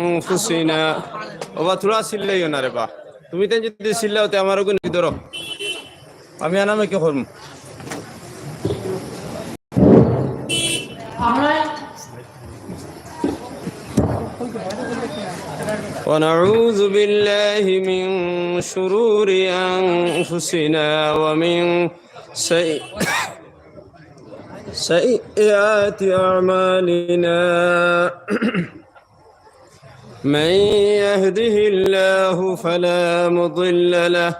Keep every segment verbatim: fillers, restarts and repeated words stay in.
أنفسنا. ওবা, থুড়া চিল্লাইও না রে বা। তুমি তাই যদি চিল্লাও, তে আমার ওগুন ধরো। আমি আনামে কি করমু? ونعوذ بالله من شرور أنفسنا ومن سيئ-، سيئات أعمالنا. من يهده الله فلا مضل له،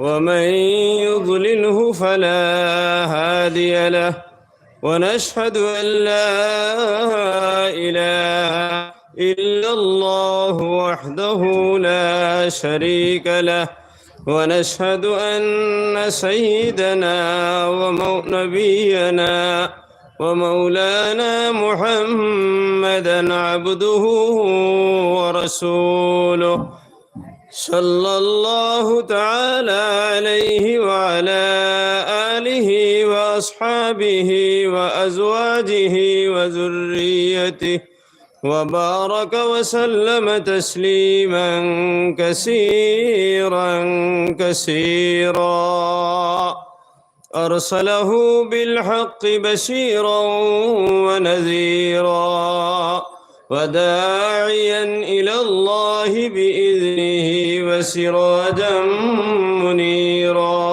ومن يضلله فلا هادي له، ونشهد أن لا إله إلا الله وحده لا شريك له، ونشهد أن سيدنا ونبينا ومولانا محمدا عبده ورسوله، صلى الله تعالى عليه وعلى آله وأصحابه وأزواجه وذريته وبارك وسلم تسليما كثيرا كثيرا. أرسله بالحق بشيرا ونذيرا وداعيا إلى الله بإذنه وسراجا منيرا.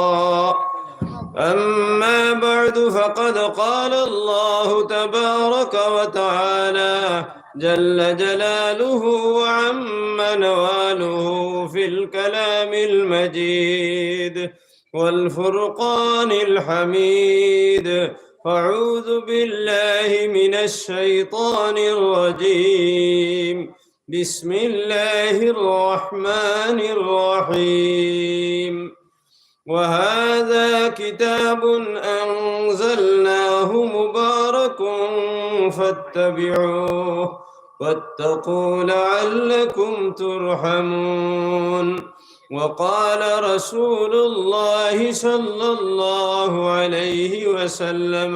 أما بعد، فقد قال الله تبارك وتعالى جل جلاله وعم نواله في الكلام المجيد والفرقان الحميد. فأعوذ بالله من الشيطان الرجيم. بسم الله الرحمن الرحيم. وهذا كتاب أنزلناه مبارك فاتبعوه واتقوا لعلكم ترحمون. وقال رسول الله صلى الله عليه وسلم: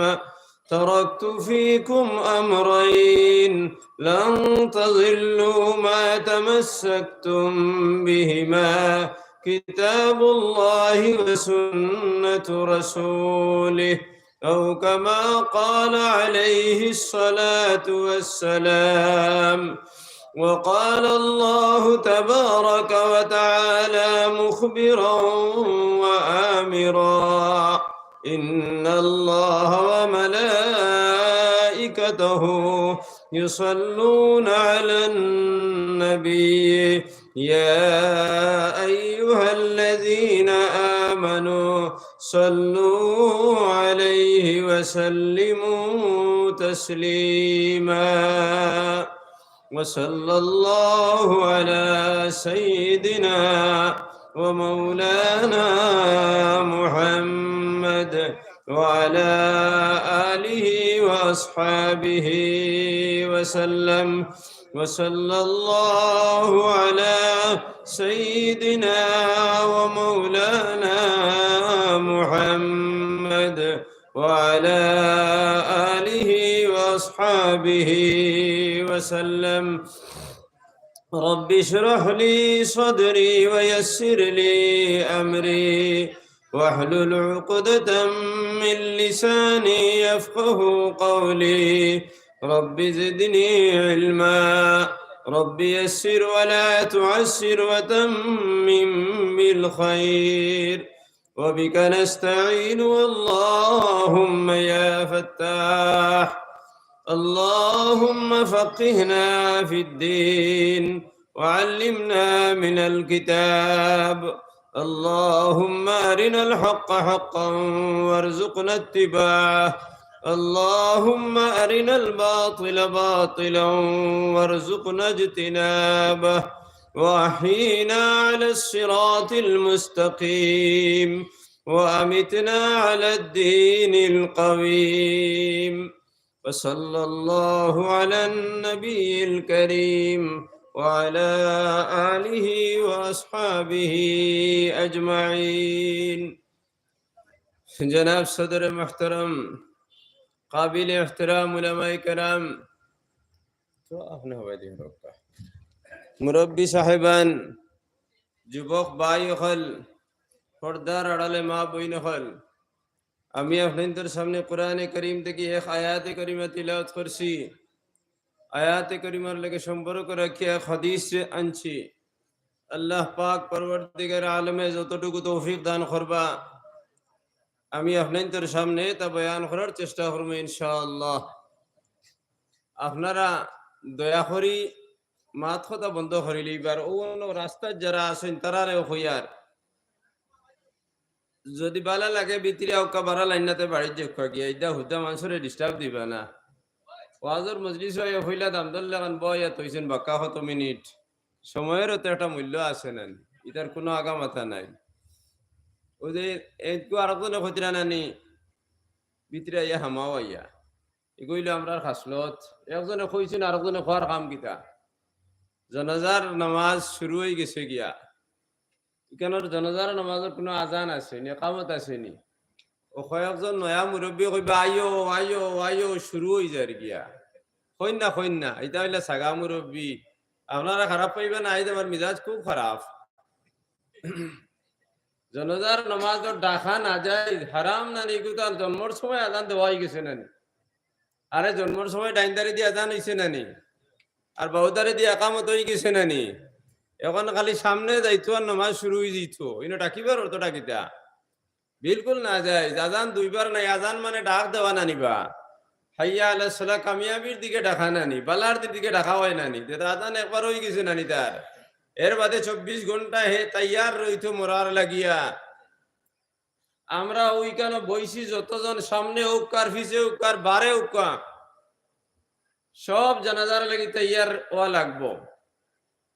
تركت فيكم أمرين لن تضلوا ما تمسكتم بهما، كتاب الله وسنة رسوله، أو كما قال عليه الصلاة والسلام. وقال الله تبارك وتعالى مخبرا وآمرا: إن الله وملائكته يصلون على النبي، يا أيها الذين آمنوا صلوا عليه وسلموا تسليما. وصلى الله على سيدنا ومولانا محمد وعلى آله وأصحابه وسلم. وصلى الله على سيدنا ومولانا محمد وعلى آله وأصحابه وسلم. رب اشرح لي صدري ويسر لي أمري واحلل عقدة من لساني يفقه قولي. رب زدني علما. رب يسر ولا تعسر وتمم بالخير. وبك نستعين. اللهم يا فتاح، اللهم فقهنا في الدين وعلمنا من الكتاب. اللهم أرنا الحق حقا وارزقنا اتباعه. اللهم أرنا الباطل باطلا وارزقنا اجتنابه. وأحينا على الصراط المستقيم وأمتنا على الدين القويم. وصلى الله على النبي الكريم وعلى آله وأصحابه أجمعين. جناب صدر محترم، قابل احترام علماء کرام، তো আপনি হবাই দিয়ে রক্ষা। মুরব্বী সাহেবান, যুবক ভাই অকল, পর্দার আড়ালে মা বইন অকল, আমি আপনাইন্তর সামনে কোরআনে করিম থাকি এক আয়াতে করিমা তিলাওয়াত করছি। আয়াতে করিমার লগে সম্পর্ক রাখিয়া এক হাদিস আনছি। আল্লাহ পাক পরওয়ারদিগার আলমে যতটুকু তৌফিক দান করবা, আমি আপনাইন্তর সামনে তা বয়ান করার চেষ্টা করমু ইনশাআল্লাহ। আপনারা দয়া করি মাত কথা বন্ধ করিলিবার। অউ অন্য রাস্তাত যারা আছইন, তারারেও কইয়ার, যদি বালা লাগে ভিতরে আউক্কা, বারা লাইন নাতে বাড়িত যাউক্কা গিয়া, ইতা হুদা মানষরে disturb দিবা না। ওয়াজর মজলিস অইয়া কইলা দাম দর লাগান বইয়া থইছইন বাক্কা কত মিনিট, সময়রও তো একটা মূল্য আছে নানি, ইতার কুনু আগামাথা নাই। অউ যে এটুকু আরকজনে কইতরা নানি, ভিতরে আইয়া হামাও আইয়া, ইগু অইলো আমরার খাসলত। একজনে কইছইন, আরকজনে কওয়ার কাম কিতা? জানাজার নামাজ শুরু অইগেছে গিয়া। ইখানর জানাজার নামাজর কুনু আজান আছে নি, একামত আছে নি? অউ কয়েকজন নয়া মুরব্বী কইবা, "আইও, আইও, আইও, শুরু অইযার গিয়া।" কইন না, কইন না, ইতা অইলা সাগা মুরব্বী। আপনারা খারাপ পাইবা না, আইজ আমার মিজাজ খুব খারাপ। জানাজার নামাজর ডাকা না যায়, হারাম নানি, ইগু তার জন্মর সময় আজান দেওয়া অইগেছে নানি? আরে জন্মর সময় ডাইনদারে দিয়া আজান অইছে নানি? আর বাউদারে দিয়া একামত অইগেছে নানি? এখন খালি সামনে যাইতো আর নামাজ শুরু অইযিতো। ইনো ডাকিবার অর্থটা কিতা? বিলকুল না যায়। আজান দুইবার নাই, আজান মানে ডাক দেওয়া নানিবা। হাইয়া আলাস সালাহ, কামিয়াবির দিকে ডাকা নানি, বালার দিকে ডাকা অয় নানি। তে আজান একবার অইগেছে নানি তার। এর বাদে চব্বিশ ঘন্টা হে তৈয়ার রইতো মরার লাগিয়া। আমরা অউখানো বইছি যতজন, সামনে অউক্কা, পিছে অউক্কা, বারে অউক্কা, সব জানাজার লাগি তৈয়ার অওয়া লাগবো।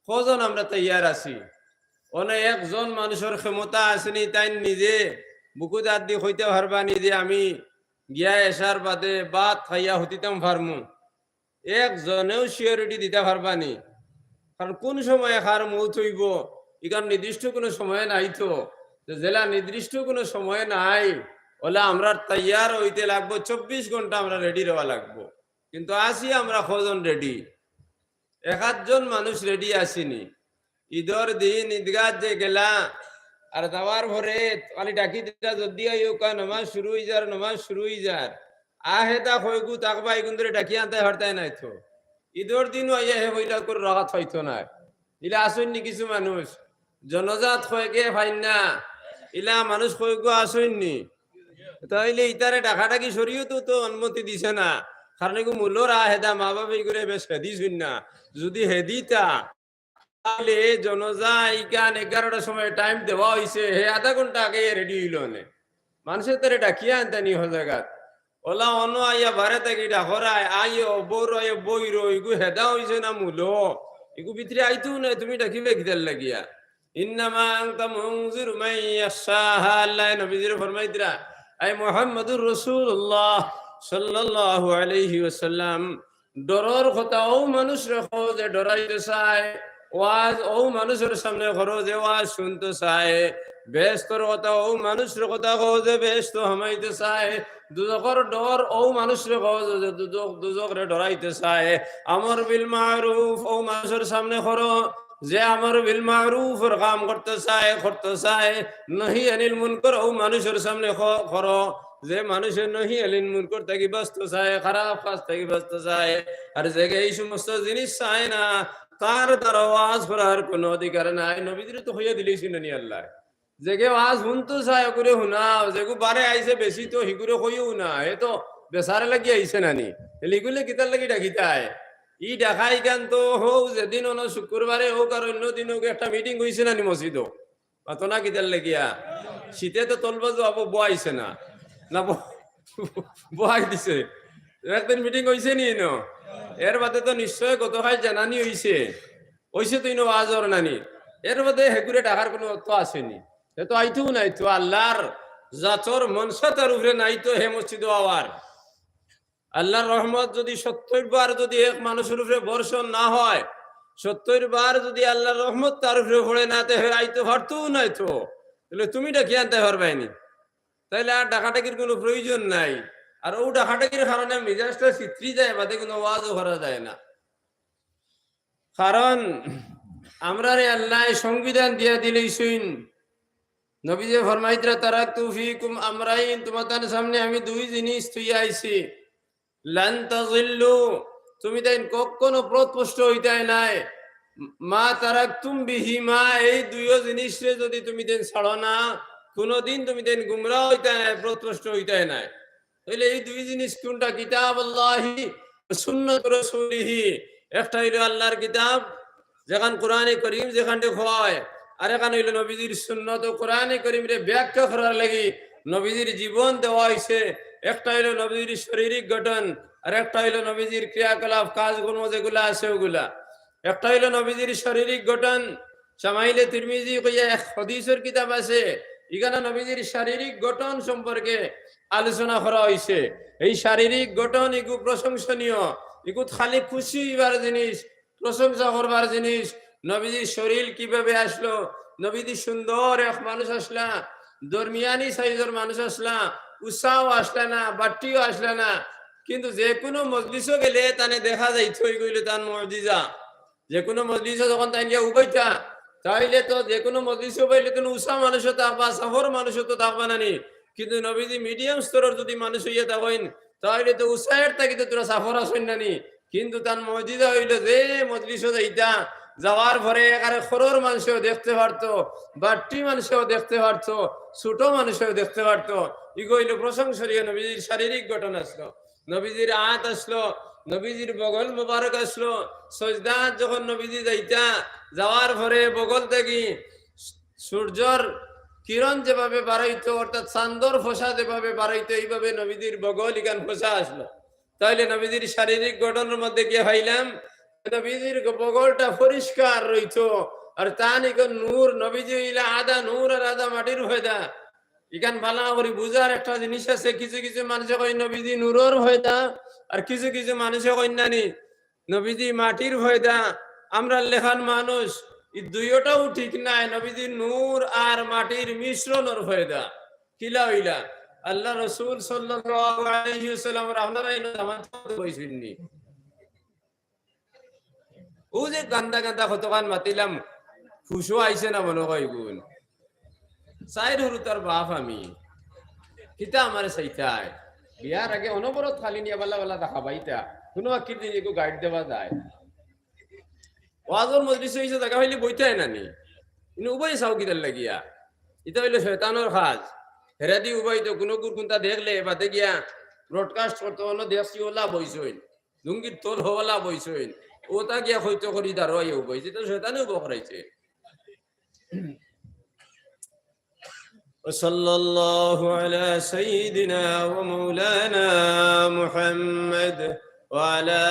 কয়জন আমরা তৈয়ার আছি? অনে একজন মানুষর ক্ষমতা আছে নি, তাইন নিজে বুকুত আত দি কইতা পারবা নি যে আমি গিয়া এশার বাদে ভাত খাইয়া হুতিতাম পারমু? একজনেও surety দিতা পারবা নি? কারণ কুন সময় কার মউত অইবো, ইখান নির্দিষ্ট কুনু সময় নাই তো। তে যেলা নির্দিষ্ট কুনু সময় নাই, অলা আমরার তৈয়ার অইতে লাগবো, চব্বিশ ঘন্টা আমরা ready রওয়া লাগবো। কিন্তু আছি আমরা কয়জন ready? এক আধজন মানুষ ready আছি নি। ইদর দিন ইদগাত যে গেলা, আর যাওয়ার পরে খালি ডাকি দিতা, "জলদি আইও কা, নামাজ শুরু অইযার, নামাজ শুরু অইযার।" আহেদা কয়গু থাকবা, ইগুন ধরে ডাকিয়া আনতায় পারতায় নায় তো। ইদর দিনও আইয়া হে কইলা কুনু রাকাত পাইতো নায়। ইলা আছইন নি কিছু মানুষ, জানাজাত কয়েকে পাইন না, ইলা মানুষ কয়গু আছইন নি? তাইলে ইতারে ডাকাডাকি শরীয়তো তো অনুমতি দিছে না, কারণ ইগু মূলর আহেদা, মা বাপে ইগুরে বেশ হেদিছইন না। যুদি হেদিতা, তাইলে জানাজা ইখান এগারোটার সময় time দেওয়া অইছে, হে আধা ঘন্টা আগে ready অইলো অনে। মানষে তারে ডাকিয়া আনতা নি অউ জাগাত। অলা অনো আইয়া বারে থাকি ডাকরায়, আইও, বউর আইও, বইরো, ইগু হেদা অইছে না মূলো? ইগু ভিতরে আইতো নায়, তুমি ডাকিবে কিতার লাগিয়া? ইন্নামা আনতা মুনজিরু মান ইয়াখশাহা, আল্লায় নবীজিরে ফরমাইতরা, আই মুহাম্মাদুর রাসূলুল্লাহ সাল্লাল্লাহু আলাইহি ওয়াসাল্লাম, ডরর কথা অউ মানুষরে কও যে ডরাইতে চায়, ওয়াজ অউ মানুষর সামনে করো যে ওয়াজ হুনতো চায়, বেহেস্তর কথা অউ মানুষর কথা কও যে বেহেস্তো হামাইতো চায়, দুজখর ডর অউ মানুষরে কও যে দুজখ, দুজখরে ডরাইতো চায়, আমর বিল মারুফ অউ মানুষর সামনে করো যে আমর বিল মারুফর কাম করতো চায়, করতো চায়, নহি আনিল মুনকর অউ মানুষর সামনে ক-, করো যে মানুষে নহি আনিল মুনকর থাকি বাচতো চায়, খারাপ কাজ থাকি বাচতো চায়। আর যেগে ই সমস্ত জিনিস চায় না, তার দ্বারা ওয়াজ করার কুনু অধিকার নাই। নবীজিরে তো কইয়া দিলাইছইন নি আল্লায়। যেগে ওয়াজ হুনতো চায়, অগুরে হুনাও, যেগু বারে আইছে বেচিতো, হিগুরে কইও না, হে তো বেচার লাগি আইছে নানি। তে ইগুরে কিতার লাগি ডাকিতায়? ই ডাকা ইখান তো হউ যেদিন অনো শুক্রবারে হউক আর অইন্য দিন হউক, একটা meeting অইছে নানি মসজিদো? মাতো না কিতার লাগিয়া? শীতে তো তলবা জুয়াবো, বওয়াইছে না? না, ব-, বওয়াই দিছে। একদিন meeting অইছে নি ইনো? এর বাদে তো নিশ্চয় গতকাইল জানানি অইছে। অইছে তো ইনো ওয়াজর নানি। এর বাদে হেগুরে ডাকার কুনু অর্থ আছে নি। হে তো আইতোউ নায় তো, আল্লার জাতর মনশা তার উপরে নাই তো হে মসজিদো আওয়ার। আল্লার রহমত যুদি সত্তইর বার যুদি এক মানুষর উপরে বর্ষণ না হয়, সত্তইর বার যুদি আল্লার রহমত তার উপরে পড়ে না, তে হে আইতো পারতোউ নায় তো। তাইলে তুমি ডাকিয়া আনতায় পারবায় নি। তাইলে আর ডাকাডাকির কুনু প্রয়োজন নাই। আর অউ ডাকাডাকির কারণে মিজাজটা ছিতরি যায়, বাদে কুনু ওয়াজও করা যায় না। কারণ আমরারে আল্লায় সংবিধান দিয়া দিলাইছইন। নবীজি ফরমাইতরা, "তারাকতু ফিকুম আমরাইন, তুমাতান সামনে আমি দুই জিনিস থুইয়া আইছি। লান তাজিল্লু, তুমিতাইন কখনো পথভ্রষ্ট অইতায় নায়। মা তারাকতুম বিহিমা, এই দুইও জিনিসরে যুদি তুমিতাইন ছাড়ো না, কুনুদিন তুমিতাইন গুমরা অইতায় নায়, পথভ্রষ্ট অইতায় নায়।" তাইলে এই দুই জিনিস কুনটা? কিতাবুল্লাহি ওয়া সুন্নাতু রাসূলিহি। একটা অইলো আল্লার কিতাব, যেখান কোরআনে করিম যেখানরে কওয়া অয়, আর একখান অইলো নবীজির সুন্নত। ও কোরআনে করিমরে ব্যাখ্যা করার লাগি নবীজির জীবন দেওয়া অইছে। একটা অইলো নবীজির শারীরিক গঠন, আর একটা অইলো নবীজির ক্রিয়াকলাপ, কাজকর্ম যেগুলা আছে ওগুলা। একটা অইলো নবীজির শারীরিক গঠন, শামাইলে তিরমিজি কইয়া এক হাদিসর কিতাব আছে, ইখানো নবীজির শারীরিক গঠন সম্পর্কে আলোচনা করা অইছে। এই শারীরিক গঠন ইগু প্রশংসনীয়, ইগুত খালি খুশি অইবার জিনিস, প্রশংসা করবার জিনিস। নবীজির শরীর কিভাবে আসলো, নবীজি সুন্দর এক মানুষ আসলা, দরমিয়ানি সাইজর মানুষ আসলা, উসাও আসলা না, বাট্টিও আসলা না, কিন্তু যে কুনু মজলিসো গেলে তানে দেখা যাইতো, ইগু অইলো তান মুজিজা। যে কুনু মজলিসো যখন তাইন গিয়া উবাইতা, তাইলে তো যে কুনু মজলিসো উবাইলে তো উসা মানুষও থাকবা, সফর মানুষও তো থাকবা নানি। কিন্তু নবীজি মিডিয়াম স্তরর যুদি মানুষ অইয়া থাকইন, তাইলে তো উসায়ের থাকি তো থুড়া সফর আছইন নানি। কিন্তু তান মুজিজা অইলো যে মজলিসো যাইতা, যাওয়ার পরে একেবারে খরর মানুষেও দেখতে পারতো, বাট্টি মানুষেও দেখতে পারতো, ছোট মানুষেও দেখতে পারতো। ইগু অইলো প্রশংসনীয় নবীজির শারীরিক গঠন আসলো। নবীজির আত আসলো, নবীজির বগল মোবারক আসলো। সজদাত যখন নবীজি যাইতা, যাওয়ার পরে বগল থাকি সূর্যর কিরণ যেভাবে বারইতো, অর্থাৎ চান্দর ফসা যেভাবে বারইতো, এইভাবে নবীজির বগল ইখান ফসা আসলো। তাইলে নবীজির শারীরিক গঠনর মধ্যে গিয়া পাইলাম, নবীজির বগলটা পরিষ্কার রইতো, আর তান ইখান নূর, নবীজি অইলা আধা নূর আর আধা মাটির পয়দা। ইখান ভালা করি বুঝার একটা জিনিস আছে, কিছু কিছু মানুষে কয় নবীজি নূরর পয়দা, আর কিছু কিছু মানুষে কয় নানি নবীজি মাটির পয়দা। আমরার লেখান মানুষ, ই দুইওটাও ঠিক নায়। নবীজি নূর আর মাটির মিশ্রণর পয়দা। কিলা অইলা? আল্লার রসুল সাল্লাল্লাহু আলাইহি ওয়াসাল্লামর আপনারা ইনো জামাত বইছইননি? অউ যে গান্দা গান্দা কতখান মাতিলাম, হুশও আইছে না মনো কয় গুন। চাইর হুরুতার বাপ আমি, কিতা আমারে চাইতায়? বিয়ার আগে অনবরত খালি নিয়া বালা বালা দেখা পাইতা, কুনু আকির দিন এগু গাইড দেওয়া যায়। ওয়াজর মজলিস অইছে, জাগা পাইলে বইতায় নানি, ইনো উবাই চাও কিতার লাগিয়া? ইতা অইলো শয়তানর কাজ। হেরাদি উবাইতো, কুনু গুর কুনতা দেখলে বাদে গিয়া ব্রডকাস্ট করতো, অনো দেখছি ওলা বইছইন, লুঙ্গির তল হওয়ালা বইছইন, ওতা গিয়া কইতো করি দারোয়াইয়া উবাইছে, তো শয়তানে উবা করাইছে। وصلى الله على سيدنا ومولانا محمد وعلى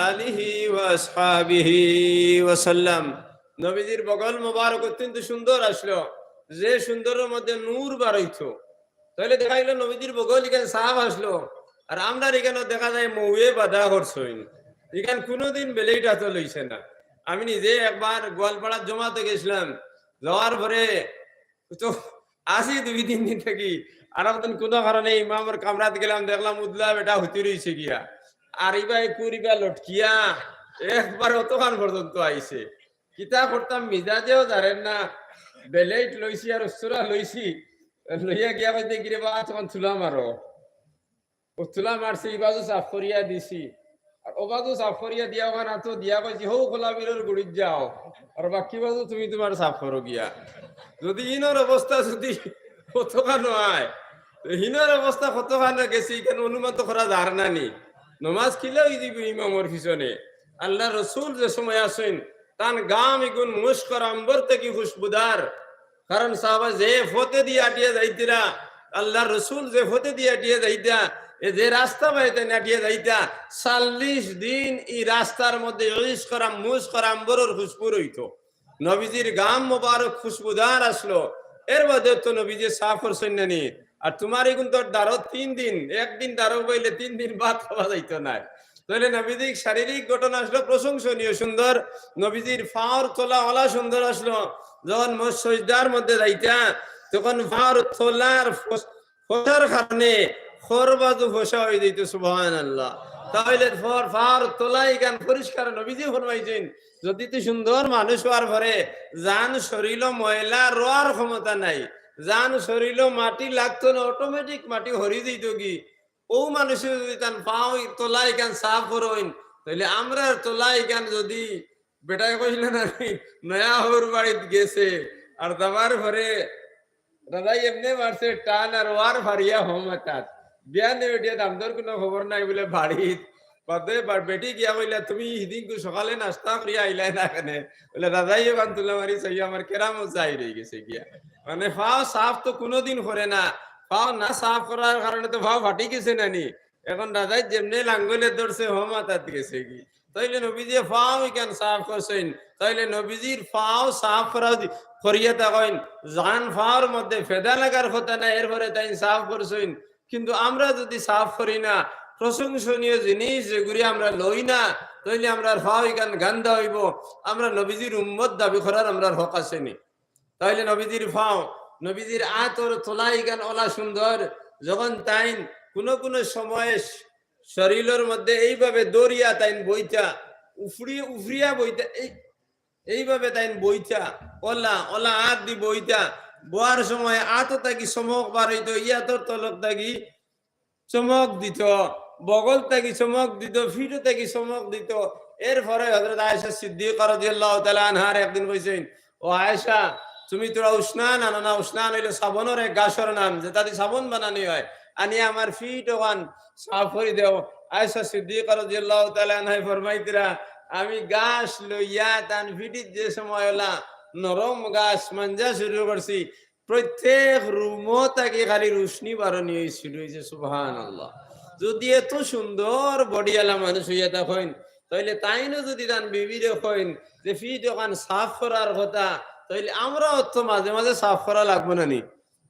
آله وأصحابه وسلم। নবীজির বগল মোবারক অত্যন্ত সুন্দর আসলো, যে সুন্দরর মধ্যে নূর বারইতো। তাইলে দেখা গেল নবীজির বগল ইখান সাফ আসলো, আর আমরার ইখানো দেখা যায় মৌয়ে বাধা করছইন। ইখান কুনুদিন বেলেইট আতো লইছে না। আমি নিজে একবার গোয়ালপাড়ার জমাতো গেছলাম, যাওয়ার পরে তো আছি দুই তিন দিন থাকি, আর একদিন কুনু কারণে ইমামর কামরাত গেলাম, দেখলাম উদলা বেটা হুতি রইছে গিয়া, আর ইবায় কুরিবা লটকিয়া একবার অতখান পর্যন্ত আইছে। কিতা করতাম, মিজাজেও জারের না, বেলেইট লইছি আর উস্তুরা লইছি, লইয়া গিয়া কইছে, "কিরে বা, তখন তুলা মারো।" ও তুলা মারছে, ই বাজু সাফ করিয়া দিছি, আর ও বাজু সাফ করিয়া দিয়া ওখান আতো দিয়া কইছি, "হউ খোলা বিলর গুড়িত যাও, আর বাকি বাজু তুমি তুমার সাফ করো গিয়া।" যদি ইনর অবস্থা যদি কতখান অয়, তো হিনর অবস্থা কতখান গেছে, ইখান অনুমান তো করা যার না নি। নমাজ কিলা অই দিবো ইমামর পিছনে? আল্লার রসুল যে সময় আছইন, তান গাম ইগুন মুস্কর আম্বর থাকি খুশবুদার। কারণ সাহাবা যে পথেদি আটিয়া যাইতরা, আল্লার রসুল যে পথেদি আটিয়া যাইতা, এ যে রাস্তা বায় তাইন আটিয়া যাইতা, চল্লিশ দিন ই রাস্তার মধ্যে ইস্কর আম-, মুস্কর আম্বরর খুশবু রইতো। নবীজির গাম মোবারক খুশবুদার আছলো, এর বাদে তো নবীজি সাফ করছইন না নি। আর তুমার ইগুন তো দারো তিন দিন, একদিন দারো বইলে তিন দিন ভাত খাওয়া যাইতো নায়। তাইলে নবীজির শারীরিক গঠন আছলো প্রশংসনীয় সুন্দর, নবীজির পাওর তলা অলা সুন্দর আছলো। যখন ম-, সজদার মধ্যে যাইতা, তখন পাওর তলার ফস-, ফসার কারণে খর বাজু ফসা অই যাইতো, সুবহানাল্লাহ। তাইলে ফর-, ফাওর তলা ইখান পরিষ্কার। নবীজি ফরমাইছইন, যদি তুই সুন্দর মানুষ অওয়ার পরে জান শরীলো ময়লা রওয়ার ক্ষমতা নাই, জান শরীলো মাটি লাগতো না, automatic মাটি হরি যাইতোগি, অউ মানুষে যদি তান ফাও তলা ইখান সাফ করইন, তাইলে আমরার তলা ইখান যদি বেটায় কইলা না নি, নয়া হউর বাড়িত গেছে, আর যাবার পরে রাজাই এমনে মারছে টান আর ওয়ার ফারিয়া হো মাথাত। বিয়ানে উঠিয়া দামদর কুনু খবর নাই বুলে বাড়িত। বাদে বার বেটি গিয়া কইলা, "তুমি হিদিনকু সকালে নাস্তা করিয়া আইলায় না কেনে?" বুলে, "রাজাই এখান তুলা মারি চাইয়া আমার কেরামত জাহির অইগেছে গিয়া।" মানে ফাও সাফ তো কুনুদিন করে না, ফাও না সাফ করার কারণে তো ফাও ফাটি গেছে না নি। এখন রাজাই যেমনে লাঙ্গলে ধরছে, হো মাথাত গেছেগি। তাইলে নবীজিয়ে ফাও ইখান সাফ করছইন। তাইলে নবীজির ফাও সাফ করা যদি করিয়া থাকইন, জান ফাওর মধ্যে ফেদা লাগার কথা না, এরপরে তাইন সাফ করছইন। কিন্তু আমরা যদি সাফ করি না, প্রশংসনীয় জিনিস যেগুলি আমরা লই না, তাইলে আমরার ফাও ইখান গান্দা অইবো। আমরা নবীজির উম্মত দাবি করার আমরার হক আছে নি? তাইলে নবীজির ফাও, নবীজির আতর তলা ইখান অলা সুন্দর, যখন তাইন কুনু কুনু সময়ে শ-, শরীলর মধ্যে এইভাবে দরিয়া তাইন বইতা, উফরি-, উফরিয়া বইতা, এই, এইভাবে তাইন বইতা, অলা, অলা আত দি বইতা, বওয়ার সময় আত থাকি চমক বার অইতো, ইয়াতর তলক থাকি চমক দিত, বগল থাকি চমক দিত, ফিটো থাকি চমক দিত। এরপরে হযরত আয়েশা সিদ্দিকা রাদিয়াল্লাহু তাআলা আনহার একদিন কইছইন, "ও আয়েশা, তুমি থুড়া উসনান আনো না।" উসনান অইলো সাবনর এক গাছর নাম, যেটা দি সাবন বানানি অয়। আনিয়া আমার ফিট ওখান সাফ করি দেও। আয়েশা সিদ্দিকা রাদিয়াল্লাহু তাআলা আনহায় ফরমাইতরা, "আমি গাছ লইয়া তান ফিটিত যে সময় অলা নরম গাছ মাঞ্জা শুরু করছি, প্রত্যেক রুমো থাকি খালি রুশনি বারনি অইছিল।" অইছে, সুবহানাল্লাহ। যদি এত সুন্দর বডিআলা মানুষ অইয়া থাকইন, তাইলে তাইনও যদি তান বিবিরে কইন যে ফিট ওখান সাফ করার কথা, তাইলে আমরাও তো মাঝে মাঝে সাফ করা লাগবো না নি?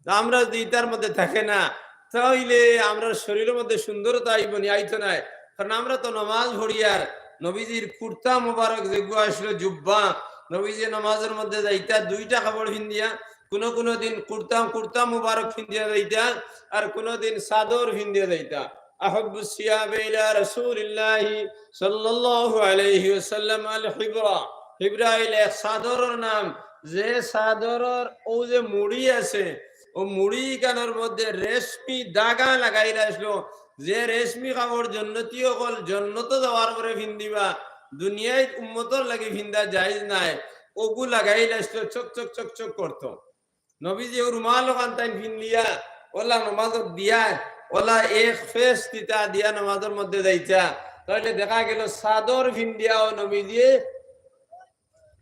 তা আমরা যদি ইতার মধ্যে থাকে না, তাইলে আমরার শরীলর মধ্যে সুন্দরতা আইবো নি? আইতো নায়। কারণ আমরা তো নমাজ পড়িয়ার, নবীজির কুর্তা মুবারক যেগু আছিল জুব্বা, নবীজি নমাজর মধ্যে যাইতা দুইটা কাপড় ফিন্দিয়া, কুনু কুনু দিন কুর্তা, কুর্তা মুবারক ফিন্দিয়া যাইতা, আর কুনু দিন চাদর ফিন্দিয়া যাইতা। আহাব্বু সিয়াবে ইলা রাসূলিল্লাহি সাল্লাল্লাহু আলাইহি ওয়াসাল্লাম আল হিবরা। হিবরা অইলে এক চাদরর নাম, যে চাদরর অউ যে মুড়ি আছে, অউ মুড়ি ইখানর মধ্যে রেশমি দাগা লাগাইলা আছিল, যে রেশমি কাপড় জন্নতি অকল জন্নতো যাওয়ার পরে ফিন্দিবা, দুনিয়াত উম্মতর লাগি ফিন্দা জায়েজ নায়, অগু লাগাইলা আছিল, চক চক চক চক করতো। নবীজি অউ রুমাল ওখান তাইন ফিন্দিয়া, অলা নমাজত দিয়া, অলা এক ফেস দিতা দিয়া নমাজর মধ্যে যাইতা, তাইলে দেখা গেল চাদর ফিন্দিয়াও নবীজি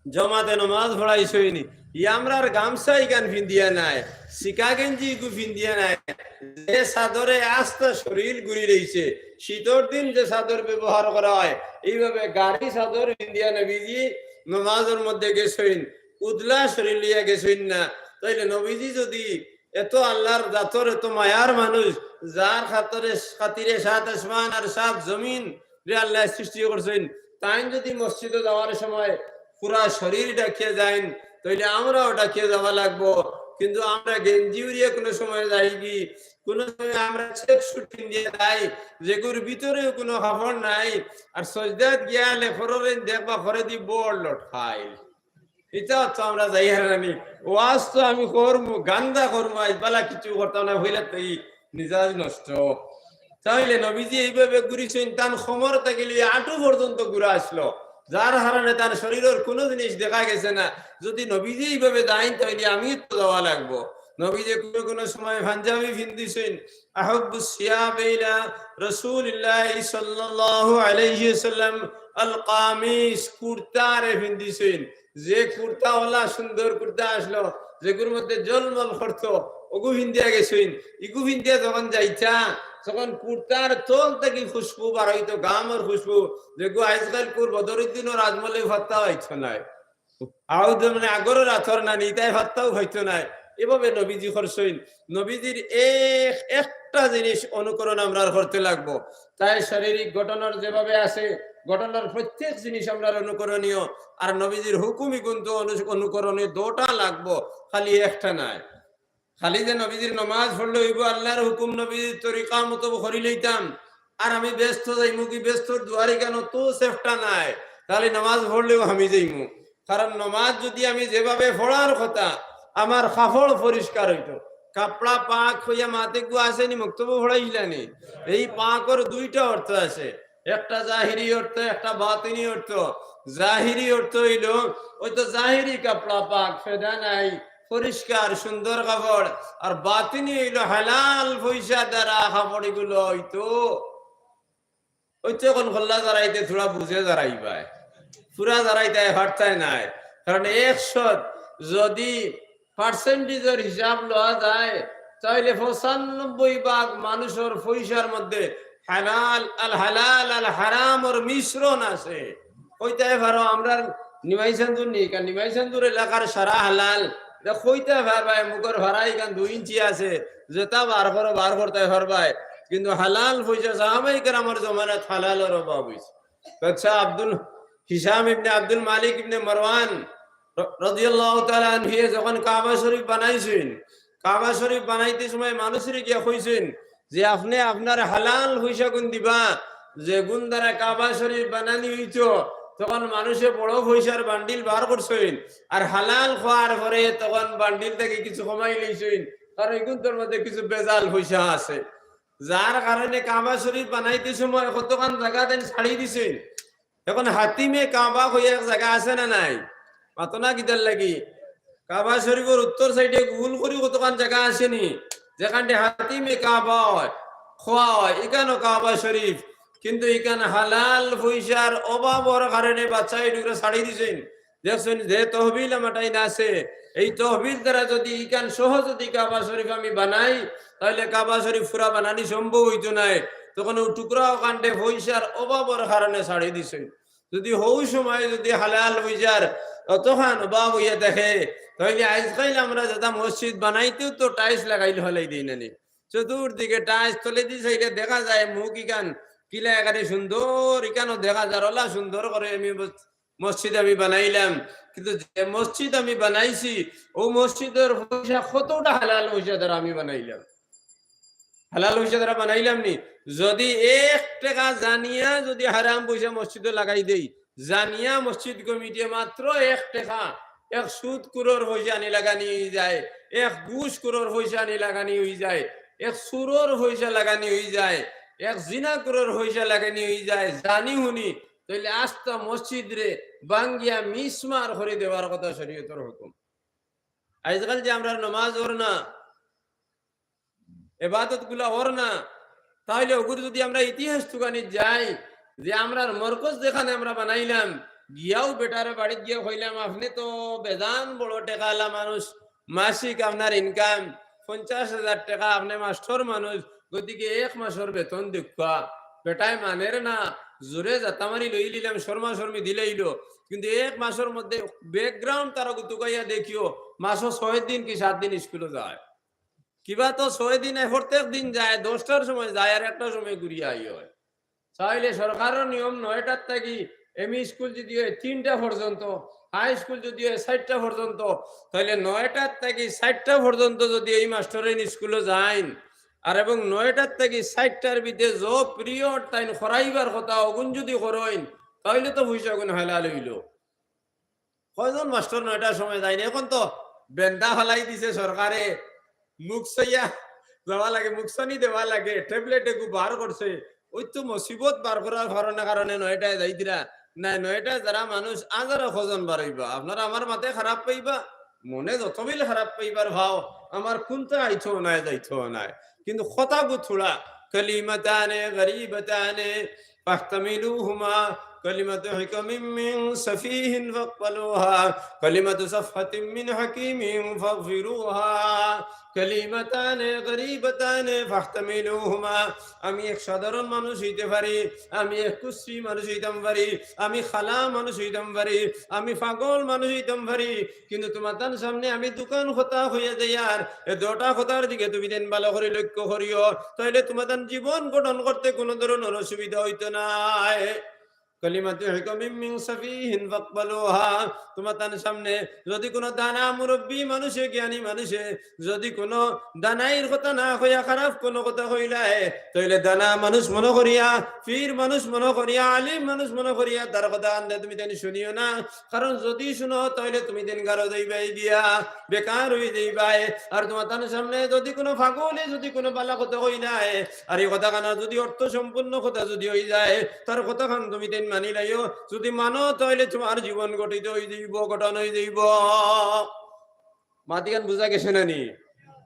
জমাতে নমাজ পড়াইছইন নি। ই আমরার গামছা ইখান ফিন্দিয়া নায়, সিকা গেঞ্জি ইগু ফিন্দিয়া নায়, যে চাদরে আস্তা শরীল ঘুরি রইছে, শীতর দিন যে চাদর ব্যবহার করা অয়, এইভাবে গাড়ি চাদর ফিন্দিয়া নবীজি নমাজর মধ্যে গেছইন, উদলা শরীল লইয়া গেছইন না। তাইলে নবীজি যদি এত আল্লাহর জাতর এত মায়ার মানুষ, যার খাতরে, খাতিরে সাত আসমান আর সাত জমিন রে আল্লাহ সৃষ্টি করছইন, তাইন যদি মসজিদো যাওয়ার সময় পুরা শরীর ঢাকিয়া যাইন, তাইলে আমরাও ঢাকিয়া যাওয়া লাগবো। কিন্তু আমরা গেঞ্জি উড়িয়া কুনু সময় যাইগি, কুনু সময় আমরা চেক শুট ফিন্দিয়া যাই, যেগুর ভিতরেও কুনু কাপড় নাই, আর সজদাত গিয়া লেখররেন দেখবা খরে দি বড় লটকাইল। ইতা তো আমরা যাইয়ার না নি। ওয়াজ তো আমি করমু, গান্দা করমু, আইজ বালা কিছু করতাম না, অইলে তো ই মিজাজ নষ্ট। তাইলে নবীজি এইভাবে ঘুরিছইন, তান কোমর থাকি লইয়া আঁটু পর্যন্ত ঘুরা আছিল, যার কারণে তান শরীলর কুনু জিনিস দেখা গেছে না। যদি নবীজি এইভাবে যাইন, তাইলে আমিও তো যাওয়া লাগবো। নবীজি কুনু কুনু সময় পাঞ্জাবি ফিন্দিছইন, আহাব্বু সিয়াবে ইলা রাসূলিল্লাহি সাল্লাল্লাহু আলাইহি ওয়াসাল্লাম আল কামিজ, কুর্তারে ফিন্দিছইন। যে কুর্তা অলা সুন্দর কুর্তা আছিল, যেগুর মধ্যে জলমল করতো, অগু ফিন্দিয়া গেছইন। ইগু ফিন্দিয়া যখন যাইতা, তখন কুর্তার তল থাকি খুশবু বার অইতো, গামর খুশবু, যেগু আইজকাইল কুর বদরুদ্দিনর আজমলে ফাত্তা পাইতো নায়। আউদ মানে আগরর আতর না নি, তাই ফাত্তাও পাইতো নায়। এভাবে নবীজি করছইন। নবীজির এক একটা জিনিস অনুকরণ আমরা করতে লাগবো। তাই শারীরিক গঠনর যেভাবে আছে, গঠনর প্রত্যেক জিনিস আমরার অনুকরণীয়। আর নবীজির হুকুমই কিন্তু অনু-, অনুকরণীয়, দুটা লাগবো, খালি একটা নায়। খালি যে নবীজির নমাজ পড়লে অইবো, আল্লাহর হুকুম নবীজির তরিকা মতো করি লইতাম, আর আমি বেহেস্তো যাইমু কি? বেহেস্তর দুয়ার ইখানো তো সেফটা নাই, তাইলে নামাজ পড়লেও আমি যাইমু। কারণ নামাজ যুদি আমি যেভাবে পড়ার কথা, আমার কাপড় পরিষ্কার অইতো। কাপড়া পাক অইয়া মাতে গু আসেনি, মক্তব্য পড়াইলানি। এই পাকর দুইটা অর্থ আছে, একটা জাহিরি অর্থ, একটা বাতিনি অর্থ। জাহিরি অর্থ অইলো, ওই তো জাহিরি কাপড়া পাক, ফেদা নাই, পরিষ্কার সুন্দর কাপড়। আর বাতিনি অইলো হালাল পয়সা দ্বারা কাপড় ইগুলো অইতো। ওই তো অখন খোল্লা জারাইতে থুড়া বুঝে জারাইবায়, পুরা জারাইতে পারতায় নায়। কারণ একশো যুদি পার্সেন্টেজর হিসাব লওয়া যায়, তাইলে পঁচানব্বই ভাগ মানুষর পয়সার মধ্যে হালাল, আল হালাল আল হারামর মিশ্রণ আছে। কইতায় পারো, আমরার নিমাইচান্দুর নি, কারণ নিমাইচান্দুর এলাকার সারা হালাল, ইটা কইতায় পারবায়, মুখর ফাড়া ইখান দুই ইঞ্চি আছে, যেটা বার করো, বার করতায় পারবায়। কিন্তু হালাল পয়সা সাহাবায়ে কেরামর জমানাত হালালর অভাব অইছে। আচ্ছা, আব্দুল হিশাম ইবনে আব্দুল মালিক ইবনে মারওয়ান র-, রাদিয়াল্লাহু তাআলা আনহুয়ে যখন কাবা শরীফ বানাইছইন, কাবা শরীফ বানাইতে সময় মানুষরে গিয়া কইছইন যে, "আপনে আপনার হালাল পয়সা গুন দিবা, যে গুন দ্বারা কাবা শরীফ বানানি অইতো।" তখন মানুষে বড় পয়সার বান্ডিল বার করছইন, আর হালাল খাওয়ার পরে তখন বান্ডিল থাকি কিছু কমাই লইছইন, কারণ ইগুনতর মধ্যে কিছু ভেজাল পয়সা আছে। যার কারণে কাবা শরীফ বানাইতে সময় কতখান জাগা তাইন ছাড়ি দিছইন। অখন হাতিমে কাবা কইয়া এক জাগা আছে না নাই? মাতো না কিতার লাগি? কাবা শরীফর উত্তর সাইডে গুল করি কতখান জাগা আছেনি, যেখানটে হাতিমে কাবা অয়, খোয়া অয়, ইখানও কাবা শরীফ। কিন্তু ইখান হালাল পয়সার অভাবর কারণে বাদশায় ইগুরে ছাড়ি দিছইন। দেখছইন যে তহবিল আমার টাইন আছে, এই তহবিল দ্বারা যুদি ইখান সহ যুদি কাবা শরীফ আমি বানাই, তাইলে কাবা শরীফ পুরা বানানি সম্ভব অইতো নায়। তখন অউ টুকরা অখানটে পয়সার অভাবর কারণে ছাড়ি দিছইন। যুদি হউ সময় যুদি হালাল পয়সার অতখান অভাব অইয়া থাকে, তাইলে আইজকাইল আমরা যেটা মসজিদ বানাইতেও তো টাইলস লাগাইল ফালাই দেই না নি, চতুর্দিকে টাইলস, তলেদি চাইলে দেখা যায় মুখ ইখান কিলা একেবারে সুন্দর, ইখানও দেখা যার অলা সুন্দর করি আমি মস-, মসজিদ আমি বানাইলাম। কিন্তু যে মসজিদ আমি বানাইছি, অউ মসজিদর পয়সা কতটা হালাল পয়সা দ্বারা আমি বানাইলাম? হালাল পয়সা দ্বারা বানাইলাম নি? যুদি এক টেকা জানিয়া যুদি হারাম পয়সা মসজিদো লাগাই দেই, জানিয়া মসজিদ কমিটিয়ে মাত্র এক টেকা, এক সুদখুরর পয়সা আনি লাগানি অইযায়, এক ঘুষখুরর পয়সা আনি লাগানি অইযায়, এক চুরর পয়সা লাগানি অইযায়, এক জিনাখুরর পয়সা লাগানি অইযায়, জানি হুনি, তাইলে আস্তা মসজিদরে ভাঙ্গিয়া মিসমার করি দেওয়ার কথা শরীয়তর হুকুম। আইজকাইল যে আমরার নমাজ অর না, এবাদতগুলা অর না, তাইলে অগুর যুদি আমরা ইতিহাস তুকানি যাই, যে আমরার মরকজ যেখানে আমরা বানাইলাম, গিয়াউ বেটারে বাড়িত গিয়া কইলাম, "আপনে তো বেজান বড় টেকাআলা মানুষ, মাসিক আপনার ইনকাম পঞ্চাশ হাজার টেকা, আপনে মাস্টর মানুষ, গতিকে এক মাসর বেতন দেউক্কা।" বেটায় মানের না, জোরে জাতা মারি লইলিলাম, শর্মা শর্মি দিলাইলো, কিন্তু এক মাসর মধ্যে background তারা গুতুকাইয়া দেখিও, মাসো ছয় দিন কি সাত দিন স্কুলো যায়। কিবা তো ছয় দিনে প্রত্যেক দিন যায়, দশটার সময় যায় আর একটার সময় ঘুরিয়া আই অয়। তাইলে সরকারর নিয়ম নয়টার থাকি এমই স্কুল যুদি অয় তিনটা পর্যন্ত, হাই স্কুল যুদি অয় চাইরটা পর্যন্ত, তাইলে নয়টার থাকি চাইরটা পর্যন্ত যুদি এই মাস্টরইন স্কুলো যাইন, আর এবং নয়টার থাকি চাইরটার ভিতরে যে period তাইন করাইবার কথা অগুন যুদি করইন, তাইলে তো পয়সাগুন হালাল অইলো। কয়জন মাস্টর নয়টার সময় যাইন? এখন তো বেন্দা ফালাই দিছে সরকারে, মুখ সইয়া যাওয়া লাগে, মুখ সনি দেওয়া লাগে, ট্যাবলেট এগু বার করছে। ওই তো মুসিবত বার করার কারণে, কারণে নয়টায় যাইতরা। না, নয়টায় যারা মানুষ, আজারা কয়জন বার অইবা? আপনারা আমার মাতে খারাপ পাইবা, মনে যত বিল খারাপ পাইবার পাও, আমার কুন্তা আইতো নায়, যাইতো নায়। কিন্তু কথাগু থুড়া, كلمتان غريبتان فاحتملوهما، كلمة حكم من سفيه فاقبلوها، كلمة سفهة من حكيم فاغفروها، كلمتان غريبتان فاحتملوهما। আমি এক সাধারণ মানুষ অইতে পারি, আমি এক কুশ্রী মানুষ অইতাম পারি, আমি কালা মানুষ অইতাম পারি, আমি পাগল মানুষ অইতাম পারি, কিন্তু তুমাতান সামনে আমি দুখান কথা কইয়া যাইয়ার, এ দুটা কথার দিকে তুমি যেন ভালা করি লক্ষ্য করিও, তাইলে তুমাতান জীবন গঠন করতে কুনু ধরনর অসুবিধা অইতো নায়। কালিমাতু হিকমিম মিন সাফিহিন ফাকবালুহা। তুমার তান সামনে যুদি কুনু দানা মুরব্বি মানুষে, জ্ঞানী মানুষে যুদি কুনু দানাইর কথা না কইয়া খারাপ কুনু কথা কইলায়, তাইলে দানা মানুষ মনো করিয়া, পীর মানুষ মনো করিয়া, আলিম মানুষ মনো করিয়া তার কথা আনতে তুমি তাইন শুনিও না। কারণ যুদি শুনো, তাইলে তুমি তাইন গারো যাইবায় গিয়া, বেকার অই যাইবায়। আর তুমার তান সামনে যুদি কুনু পাগলে যুদি কুনু বালা কথা কইলায়, আর ই কথাখান যুদি অর্থ সম্পূর্ণ কথা যুদি অই যায়, তার কথাখান তুমি তাইন মানিলাইও। যুদি মানো, তাইলে তুমার জীবন গঠিত অই যাইবো, গঠন অই যাইবো। মাতিখান বুঝা গেছে না নি?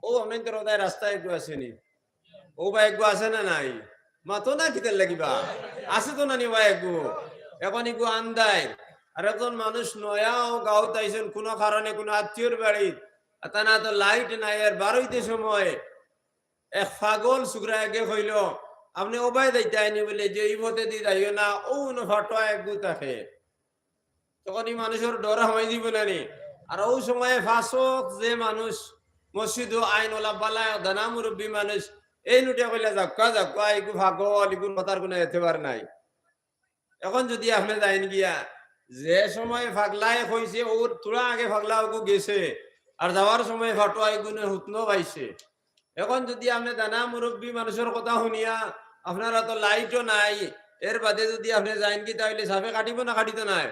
অউ, আপনাইনতর রাস্তায় এগু আছে নি? অউ বা এগু আছে না নাই? মাতো না কিতার লাগিবা? আছে তো না নি বা এগু? এখন এগু আন্দাইর। আর একজন মানুষ নয়া অউ গাউত আইছইন, কুনু কারণে কুনু আত্মীয়র বাড়িত, আর তান আতো light নাই, আর বারইতে সময় এক পাগল ছুকরা এগে কইলো, "আপনে অবায় যাইতায় নি?" বুলে, "যে ই পথেদি যাইও না, অউ অনো ফাটোয়া এগু থাকে।" তখন ই মানুষর ডর হামাই দিবো না নি? আর অউ সময়ে পাঁচ ওয়াক্ত যে মানুষ মসজিদো আইন ওলা বালা দানা মুরব্বি মানুষ, এইন উঠিয়া কইলা, "যাউক্কা, যাউক্কা, ইগু পাগল, ইগুর কথার কুনু এতেবার নাই।" এখন যুদি আপনে যাইন গিয়া, যে সময় পাগলায় কইছে, অউর থুড়া আগে পাগলা অগু গেছে, আর যাওয়ার সময় ফাটোয়া ইগুনে হুতনো পাইছে। এখন যুদি আপনে দানা মুরব্বি মানুষর কথা হুনিয়া, আপনার আতো light-ও নাই, এর বাদে যুদি আপনে যাইন গি, তাইলে সাপে কাটিবো না কাটিতো নায়?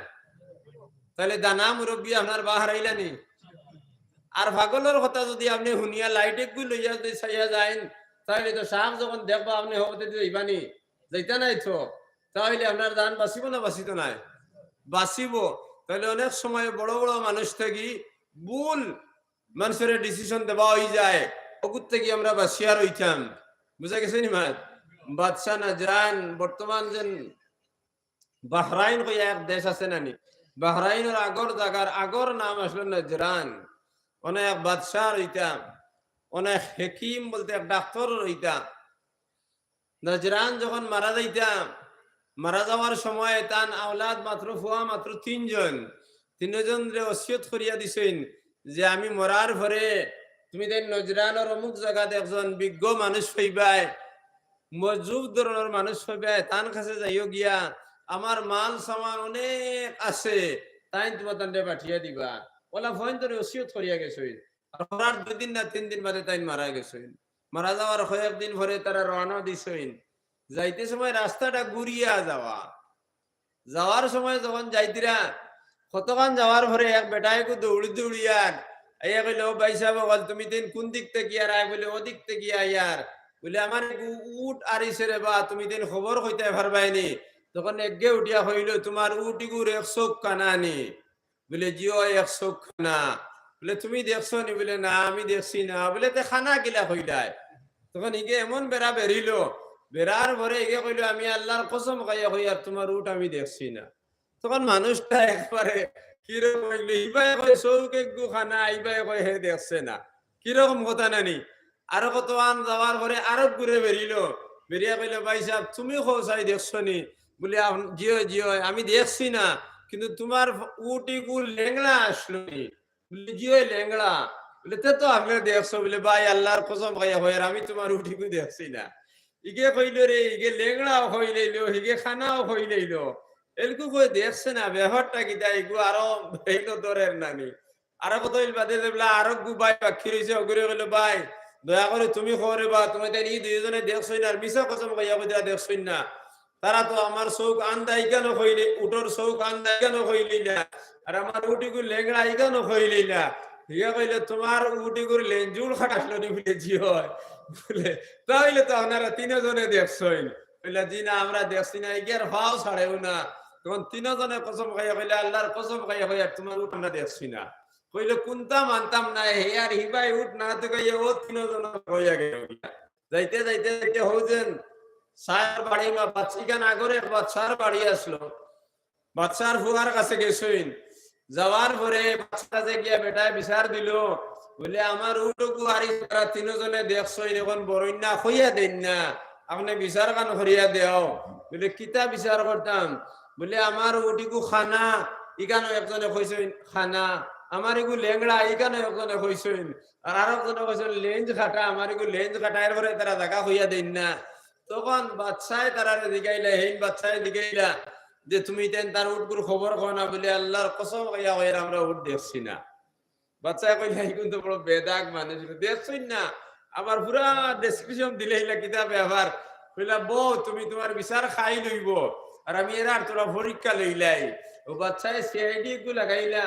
তাইলে দানা মুরব্বি আপনার বা হারাইলা নি? আর পাগলর কথা যুদি আপনে হুনিয়া light এগু লইয়া যুদি চাইয়া যাইন, তাইলে তো সাপ যখন দেখবা আপনে হকতে দিতে যাইবা নি? যাইতা নায় তো। তাইলে আপনার জান বাঁচিবো না বাঁচিতো নায়? বাঁচিবো। তাইলে অনেক সময় বড় বড় মানুষ থাকি ভুল মানুষরে decision দেওয়া অই যায়, অগুর থাকি আমরা বাঁচিয়া রইতাম। বুঝা গেছে নি মাত? বাদশা নাজরান, বর্তমান যেন বাহরাইন কইয়া এক দেশ আছে না নি, বাহরাইনর আগর জাগার আগর নাম আসলো নাজরান। অনো এক বাদশা রইতা, অনো এক হেকিম বলতে এক ডাক্তর রইতা। নাজরান যখন মারা যাইতা, মারা যাওয়ার সময় তান আওলাদ মাত্র, ফুয়া মাত্র তিনজন। তিনজনরে ওসিয়ত করিয়া দিছইন যে, "আমি মরার পরে তুমি তাইন নজরানর অমুক জাগাত একজন বিজ্ঞ মানুষ পাইবায়, মজুব ধরনর মানুষ পাইবায়, তান কাছে যাইও গিয়া, আমার মাল সামান অনেক আছে, তাইন তুমার তানরে পাঠিয়া দিবা।" অলা পয়ন্তরে ওসিয়ত করিয়া গেছইন। আর মরার দুই দিন না তিন দিন বাদে তাইন মারা গেছইন। মারা যাওয়ার কয়েকদিন পরে তারা রওয়ানা দিছইন। যাইতে সময় রাস্তাটা ঘুরিয়া যাওয়া। যাওয়ার সময় যখন যাইতিরা, কতখান যাওয়ার পরে এক বেটায় কু দৌড়ি দৌড়িয়া আইয়া কইলো, "ও ভাইসাব অকল, তুমি তাইন কুন দিক থাকি আইয়ার?" আয় বুলে, "অউ দিক থাকি আইয়ার।" বুলে, "আমার এগু উট আরিছে রে বা, তুমি তাইন খবর কইতায় পারবায় নি?" তখন এগে উঠিয়া কইলো, "তুমার উট ইগুর এক চউখ কানা নি?" বুলে, "জি অয়, এক চউখ কানা।" বুলে, "তুমি দেখছো নি?" বুলে, "না, আমি দেখছি না।" বুলে, "তে কানা কিলা কইলায়?" তখন ইগে এমন বেড়া বেরিলো, বেড়ার পরে ইগে কইলো, "আমি আল্লার কসম খাইয়া কইয়ার, তুমার উট আমি দেখছি না।" তখন মানুষটা একবারে কিরকম অইলো, ইবায় কয় চউখ এগু কানা, ইবায় কয় হে দেখছে না। কিরকম কথা না নি? আরো কতখান যাওয়ার পরে আরো ঘুরে বেরিলো, বেরিয়া কইলো, "ভাইসাব, তুমি কও চাই দেখছো নি?" বুলে, "আপ-, জি অয়, জি অয়, আমি দেখছি না, কিন্তু তুমার উট ইগু লেংড়া আসলো নি?" বুলে, "জি অয়, লেংড়া।" বুলে, "তে তো আপনে দেখছো।" বুলে, "ভাই, আল্লার কসম খাইয়া কইয়ার, আমি তুমার উট ইগু দেখছি না।" ইগে কইলো রে, ইগে লেংড়াও কইলাইলো, হিগে কানাও কইলাইলো। এলকু কই দেখছে না, ব্যাপারটা কিতা, ইগু আরো এইলো ধরের না নি। আরো কতইল বাদে দেখলা আরো গু ভাই বাকি রইছে, অগুরে কইলো, "ভাই, দয়া করি তুমি কও রে বা, তুমি তাইন ই দুইজনে দেখছইন আর মিছা কসম খাইয়া কইরা দেখছইন না। তারা তো আমার চউখ আন্দা ইখানও কইলে, উটর চউখ আন্দা ইখানও কইলাইলা, আর আমার উট ইগু লেংড়া ইখানও কইলাইলা।" হিগে কইলো, "তুমার উট ইগুর লেঞ্জুর কাটা আসলো নি?" বুলে, "জি অয়।" বুলে, "তাইলে তো আপনারা তিনজনে দেখছইন।" কইলা, "জি না, আমরা দেখছি না, ইগিয়ার পাও ছাড়েও না।" তখন তিনজনে কসম খাইয়া কইলা, "আল্লার কসম খাইয়া কইয়ার, তুমার উট আমরা দেখছি না।" কইলো, "কুনতা মানতাম না, হে আর হিবায় উট না তো কইয়া, অউ তিনজন কইয়া গেল।" যাইতে যাইতে যাইতে হউ যেন সার বাড়ি বা বাদশা, ইখান আগর এক বাদশার বাড়ি আসলো। বাদশার ফুয়ার কাছে গেছইন। যাওয়ার পরে বাদশার কাছে গিয়া বেটায় বিচার দিলো, বুলে, "আমার উট অগু আরি তারা তিনজনে দেখছইন, এখন বরইন না, কইয়া দেইন না, আপনে বিচারখান করিয়া দেও।" বুলে, "কিতা বিচার করতাম?" বুলে, "আমার উট ইগু কানা, ইখানও একজনে কইছইন কানা, আমার ইগু লেংড়া, ইখানও একজনে কইছইন, আর আরকজনে কইছইন লেঞ্জ কাটা, আমার ইগু লেঞ্জ কাটা, এরপরে তারা জাগা কইয়া দেইন না।" তখন বাদশায় তারারে জিগাইলা, হেইন বাদশায় জিগাইলা, যে তুমি তেন তার উটগুর খবর কও না?" বলে, "আল্লাহর কসম খাইয়া কইয়ার আমরা উট দেখছি না।" বাচ্চায় কইলা, "ইগুন তো বড় বেদাগ মানুষ, দেখছইন না?" আবার পুরা description দিলাইলা কিতা ব্যাপার। কইলা, "বউ, তুমি তুমার বিচার খাই লইবো, আর আমি এরার থুড়া পরীক্ষা লইলাই।" ও বাচ্চায় CID গু লাগাইলা,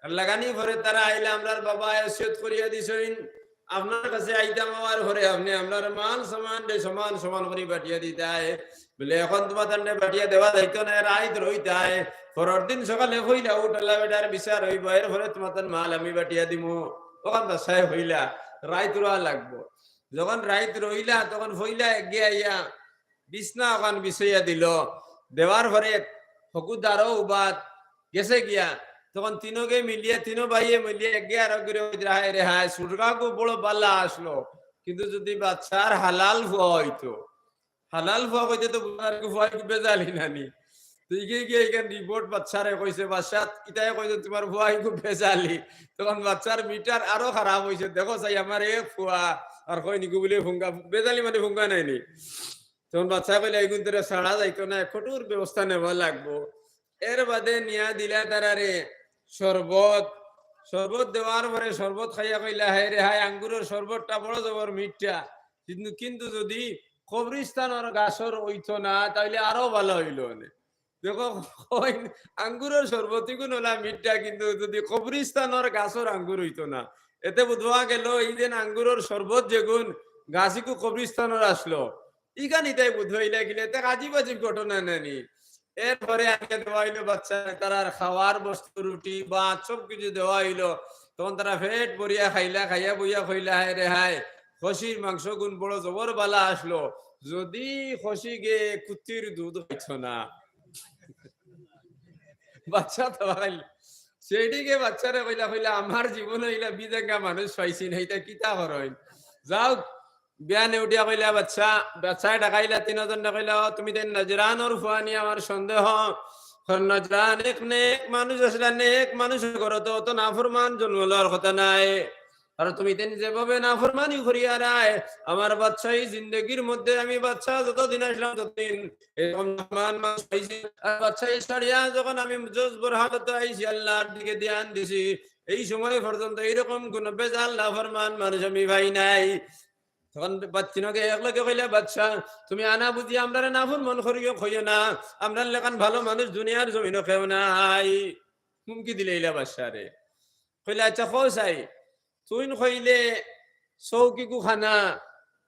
আর লাগানি পরে তারা আইলা, "আমরার বাবায় ওসিয়ত করিয়া দিছইন, আপনার কাছে আইতাম, আওয়ার পরে আপনে আমরার মাল সামান দে সমান সমান করি বাটিয়া দিতায়।" বলে, "এখন তুমাতানরে বাটিয়া দেওয়া যাইতো না, রাইত রইতায়। পরর দিন সকালে পয়লা উট আলা বেটার বিচার অইবো, এর পরে তুমাতান মাল আমি বাটিয়া দিমু।" অখান বাচ্চায় কইলা, "রাইত রওয়া লাগবো।" যখন রাইত রইলা, তখন পয়লা এগিয়া আইয়া বিছনা অখান বিছাইয়া দিল। দেওয়ার পরে হকু দারো উবাত গেছে গিয়া, তখন তিনোগে মিলিয়া, তিনো ভাইয়ে মিলিয়া এগিয়া আরোগুরে কইরা, "হায় রে হায়, সুরগাগু বড় বালা আসলো, কিন্তু যদি বাচ্চার হালাল ফুয়া অইতো।" হালাল ফুয়া কইতে তো বুঝার কি ফুয়া ইগু বেজালি নানি। তো ইগে গিয়া ইখান report বাচ্চারে কইছে, "বাচ্চা, ইতায় কইছে তুমার ফুয়া ইগু বেজালি।" তখন বাচ্চার meter আরো খারাপ অইছে, "দেখো চাই আমার এক ফুয়া, আর কইন ইগু বুলে ফুঙ্গা, বেজালি মানে ফুঙ্গা নায়নি।" তখন বাচ্চায় কইলা, "ইগুন তোরে ছাড়া যাইতো না, কঠোর ব্যবস্থা নেওয়া লাগবো।" এর বাদে নিয়া দিলা তারারে শরবত। শরবত দেওয়ার পরে শরবত খাইয়া কইলা, "হায় রে হায়, আঙ্গুরর শরবতটা বড় জবর মিঠা, কিন্তু, কিন্তু যদি কবরিস্তানর গাছর অইতো না, তাইলে আরো বালা অইলো অনে।" দেখো, কইন আঙ্গুরর শরবত ইগুন অলা মিঠা, কিন্তু যদি কবরিস্তানর গাছর আঙ্গুর অইতো না, এতে বুঝা গেল ই যেন আঙ্গুরর শরবত যেগুন, গাছ ইগু কবরিস্তানর আসলো। ইখান ইতায় বুঝাইলা কিলা, এতে আজীব আজীব ঘটনা নানি। এর পরে আনিয়া দেওয়া অইলো বাচ্চারে, তারার খাওয়ার বস্তু, রুটি, ভাত, সব কিছু দেওয়া অইলো। তখন তারা পেট ভরিয়া খাইলা, খাইয়া বইয়া কইলা, "হায় রে হায়, খসির মাংসগুন বড় জবর বালা আসলো, যদি খসিগে কুত্তির দুধ খাইতো না।" বাচ্চা তো খাইল। সেদিকে বাচ্চারে কইলা, কইলা, "আমার জীবনে ইলা বিদেঙ্গা মানুষ পাইছি না, ইতা কিতা করইন?" যাউক, বিয়ানে উঠিয়া কইলা, বাচ্চা, বাচ্চায় ডাকাইলা, তিনোজনরে কইলা, "ও, তুমিতাইন নজরানর ফুয়ানি, আমার সন্দেহ। কারণ নজরান এক নেক মানুষ আছলা, নেক মানুষ ঘরো তো অত নাফরমান জন্ম লওয়ার কথা নায়। আর তুমিতাইন যেভাবে নাফরমানি করিয়ারায়, আমার বাচ্চায় জিন্দেগির মধ্যে আমি বাচ্চা যতদিন আছলাম ততদিন এরকম নাফরমান মানুষ পাইছি। আর বাচ্চায় ছাড়িয়া যখন আমি জজবর হালতে আইছি, আল্লাহর দিকে ধ্যান দিছি, এই সময় পর্যন্ত এইরকম কোনো বেজাল নাফরমান মানুষ আমি পাই নাই।" তখন বা-, তিনোগে একলগে কইলা, "বাচ্চা, তুমি আনা বুঝি আমরারে নাফরমান করিও কইও না, আমরার লাখান ভালো মানুষ দুনিয়ার জমিনো কেউ নাই।" হুমকি দিলাইলা বাচ্চারে। কইলা, "আচ্ছা, কও চাই, তুইন কইলে চউকিগু কানা,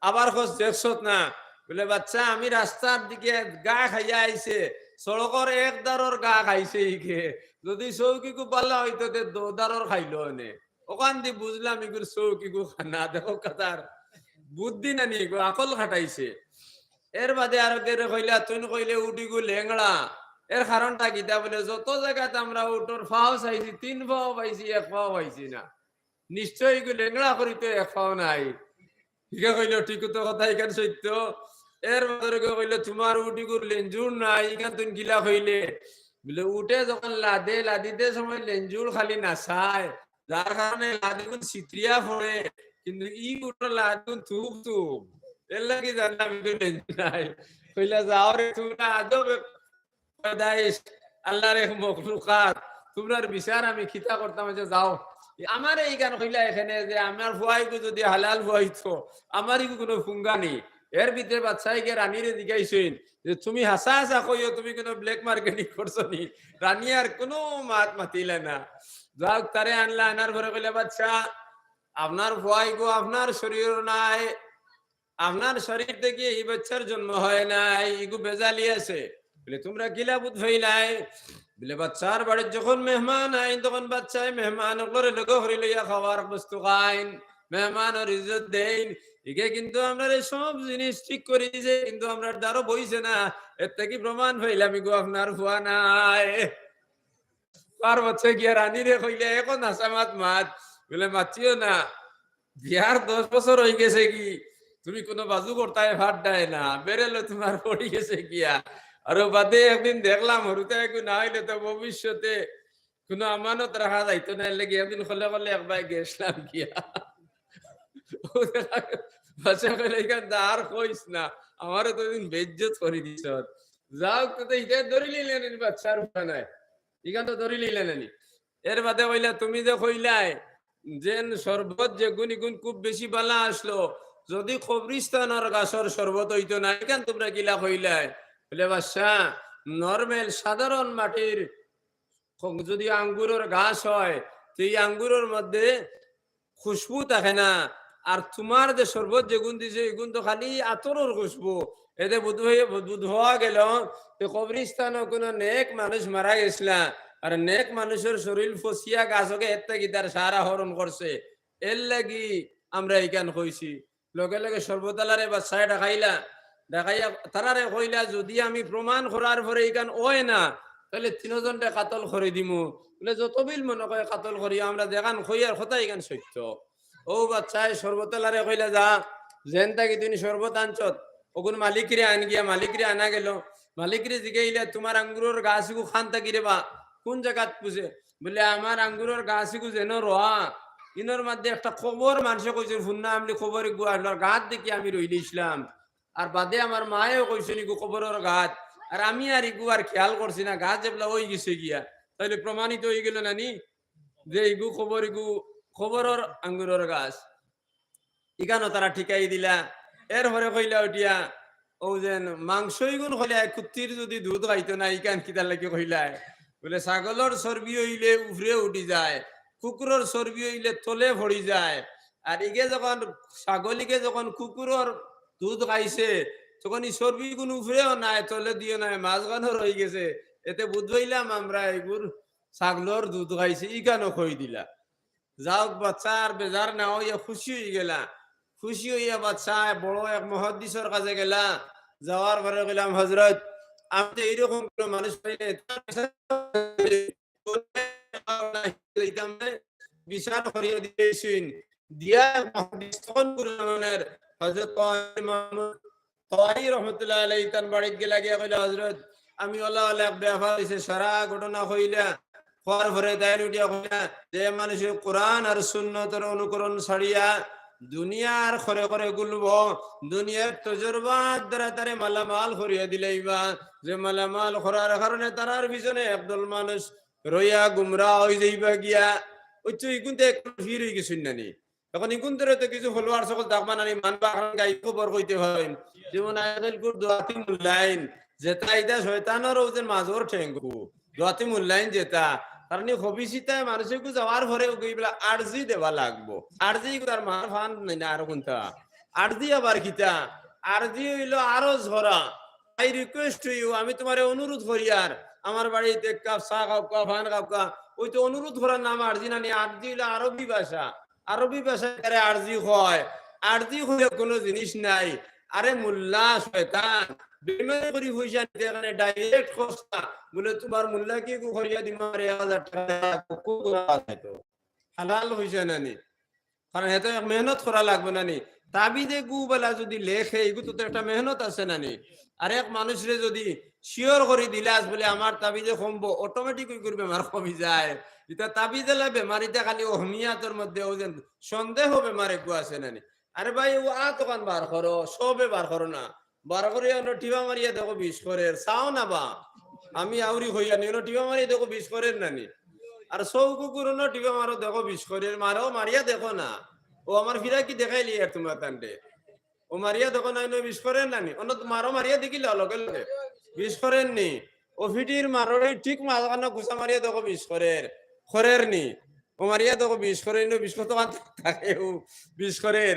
আবার কস দেখছত না।" বলে, "বাচ্চা, আমি রাস্তার দিকে ঘা খাইয়া আইছে, সড়কর এক ধারর ঘা খাইছে ইগে। যদি চউকিগু বালা অইতো, তে দো ধারর খাইলো অনে।" অখান দি বুঝলাম ইগুর চউকিগু কানা। দেখো কাতার বুদ্ধি নানি, ইগু আকল খাটাইছে। এর বাদে আরোগরে কইলা, "তুইন কইলে উটিগু লেংড়া, এর কারণটা কিতা?" বলে, "যত জাগাত আমরা উটর ফাও চাইছি, তিন ফাও পাইছি, এক ফাও পাইছি না। নিশ্চয় ইগু লেংড়া করি তো এক ফাও নাই।" ইগে কইলো, "ঠিক তো কথা, ইখান সত্য।" এর বাদে কইলো, "তুমার উটিগুর লেঞ্জুর নাই, ইখান তুইন কিলা কইলে?" বলে, "উটে যখন লাদে, লাদিতে সময় লেঞ্জুর খালি নাচায়, যার কারণে লাদিগুন ছিতরিয়া পড়ে, কিন্তু ই উটর লাদিগুন তুপ তুপ, এর লাগি জানলাম ইগু লেঞ্জুর নাই।" কইলা, "যাও রে, তুমরা আজব এক পয়দাইশ, আল্লাহর এক মখলুকাত, তুমরার বিচার আমি কিতা করতাম, আচ্ছা যাও।" আমারে ইখান কইলা এখানে যে আমার ফুয়াইগু যদি হালাল ফুয়াইতো, আমার ইগু কোনো ফুঙ্গা নি। এর ভিতরে বাচ্চায় গিয়া রানীরে জিগাইছইন যে, "তুমি হাছা হাছা কইও, তুমি কোনো black marketing করছো নি?" রানী আর কোনো মাত মাতিলা না। যাউক, তারে আনলা, আনার পরে কইলা, "বাচ্চা, আপনার ফুয়াইগু আপনার শরীরর নায়, আপনার শরীর থাকি ই বাচ্চার জন্ম হয় নাই, ইগু বেজালি আছে।" বলে, "তুমরা কিলা বুঝ পাইলায়?" বলে, "বাচ্চার বাড়িত যখন মেহমান আইন, তখন বাচ্চায় মেহমান অকলরে লগে করি লইয়া খাওয়ার বস্তু খাইন, মেহমানর ইজ্জত দেইন। ইগে কিন্তু আমরারে সব জিনিস ঠিক করি দিছে, কিন্তু আমরার দ্বারো বইছে না। এর থাকি প্রমাণ পাইলাম ইগু আপনার ফুয়া নায়।" আর বাচ্চায় গিয়া রানীরে কইলে, "এখন হাছা মাত মাত।" বলে, "মাতিও না, বিয়ার দশ বছর অইগেছে গি, তুমি কোনো বাজু করতায় পারতায় না, বেরেলো তুমার পড়ি গেছে গিয়া। আর ও বাদে একদিন দেখলাম, হুরুতায় ইগু না অইলে তো ভবিষ্যতে কোনো আমানত রাখা যাইতো না, এর লাগি একদিন কলে কলে একবার গেছলাম গিয়া।" ও দেখা, বাচ্চায় কইলে, "ইখান তো আর কইস না, আমারে তো দিন বেইজ্জত করি দিছস।" যাউক, তো ইতা ধরি লইলা নি বাদশার উপায় নাই, ইখান তো ধরি লইলা নি। এর বাদে কইলা, তুমি যে কইলায় যেন শরবত যেগুন ইগুন খুব বেশি বালা আসলো, যদি কবরিস্তানর গাছর শরবত অইতো না, ইখান তুমরা কিলা কইলায়? বলে, বাদশা, নরমাল সাধারণ মাটির খ-, যদি আঙ্গুরর গাছ হয়, তো ই আঙ্গুরর মধ্যে খুশবু থাকে না। আর তুমার যে শরবত যেগুন দিছো, ইগুন তো খালি আতরর খুশবু। এতে বুধ হয়ে, বুধ হওয়া গেল যে কবরিস্তানো কোনো নেক মানুষ মারা গেছলা, আর নেক মানুষর শরীর ফসিয়া গাছকে এর থাকি তার সারা হরণ করছে, এর লাগি আমরা ইখান কইছি। লগে লগে শরবতআলারে বাদশায় ডাকাইলা, ডাকাইয়া তারারে কইলা, যদি আমি প্রমাণ করার পরে ইখান অয় না, তাইলে তিনোজনরে কাতল করি দিমু। বলে, যত বিল মনে কয় কাতল করিও, আমরা যেখান কইয়ার কথা ইখান সত্য। অউ বাদশায় শরবতআলারে কইলা, যা, যেন থাকি তুই শরবত আনছত, অগুন মালিকরে আন গিয়া, মালিকরে আনা গেল। মালিকরে জিগাইলা, তুমার আঙ্গুরর গাছ ইগু খান থাকি রে বা, কুন জাগাত পুষে? বলে, আমার আঙ্গুরর গাছ ইগু যেন রোয়া, ইনর মধ্যে একটা কবর মানষে কইছে, হুন্না আমলি কবর ইগু আল্লার গাত দেখি আমি রইলিছলাম। আর বাদে আমার মায়েও কইছইন ইগু কবরর গাত, আর আমি আর ইগু আর খেয়াল করছি না, গাত যেবলা অই গেছে গিয়া। তাইলে প্রমাণিত অই গেল না নি যে ইগু কবর, ইগু কবরর আঙ্গুরর গাছ। ইখানও তারা ঠিকাই দিলা। এরপরে কইলা উঠিয়া, অউ যেন মাংস ইগুন কইলায়, কুত্তির যদি দুধ খাইতো না, ইখান কিতার লাগি কইলায়? বলে, ছাগলর চর্বি অইলে উপরে উঠি যায়, কুকুরর চর্বি অইলে তলে পড়ি যায়। আর ইগে যখন, ছাগল ইগে যখন কুকুরর দুধ খাইছে, তখন ই চর্বি ইগুন উপরেও নাই, তলেদিও নাই, মাঝখানো রই গেছে। এতে বুঝ পাইলাম আমরা ইগুর ছাগলর দুধ খাইছে, ইখানও কই দিলা। যাউক, বাদশা আর বেজার না অইয়া খুশি অই গেলা। খুশি অইয়া বাদশায় বড় এক মুহাদ্দিসর কাছে গেলা। যাওয়ার পরে কইলাম, হযরত, আমি তো এইরকম কোনো মানুষ পাই নাই, তার বিচার করিয়া দিয়েছেন। দিয়া এক মুহাদ্দিস তখন গুরু জমানার হযরত তাহের মাহমুদ তাই রহমতুল্লাহ আলাইহি তান বাড়িত গেলা গিয়া কইলা, হযরত, আমি অলা অলা এক ব্যাপার অইছে, সারা ঘটনা কইলা। কওয়ার পরে তাইন উঠিয়া কইলা, যে মানুষে কোরআন আর সুন্নতর অনুকরণ ছাড়িয়া দুনিয়ার খরে খরে ঘুরবো, দুনিয়ার তজরবার দ্বারা তারে মালামাল করিয়া দিলাইবা, যে মালামাল করার কারণে তারার পিছনে একদল মানুষ রইয়া গুমরা অই যাইবা গিয়া। ওই তো ইগুনতে এক ফির অই গেছইন না নি? এখন ইগুনতরে তো কিছু followers অকল থাকবা না নি, মানবা খান গাই খবর কইতে পারইন। যেমন আজকালকুর দোয়াতি মুল্লাইন, যেতা ইতা শয়তানর অউ যে মাজর ঠেঙ্গু, দোয়াতি মুল্লাইন যেতা, কারণ ই খবিসিতায় মানুষে কু যাওয়ার পরে ওগু ইবলা আরজি দেওয়া লাগবো। আরজি ইগু তার মার ফান নাই না আর কুনতা। আরজি আবার কিতা? আরজি অইলো আরো ঝরা। I request to you, আমি তুমারে অনুরোধ করিয়ার, আমার বাড়িত এক কাপ চা খাউক্কা, পান খাউক্কা। ওই তো অনুরোধ করার নাম আরজি না নি, আরজি অইলো আরবি ভাষা। আরবি ভাষায় তারে আরজি কয়। আরজি কইয়া কোনো জিনিস নাই। আরে মুল্লা শয়তান, বেইমানি করি পয়সা নিতে এখানে direct খরচা। বলে, তুমার মুল্লা কি গু করিয়া দিমু, আরে এক হাজার টেকা দেওয়া লাগবো, কু করা যায় তো। হালাল পয়সা না নি? কারণ এত এক মেহনত করা লাগবো না নি? তাবিজে গু বালা যদি লেখে, ইগু তো একটা মেহনত আছে না নি? আর এক মানুষরে যদি sure করি দিলাস বলে, আমার তাবিজে কমবো, automatic ওই করে বেমার কমি যায়। ইতা তাবিজ এলা বেমার, ইতা খালি ওহমিয়াতর মধ্যে অউ যে সন্দেহ বেমার এগু আছে না নি? আরে ভাই, অউ আত অখান বার করো, সবে বার করো না। বার করি অনো টিপা মারিয়া দেখো বিষ করের, চাও না বা। আমি আউরি কইয়ার নি, অনো টিপা মারিয়া দেখো বিষ করের না নি। আর চউ কুকুর অনো টিপা মারো দেখো বিষ করের, মারো মারিয়া দেখো না। অউ আমার ফিরাকি দেখাইলিয়ার তুমরা তানরে। অউ মারিয়া দেখো না, অনো বিষ করের না নি। অনো মারো মারিয়া দেখিলাও লগে লগে। বিষ করের নি। অউ ফিটির মারোরে ঠিক মাঝখানো ঘুষা মারিয়া দেখো বিষ করের। করের নি। অউ মারিয়া দেখো বিষ করের, ইনো বিষ কতখান থাকে, অউ বিষ করের।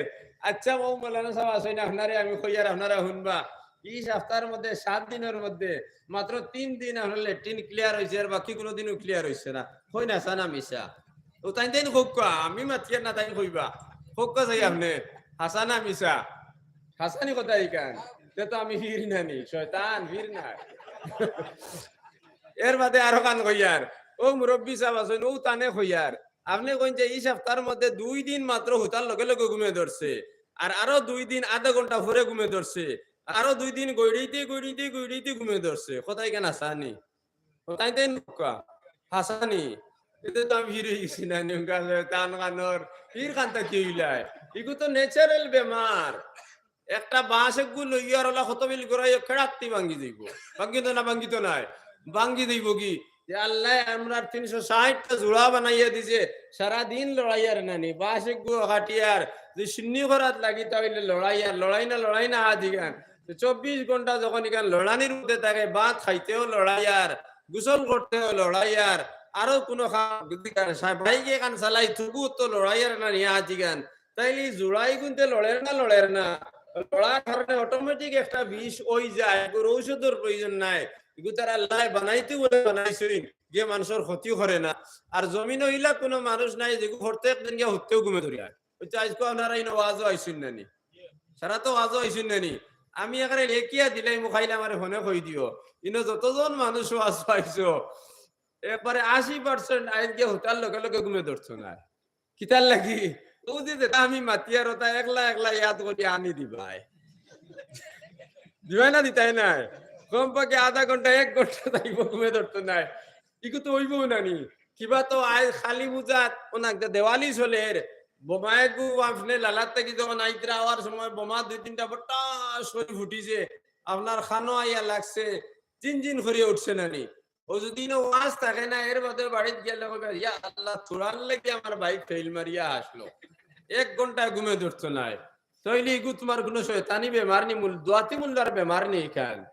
আচ্ছা, অউ মৌলানা সাব আছইন, আপনারে আমি কইয়ার, আপনারা হুনবা। ই সপ্তাহর মধ্যে, সাত দিনর মধ্যে মাত্র তিন দিন আপনার latrine clear অইছে, আর বাকি কুনু দিনও clear অইছে না। কইন হাছা না মিছা? অউ তাইন তাইন কউক্কা, আমি মাতিয়ার না, তাইন কইবা। কউক্কা চাই আপনে, হাছা না মিছা? হাছা নি কথা ইখান? তে তো আমি পীর না নি, শয়তান, পীর না। এর বাদে আরোখান কইয়ার, অউ মুরব্বি সাব আছইন, অউ তানে কইয়ার, আপনে কইন যে ই সপ্তাহর মধ্যে দুই দিন মাত্র হুতার লগে লগে ঘুমে ধরছে, আর আরো দুই দিন আধা ঘন্টা পরে ঘুমে ধরছে, আরো দুই দিন গইড়াইতে গইড়াইতে গইড়াইতে ঘুমে ধরছে। কথা ইখান হাছা নি? অউ তাইন তাইন কউক্কা, হাছা নি? এতে তো আমি পীর অই গেছি না নি, তান কানোর পীর খান্তা কি অইলায়? ইগু তো natural বেমার। একটা বাঁশ এগু লইয়া আর ওলা কত মিল ঘুরাইয়া খেড়াত্তি ভাঙ্গি যাইবো। ভাঙ্গিতো না, ভাঙ্গিতো নায়, ভাঙ্গি যাইবোগি। যে আল্লায় আমরার তিনশো ষাইটটা জুড়া বানাইয়া দিছে, সারাদিন লড়াইয়ার নানি, বাঁশ এগু কাটিয়ার, যে সিন্নি করাত লাগি তা অইলে লড়াইয়ার, লড়াই না, লড়াই না আদিগান। তো চব্বিশ ঘন্টা যখন ইখান লড়ানির মধ্যে থাকে, ভাত খাইতেও লড়াইয়ার, গোসল করতেও লড়াইয়ার, আরো কুনু কাম যদি কার সা-, বাইক এখান চালাই তবু তো লড়াইয়ার নানি আদিগান। তাইলে জুড়াইগুনতে লড়ের না, লড়ের না? লড়ার কারণে automatic একটা বিষ অই যায়, এগুর ঔষধর প্রয়োজন নাই। এগু তারা আল্লায় বানাইতে বলে বানাইছইন, যে মানুষর ক্ষতি করে না। আর জমিনো ইলা কুনু মানুষ নাই যেগু প্রত্যেক দিন গিয়া হুত্তেও ঘুমে ধরিয়া। ওই তো আইজকু আপনারা ইনো ওয়াজও আইছইন নানি, সারা তো ওয়াজও আইছইন নানি। আমি এখানে লেখিয়া দিলাই, মুখাইলে আমারে ফোনে কই দিও। ইনো যতজন মানুষ ওয়াজও আইছো, একবারে আশি percent আইজ গিয়া হুতার লগে লগে ঘুমে ধরছো না। কিতার লাগি? ও যে যেটা আমি মাতিয়ার ওটা একলা একলা ইয়াদ করি আনি দিবায়। দিবায় না দিতায় নায়? কমপক্ষে আধা ঘন্টা, এক ঘন্টা যাইবো ঘুমে ধরতো নায়। ইগু তো অইবো নানি। কিবা তো আইজ কালি পূজাত, অনাক দে-, দেওয়ালি চলের। বোমা এগু আপনে লালাত থাকি যখন আইতরা আওয়ার সময় বোমা দুই তিনটা বট্টা সই ফুটিছে, আপনার কানো আইয়া লাগছে, জিন জিন করিয়া উঠছে নানি। ও যদি ইনো ওয়াজ থাকে না, এর বাদে বাড়িত গেলে কইবা, "ইয়া আল্লাহ, তোরার লাগি আমার ভাই ফেইল মারিয়া আসলো।" এক ঘন্টা ঘুমে ধরতো নায়। তাইলে ইগু তোমার কুনু শয়তানি বেমার নি, মূল-, দোয়াতি মোল্লার বেমার নি ইখান।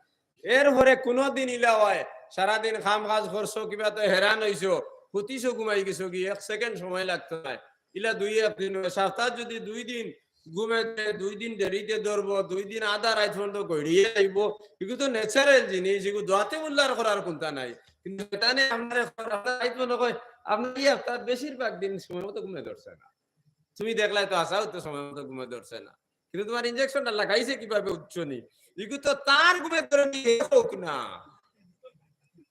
এর পরে কুনু দিন ইলা অয়, সারাদিন কাম কাজ করছো, কিবা তো হেরান অইছো, হুতিছো, ঘুমাই গেছো গি, এক second সময় লাগতো নায়। ইলা দুই এক দিন অয়, সপ্তাহ যদি দুই দিন ঘুমে দে, দুই দিন দেরিতে ধরবো, দুই দিন আধা রাইত পর্যন্ত গড়িয়ে আইবো। ইগু তো natural জিনিস, ইগু দোয়াতি মোল্লার করার কুন্তা নাই। কিন্তু শয়তানে আপনারে কর-, আপনার রাইত মনে কয়, আপনার এই হপ্তাহ বেশিরভাগ দিন সময় মতো ঘুমে ধরছে না। তুমি দেখলায় তো আসাও তো সময় মতো ঘুমে ধরছে না। কিন্তু তোমার ইঞ্জেকশনটা লাগাইছে কিভাবে উঠছো নি? ইগু তো তার ঘুমে ধরে নি, এ হোক না।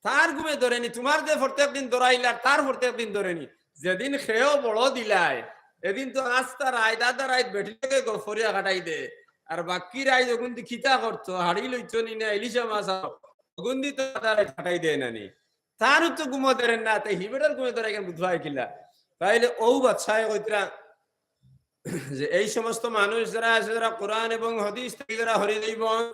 তার ঘুমে ধরে নি, তোমার যে প্রত্যেক দিন ধরাইলার, তার প্রত্যেক দিন ধরে নি। যেদিন খেয়েও বড় দিলায়, এদিন তো আস্তা রাইত, আধা রাইত বেটির লগে গফরিয়া কাটাই দে। আর বাকি রাইত ওগুন দি কিতা করতো, হাড়ি লইতো নি না, ইলিশা মাছ আও, ওগুন দি তো আধা রাইত কাটাই দে নানি। তারও তো ঘুমো ধরে না, তাই হিবেটার ঘুমে ধরে কেন বুঝবায় কিলা? তাইলে ও বাদশায় কইতরা, যে এই সমস্ত মানুষ যারা আছে, যারা কোরআন এবং হাদিস থাকি যারা হরি যাইব,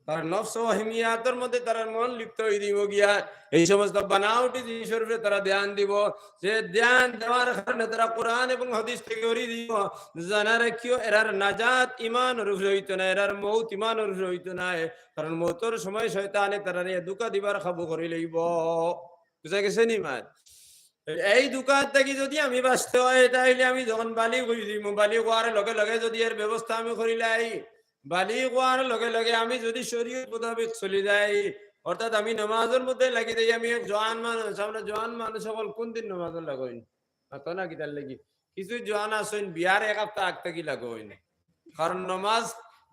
তার নফস ও হিমিয়াতর মধ্যে তার মন লিপ্ত হই দিব গিয়া, এই সমস্ত বানাওটি জিনিসর উপরে তারা ধ্যান দিব। যে ধ্যান দেওয়ার কারণে তারা কোরআন এবং হাদিস থাকি হরি দিব, জানা রাখিও, এরার নাজাত ইমানর উপরে হইতো না, এরার মৌত ইমানর উপরে হইতো না। কারণ মৌতর সময় শয়তানে তারারে ধোঁকা দিবার কাবু করি লইব। বুঝা গেছে নি মাত? এই ধোঁকা থাকি যদি আমি বাঁচতে হয়, তাইলে আমি যখন বালিগ হই যাইমু, বালিগ হওয়ার লগে লগে যদি এর ব্যবস্থা আমি করিলাই, বালিগ হওয়ার লগে লগে আমি যদি শরীয়ত মোতাবেক চলি যাই, অর্থাৎ আমি নামাজর মধ্যে লাগি যাই, আমি এক জোয়ান মানুষ, আমরা জোয়ান মানুষ সকল কোন দিন নামাজও লাগইন? মাতো না কিতার লাগি? কিছু জোয়ান আছইন, বিয়ার এক হপ্তাহ আগ থাকি লাগইন। কারণ নমাজ,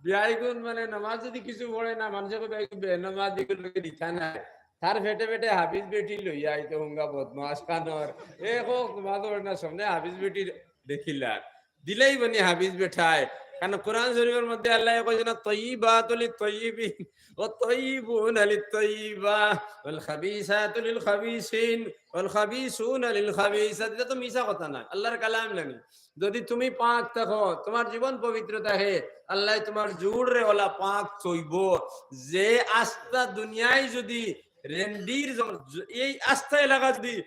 বিয়াইগুন মানে নমাজ যদি কিছু পড়ে না, মানুষে কইবা, "এই বেনমাজ, এগুলো লোকে দিতা না।" তার পেটে পেটে হাফিজ বেটি লইয়া আইতো হুঙ্গা বদমাস কানোর। এ হোক, নমাজ পড়ে না, সামনে হাফিজ বেটি দেখিলা। দিলেই বনি হাফিজ বেটায়। কারণ কোরআন শরীফর মধ্যে আল্লায় কইছে না, "তয়্যিবাতু লিত-তয়্যিবিন, ওয়া তয়্যিবুনা লিত-তয়্যিবা, ওয়াল খাবিসাতু লিল খাবিসিন, ওয়াল খাবিসুনা লিল খাবিসাত।" ইটা তো মিছা কথা নায়, আল্লাহর কালাম নানি। যদি তুমি পাক থাকো, তোমার জীবন পবিত্র থাকে, আল্লায় তোমার জুড়রে ওলা পাক থইব। যে আস্তা দুনিয়ায় যদি রেন্ডির জম-, জ-, এই আস্তা এলাকা যদি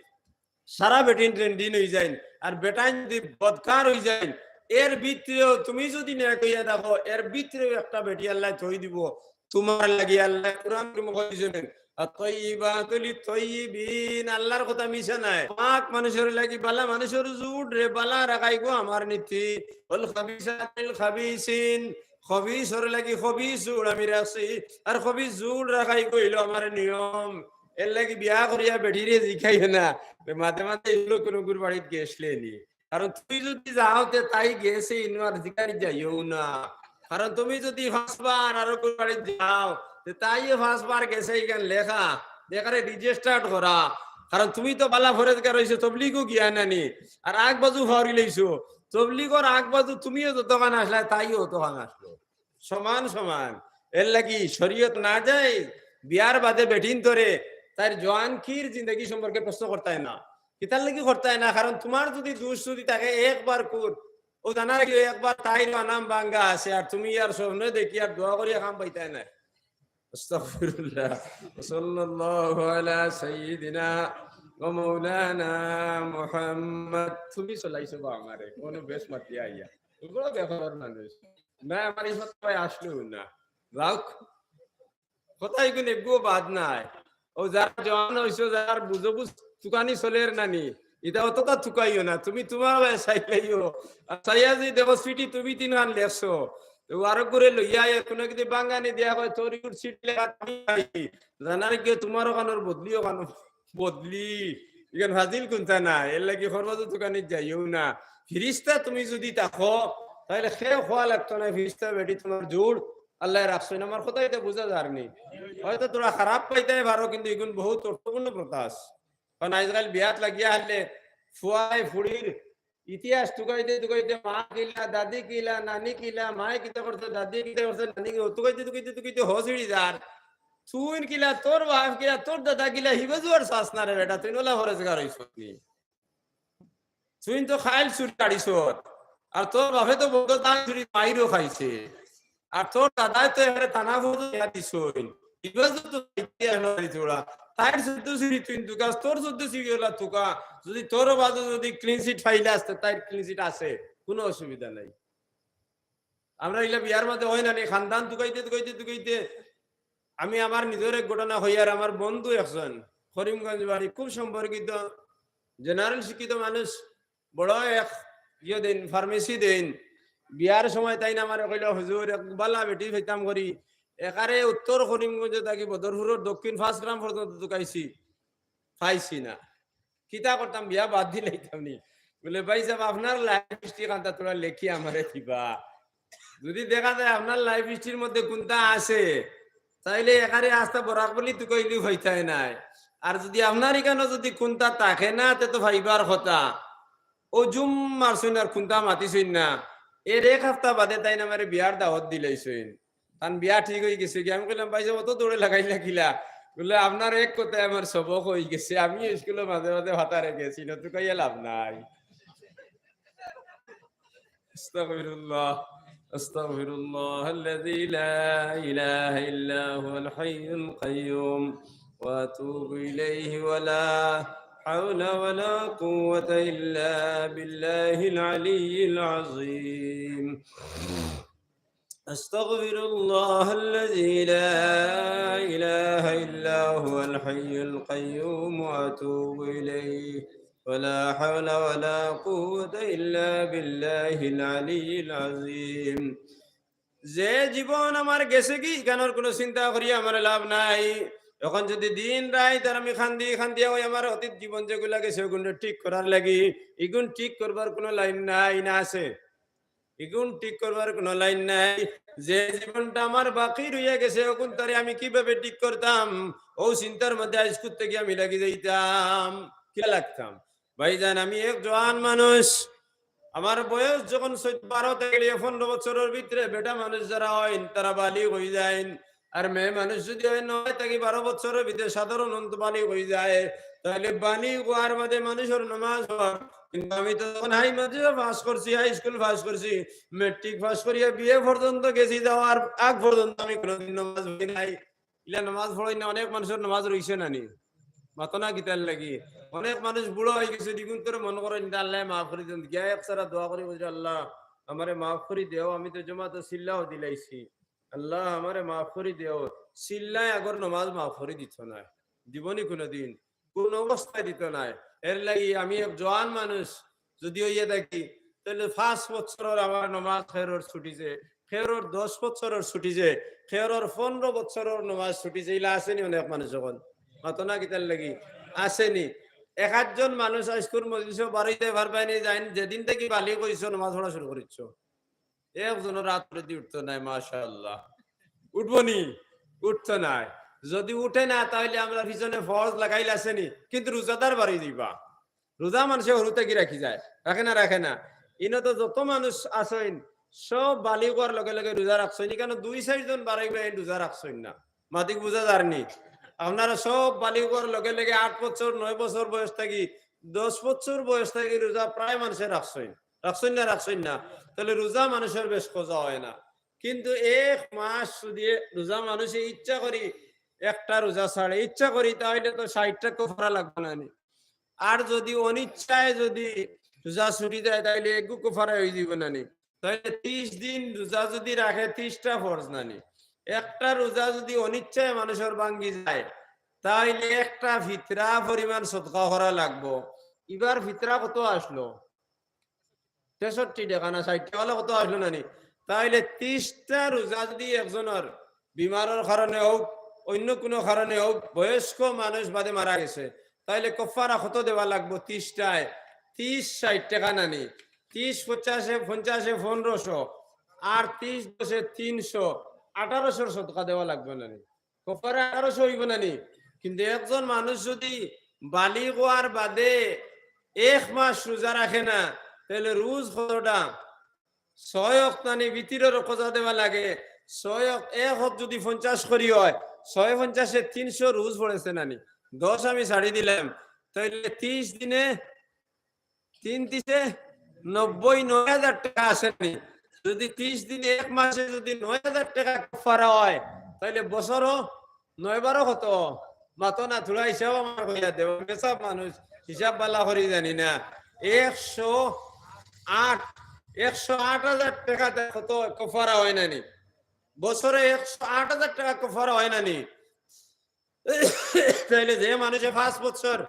সারা বেটিন রেন্ডিন হই যাইন, আর বেটাইন যদি বদকার হই যাইন, এর ভিতরেও তুমি যদি নেক হইয়া দেখো, এর ভিতরেও একটা বেটি আল্লায় থই দিব। তোমার লাগি আল্লায় কোরআন করিম কইছেন, "আত-তয়্যিবাতু লিত-তয়্যিবিন", আল্লাহর কথা মিছা নায়। পাক মানুষর লাগি বালা মানুষর জুড়রে বালা রাখাইগু আমার নীতি। "ওয়াল খাবিসাতু লিল খাবিসিন", খবিসর লাগি খবিস জুড় আমি রাখছি, আর খবিস জুড় রাখাইগু অইলো আমার নিয়ম। এর লাগি বিয়া করিয়া বেটিরে জিকাইও না, মাঝে মাঝে এগুলো কোনো গুর বাড়িত গেছলে নি। কারণ তুমি যদি যাও, তে তাই গেছে ইনো আর জিকারি যাইও না। কারণ তুমি যদি পাঁচবার আরো কেউ বাড়িত যাও, তে তাই পাঁচবার গেছে ইখান লেখা, এখানে রেজিস্টার্ড করা। কারণ তুমি তো বালা ফরেজগার হইছো, তবলিগও গিয়া নানি, আর আগ বাজু ফাউরি লইছো। তবলিগর আগ বাজু তুমিও যতখান আসলায়, তাইও অতখান আসলো। সমান সমান। এর লাগি শরীয়ত না যায়, বিয়ার বাদে বেটিন ধরে, তার জোয়ানকির জিন্দেগি সম্পর্কে প্রশ্ন করতায় না। কিতার লাগি করতায় না? কারণ তোমার যদি দুষ যদি থাকে, একবার কুর, ও জানার কি, একবার তাইর বানাম ভাঙ্গা আছে, আর তুমি আর স্বপ্নে দেখি আর দোয়া করি কাম পাইতায় না। আস্তাগফিরুল্লাহ। সাল্লাল্লাহু আলা সাইয়্যিদিনা ওয়া মাওলানা মুহাম্মদ। তুমি চলাইছো বা আমারে, কোনো বেশ মাতিয়া আইয়া। বড় বেখবর মানুষ। না, আমার এই সব ভাই আসলেও না। যাউক, কথা ইগুন এগুও বাদ নাই। ও যারা জওয়ান হইছো, যার বুঝো বুঝ তুকানি চলের নানি, ইটা অতটা তুকাইও না। তুমি তোমার ভাই চাইলাইও। আর চাইয়া যদি দেখো চিঠি তুমি তিনখান লেখছো, তো আরো করে লইয়া আইয়া কোনো যদি বাঙ্গানি দিয়া কয়, "তোর ইগুর চিঠি লেখা আমি পাই।" জানার গিয়ে তোমার ওখানোর বদলি ওখানো বদলি। ইখান ফাজিল কুন্তা না, এর লাগি খরবাজো তুকানি যাইও না। ফিরিস্তা তুমি যদি থাকো, তাহলে কেউ খোয়া লাগতো না, ফিরিস্তা বেটি তোমার জোড় আল্লাহ রাখছইন। আমার কথা ইটা বুঝা যারনি। হয়তো তোরা খারাপ পাইতায় পারো, কিন্তু ইগুন বহুত অর্থপূর্ণ কথা আছে। কারণ আজকাল বিয়াত লাগিয়া হারলে ফুয়ায় ফুড়ির ইতিহাস তুকাইতে তুকাইতে মা কিলা, দাদি কিলা, নানি কিলা, মায়ে কিতা করছে, দাদি কিতা করছে, নানি কিলা, তুকাইতে তুকাইতে তুকাইতে হসিড়ি যার। তুইন কিলা, তোর বাপ কিলা, তোর দাদা কিলা, হিবাজু আর চাস না রে বেটা, তুইন ওলা ফরেজগার হইছস নি। তুইন তো খাইল চুরি কাড়িছস, আর তোর বাপে তো বড় দান চুরি মাইরও খাইছে, আর তোর দাদায় তো এবারে থানা ফৌজ ইয়া দিছইন। ইবাজু তো ইতিহাস না দিছে ওরা। তাইর চোদ্দ চুরি তুইন তুকাস, তোর চোদ্দ চুরি ওলা তুকা। যদি তোর বাজে যদি ক্লিন চিট ফাইলে আসতে, তাইর ক্লিন চিট আছে, কোনো অসুবিধা নাই। আমরা ইলা বিয়ার মাঝে হয় না নি, খানদান তুকাইতে তুকাইতে তুকাইতে আমি আমার নিজের এক ঘটনা হই, আর আমার বন্ধু একজন করিমগঞ্জ বাড়ি, খুব সম্পর্কিত, জেনারেল শিক্ষিত মানুষ, বড় এক ইয়ে দেন, ফার্মেসি দেন। বিয়ার সময় তাইন আমারে কইলা, "হুজুর, এক বালা বেটি পাইতাম করি, একারে উত্তর করিমগঞ্জ থাকি বদরপুরের দক্ষিণ পাঁচ গ্রাম পর্যন্ত তুকাইছি, পাইছি না।" কিতা করতাম, বিয়া বাদ দিলাইতাম নি। বলে, "ভাই সাহেব, আপনার লাইফ হিস্ট্রি খানটা তোরা লেখি আমারে দিবা। যদি দেখা যায় আপনার লাইফ হিস্ট্রির মধ্যে কুন্তা আছে, তাইলে একারে আস্তা বরাক বুলি তুকাইলেও হইতায় নায়। আর যদি আপনার ইখানো যদি কুন্তা থাকে না, তে তো পাইবার কথা।" ও জুম মারছইন আর কুন্তা মাতিছইন না। এর এক হাপ্তা বাদে তাইন আমারে বিয়ার দাওয়াত দিলাইছইন। তান বিয়া ঠিক হই গেছে কি? আমি কইলাম, "ভাই সাহেব, অত দৌড়ে লাগাইলা কিলা?" বলে, "আপনার এক কথায় আমার সবক হই গেছে, আমি স্কুলে মাঝে মাঝে ভাতারে গেছি না, তুকাইয়া লাভ নাই।" أستغفر الله، أستغفر الله الذي لا إله إلا هو الحي القيوم وأتوب إليه، ولا حول ولا قوة إلا بالله العلي العظيم. أستغفر الله الذي لا إله إلا هو الحي القيوم وأتوب إليه، ولا حول ولا قوة إلا بالله العلي العظيم. যে জীবন আমার গেছে কি, ইখানোর কোনো চিন্তা করি আমার লাভ নাই। এখন যদি দিন রাইত আর আমি খান্দি খান্দি ওই আমার অতীত জীবন যেগুলা গেছে, ওগুলো ঠিক করার লাগি, ইগুন ঠিক করবার কোনো লাইন নাই, না আছে? ইগুন ঠিক করবার কোনো লাইন নাই। যে জীবনটা আমার বাকি রইয়া গেছে, ওগুন তারে আমি কিভাবে ঠিক করতাম, ও চিন্তার মধ্যে আইজ কুত্তে গিয়ে আমি লাগি যাইতাম, কি লাগতাম? ভাইজান, আমি এক জোয়ান মানুষ, আমার বয়স যখন চৌদ্দ, বারো থেকে পনেরো বছরের ভিতরে বেটা মানুষ যারা হইন, তারা বালিগ হই যাইন। আর মেয়ে মানুষ যদি হয় নয় থেকে বারো বছরের ভিতরে সাধারণত বালিগ হই যায়, তাহলে বালিগ হওয়ার বাদে মানুষের নামাজ হয়। কিন্তু আমি তো তখন হাই মাদ্রাসা পাস করছি, হাই স্কুল পাস করছি, ম্যাট্রিক পাস করিয়া বিএ পর্যন্ত গেছি, যাওয়ার আগ পর্যন্ত আমি কোনোদিন নামাজ পড়ি নাই। ইলা নামাজ পড়ই না, অনেক মানুষের নামাজ রইছে না নি? মাতো না কিতার লাগি? অনেক মানুষ বুড়া হই গেছে, দ্বিগুণ করে মনে করেন, "ইটা আল্লাহ মাফ করি দেন।" গিয়া এক সারা দোয়া করি, বলছে, "আল্লাহ, আমারে মাফ করি দেও, আমি তো জমাতে চিল্লাও দিলাইছি। আল্লাহ, আমারে মাফ করি দেও।" চিল্লায় আগর নামাজ মাফ করি দিত না, জীবনই কোনোদিন, কোন অবস্থায় দিত নাই। এর লাগি আমি এক জোয়ান মানুষ, যদি হইয়া থাকি, তাহলে পাঁচ বছরের আমার নমাজ খেরর ছুটি যে, খেরর দশ বছরের ছুটি যে, খেরর পনেরো বছরের নমাজ ছুটি যে, ইলা আছেনি অনেক মানুষ এখন। মাতো না কিতার লাগি? আছেনি। এক আধজন মানুষ আইজকুর মজলিসও বারইতে পারবায় নি, যাইন যেদিন থাকি বালিগ অইছো নমাজ পড়া শুরু করিছো। একজনও রাত পরে দি উঠতো নাই, মাশাআল্লাহ। উঠবো নি? উঠতো নাই। যদি উঠে না, তাহলে আমরা পিছনে ফরজ লাগাইল আছেনি, কিন্তু রোজাদার বাড়ি দিবা। রোজা মানুষে হুরু থাকি রাখি যায়, রাখে না, রাখে না। ইনো তো যত মানুষ আছইন, সব বালিগ অওয়ার লগে লগে রোজা রাখছইন। ইখানো দুই চাইরজন বাড়াইবা, এই রোজা রাখছইন না। মাতিক বুঝা যারনি? আপনারা সব বালিগ অওয়ার লগে লগে আট বছর, নয় বছর বয়স থাকি, দশ বছর বয়স থাকি রোজা প্রায় মানুষে রাখছইন। রাখছইন না, রাখছইন না? তাইলে রোজা মানুষর বেশ কজা অয় না। কিন্তু এক মাস যদি রোজা মানুষে ইচ্ছা করি একটা রোজা ছাড়ে, ইচ্ছা করি, তাইলে তো ষাইটটা কফারা লাগবো না নি? আর যদি অনিচ্ছায় যদি রোজা ছুটি যায়, তাইলে এগু কফারা অইযিবো না নি? তাইলে ত্রিশ দিন রোজা যদি রাখে, ত্রিশটা ফরজ না নি? একটা রোজা যদি অনিচ্ছায় মানুষর ভাঙ্গি যায়, তাইলে একটা ফিতরা পরিমাণ সদকা করা লাগবো। ইবার ফিতরা কত আসলো? তেষট্টি টেকা না ষাইট টেকা অইলে কত আসলো না নি? তাইলে ত্রিশটা রোজা যদি একজনর বিমারর কারণে অউক, অইন্য কুনু কারণে অউক, বয়স্ক মানুষ বাদে মারা গেছে, তাইলে কফারা কত দেওয়া লাগবো? ত্রিশটায় ত্রিশ ষাইট টেকা না নি? ত্রিশ পঞ্চাশে, পঞ্চাশে পনেরোশো, আর ত্রিশ দশে তিনশো, আঠারোশোর সদকা দেওয়া লাগবো না নি? কফারা আঠারোশো অইবো না নি? কিন্তু একজন মানুষ যদি বালিগ অওয়ার বাদে এক মাস রোজা রাখে না, তাইলে রোজ কতটা? ছয় অক্ত না নি, বিতিরর কজা দেওয়া লাগে। ছয় অক্ত, এক অক্ত যদি পঞ্চাশ করি অয়, ছয় পঞ্চাশে তিনশো রোজ পড়েছে না নি? দশ আমি ছাড়ি দিলাম, তাইলে ত্রিশ দিনে তিন ত্রিশে নব্বই, নয় হাজার টেকা আসে নি? যদি ত্রিশ দিনে, এক মাসে যদি নয় হাজার টেকা কফারা অয়, তাইলে বছরো নয় বারো কত? মাতো না, থুড়া হিসাব আমার কইয়া দেও, বেসাব মানুষ, হিসাব বালা করি জানি না। একশো আট, একশো আট হাজার টেকা দেয় কত কফারা অয় না নি? বছরে একশো আট হাজার টেকা কফারা অয় না নি? তাইলে যে মানুষে পাঁচ বছর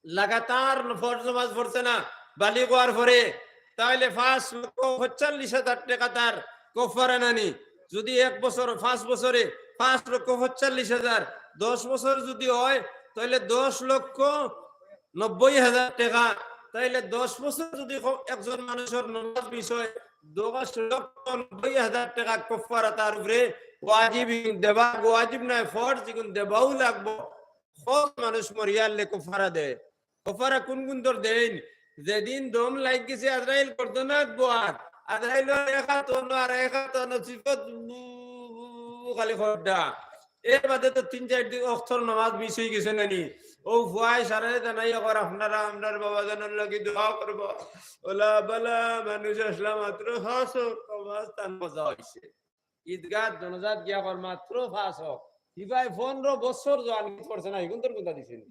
লাগাতার ফরজ নামাজ পড়ছে না, বালিগ অওয়ার পরে, তাইলে পাঁচ লক্ষ পঁয়তাল্লিশ হাজার টেকা তার কফারা না নি? যদি এক বছর, পাঁচ বছরে পাঁচ লক্ষ পঁয়তাল্লিশ হাজার, দশ বছর যদি অয়, তাইলে দশ লক্ষ নব্বই হাজার টেকা। তাইলে দশ বছর যদি ক-, একজন মানুষর নামাজ মিস অয়, দশ লক্ষ নব্বই হাজার টেকা কফারা তার উপরে ওয়াজিব ইগুন দেওয়া, ওয়াজিব নায়, ফরজ ইগুন দেওয়াউ লাগবো। কত মানুষ মরিয়ারলে কফারা দেয়? কফারা কুন কুনতর দেইন? যেদিন দম লাগি গেছে, আজরাইল গর্দনাত বওয়ার, আজরাইল এক আত অনো আর এক আত অনো, সিফত খালি খড্ডা। এর বাদে তো তিন চাইর দিন অক্তর নামাজ মিস অই গেছে না নি? অউ ফুয়ায় সারারে জানাইয়া কর, "আপনারা আমরার বাবাজানর লাগি দোয়া করবা।" অলা বালা মানুষ আসলা, মাত্র পাঁচ অক্ত নামাজ তান কজা অইছে। ইদগাত জনাজাত গিয়া কর মাত্র পাঁচ অক্ত। ইবায় পনরো বছর জোয়ান কিচ্ছু করছে না, ইগুনতর কুনতা দিছে নি?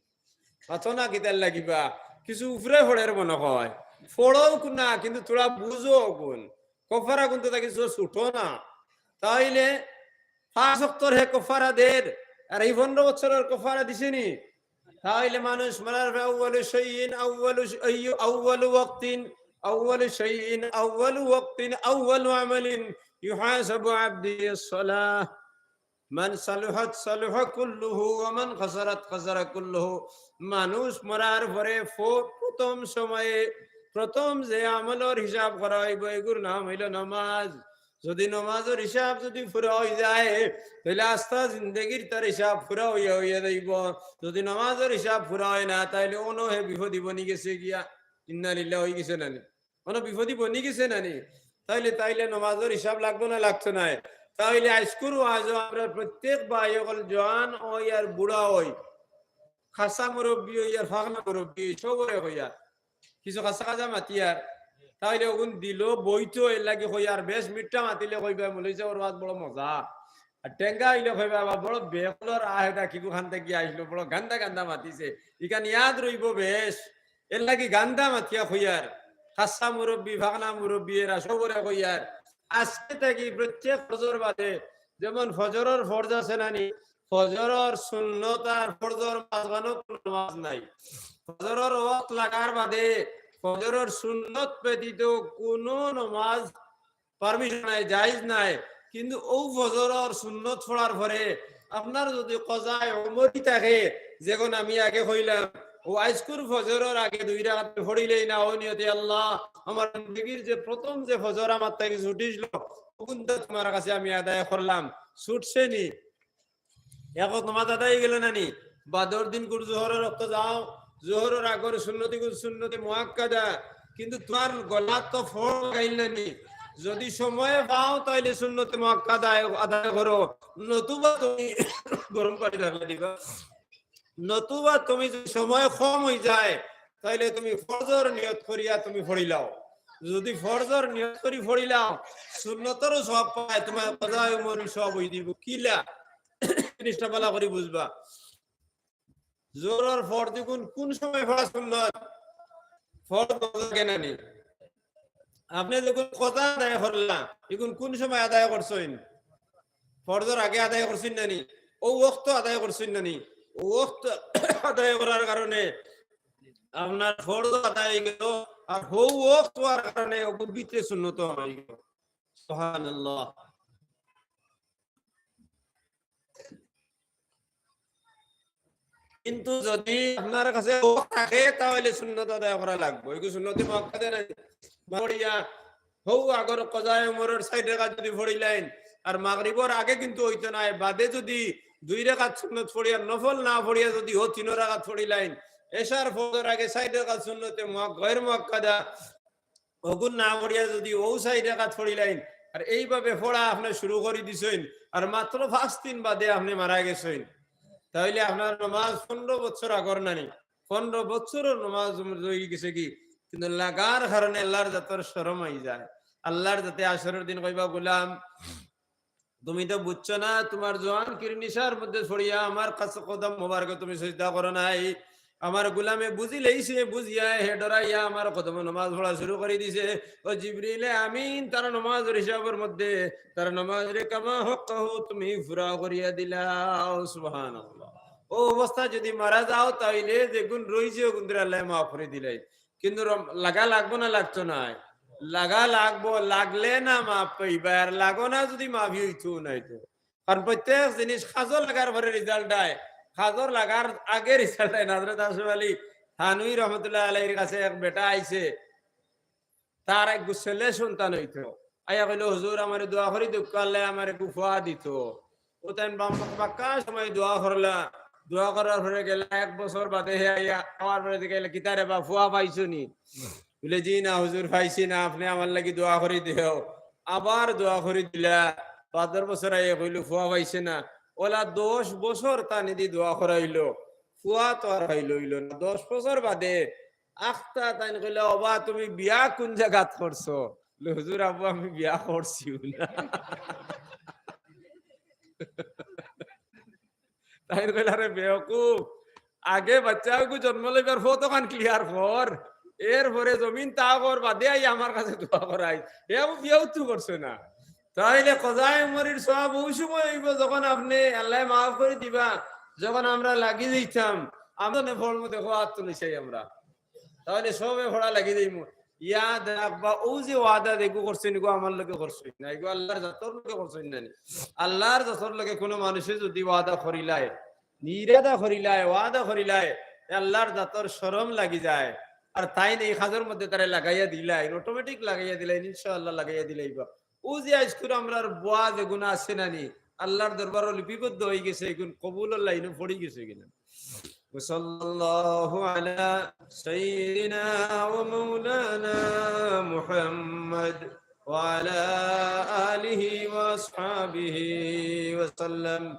মাতো না কিতার লাগিবা? কিছু উপরে পড়ের মনো অয়, পড়উক না, কিন্তু থুড়া বুঝউক। কফারা কুনতা তা কিছু ছুটো না। তাইলে পাঁচ অক্তর হে কফারা দের, আর ই পনরো বছরর কফারা দিছে নি? তাইলে মানুষ মরার পরে আউয়ালু শাইইন, আউয়ালু শ-, আইয়ু-, আউয়ালু ওয়াক্তিন, আউয়ালু শাইইন, আউয়ালু ওয়াক্তিন, আউয়ালু আমালিন ইউহাসাবু আবদি আসসালাহ। মান সালুহাত সালুহা কুল্লুহু ওয়া মান খাসারাত খাসারা কুল্লুহু। মানুষ মরার পরে ফ-, প্রথম সময়ে প্রথম যে আমলর হিসাব করা অইবো, এগুর নাম অইলো নামাজ। যদি নমাজর হিসাব যদি পুরা অই যায়, তাইলে আস্তা জিন্দেগির তার হিসাব পুরা অইয়া অইয়া যাইবো। যদি নমাজর হিসাব পুরা অয় না, তাইলে অনো হে বিপদি বনি গেছে গিয়া, ইন্না লিল্লাহ অই গেছে না নি? অনো বিপদি বনি গেছে না নি? তাইলে, তাইলে নমাজর হিসাব লাগবো না লাগতো নায়? তাইলে আইজকুর ওয়াজো আমরা প্রত্যেক ভাই অকল জোয়ান অই আর বুড়া অই, খাসা মুরব্বি অই আর ফাগনা মুরব্বি অই, সবরে কইয়ার, কিছু খাসা খাসা মাতিয়ার, তাইলে অগুন দিলো বইতো, এর লাগি কইয়ার, বেশ মিঠা মাতিলে কইবা, "মৌলভী সাবর ওয়াজ বড় মজা।" আর টেঙ্গা অইলে কইবা, "বাবা, বড় বেকলর আহেদা, কিগু খান থাকি আইলো, বড় গান্দা গান্দা মাতিছে, ইখান ইয়াদ রইবো বেশ।" এর লাগি গান্দা মাতিয়া কইয়ার, খাসা মুরব্বি, ফাগনা মুরব্বি, এরা সবরে কইয়ার, আজকে থাকি প্রত্যেক ফজর বাদে, যেমন ফজরর ফরজ আছে না নি, ফজরর সুন্নত আর ফরজর মাঝখানো কুনু নমাজ নাই। ফজরর ওয়াক্ত লাগার বাদে ফজরর সুন্নত ব্যতীত কুনু নমাজ permission নাই, জায়েজ নাই। কিন্তু অউ ফজরর সুন্নত পড়ার পরে আপনার যদি কজায়ে উমরি থাকে, যেগুন আমি আগে কইলাম, অউ আইজকুর ফজরর আগে দুই রাকাত পড়িলেই না, অউ নিয়তে, "আল্লাহ, আমার জিন্দেগির যে প্রথম যে ফজর আমার থাকি ছুটিছিল, অগুনতা তুমার কাছে আমি আদায় করলাম, ছুটছে নি?" এক ওয়াক্ত নমাজ আদায় অই গেল না নি? বাদর দিন কুর জোহরর ওয়াক্ত যাও, জোহরর আগর সুন্নতিগুন সুন্নতে মুআক্কাদা, কিন্তু তুমার গলাত তো ফড় লাগাইল না নি? যদি সময় পাও, তাইলে সুন্নতে মুআক্কাদা আদায় করো, নতুবা তুমি গরম পানি ঢালা দিবা, নতুবা তুমি যদি সময় কম অই যায়, তাইলে তুমি ফজর নিয়ত করিয়া তুমি পড়িলাও। যদি ফরজর নিয়ত করি পড়িলাও, সুন্নতরও সওয়াব পায়, তুমার কাজা উমরর সওয়াব অই দিবো। কিলা? জিনিসটা ভালা করি বুঝবা। জোহরর ফরজ ইগুন কুন সময় পড়া সুন্নত? ফরজ আগে না নি? আপনে যখন কাজা আদায় করলা, ইগুন কুন সময় আদায় করছইন? ফরজর আগে আদায় করছইন না নি? অউ ওয়াক্ত আদায় করছইন না নি? অউ ওয়াক্ত আদায় করার কারণে আপনার ফরজ আদায় অই গেল, আর হউ ওয়াক্ত অওয়ার কারণে অগুর ভিতরে সুন্নত অই গেল। সুবহানাল্লাহ। কিন্তু যদি আপনার কাছে ওয়াক্ত থাকে, তাইলে সুন্নত আদায় করা লাগবো। ইগু সুন্নতে মুআক্কাদা নায়। পড়িয়া হউ আগর কাজায়ে উমরর চাইর রাকাত যদি পড়িলাইন, আর মাগরিবর আগে কিন্তু অইতো নায়, বাদে যদি দুই রাকাত সুন্নত পড়িয়া, নফল না পড়িয়া যদি হউ তিন রাকাত পড়িলাইন, এশার ফজর আগে চাইর রাকাত সুন্নতে মুআ-, গয়র মুআক্কাদা, অগুন না পড়িয়া যদি অউ চাইর রাকাত পড়িলাইন, আর এইভাবে পড়া আপনে শুরু করি দিছইন, আর মাত্র পাঁচ দিন বাদে আপনে মারা গেছইন, তাইলে আপনার নমাজ পনরো বছর আগর না নি, পনরো বছরর নমাজ অই গেছে গি, কিন্তু লাগার কারণে আল্লার জাতর শরম অই যায়। আল্লার জাতে হাশরর দিন কইবা, "গুলাম, তুমি তো বুঝছো না, তুমার জোয়ানকির নিশার মধ্যে পড়িয়া আমার কাছে কদম মোবারকে তুমি সিজদা করো নাই। আমার গুলামে বুঝিলাইছে, বুঝিয়া হে ডরাইয়া আমার কদমো নমাজ পড়া শুরু করি দিছে। ও জিবরিলে আমিন, তার নমাজর হিসাবর মধ্যে তার নমাজরে কামা হাক্কাহু তুমি পুরা করিয়া দিলাও।" সুবহানাল্লাহ। অউ অবস্থা যদি মারা যাও, তাইলে যেগুন রইছে অগুনরে আল্লায় মাফ করি দিলাই। কিন্তু রম-, লাগা লাগবো না লাগতো নায়? লাগা লাগবো, লাগলে না মাফ পাইবা, আর লাগো না যদি মাফি অইতো নায় তো। কারণ প্রত্যেক জিনিস কাজো লাগার পরে result আয়, কাজো লাগার আগে result আয় না। হযরত আশরাফ আলী থানভী রহমতুল্লাহ আলাইহির কাছে এক বেটা আইছে, তার এক ছেলে সন্তান অইতো। আইয়া কইলো, "হুজুর, আমারে দোয়া করি দেউক্কা, আল্লায় আমারে এগু ফুয়া দিতো।" অউ তাইন বাম-, বাক্কা সময় দোয়া করলা, দোয়া করার পরে গেলা এক বছর বাদে হে আইয়া, আওয়ার পরে জিকাইলা, "কিতা রে বা, ফুয়া পাইছো নি?" বুলে, "জি না হুজুর, পাইছি না, আপনে আমার লাগি দোয়া করি দেও।" আবার দোয়া করি দিলা, বাদর বছর আইয়া কইলো, "ফুয়া পাইছে না।" অলা দশ বছর তানিদি দোয়া করাইলো, ফুয়া তো আর পাইলো অইলো না। দশ বছর বাদে আখতা তাইন কইলা, "ওবা, তুমি বিয়া কুন জাগাত করছো?" বুলে, "হুজুর, আব্বু, আমি বিয়া করছি না।" তাইন কইলা, "রে বেওকুফ, আগে বাচ্চাগু জন্ম লইবার পথ অখান clear কর, এরপরে জমিন তা কর, বাদে আইয়া আমার কাছে দোয়া করাই। হে আবু, বিয়াউ তো করছে না।" তাইলে কাজায়ে উমরর সওয়াব অউ সময় অইবো যখন আপনে আল্লায় মাফ করি দিবা, যখন আমরা লাগি যাইতাম, আমরা নে ফলমু দেখো আত তুলি চাই আমরা। তাইলে সবে পড়া লাগি যাইমু। ইয়াদ রাখবা, অউ যে ওয়াদা যেগু করছইন, ইগু আমার লগে করছইন না, ইগু আল্লার জাতর লগে করছইন না নি। আল্লার জাতর লগে কুনু মানুষে যদি ওয়াদা করিলায়, ইরাদা করিলায়, ওয়াদা করিলায়, আল্লার জাতর শরম লাগি যায়। আর তাইন এই কাজর মধ্যে তারে লাগাইয়া দিলাইন, automatic লাগাইয়া দিলাইন, ইনশাআল্লাহ লাগাইয়া দিলাইবা। অউ যে আইজকুর আমরার বুয়া যেগুন আছে না নি, আল্লার দরবারো লিপিবদ্ধ অই গেছে, ইগুন কবুলর লাইনো পড়ি গেছে কিনা। وصلى الله على سيدنا ومولانا محمد وعلى آله وأصحابه وسلم.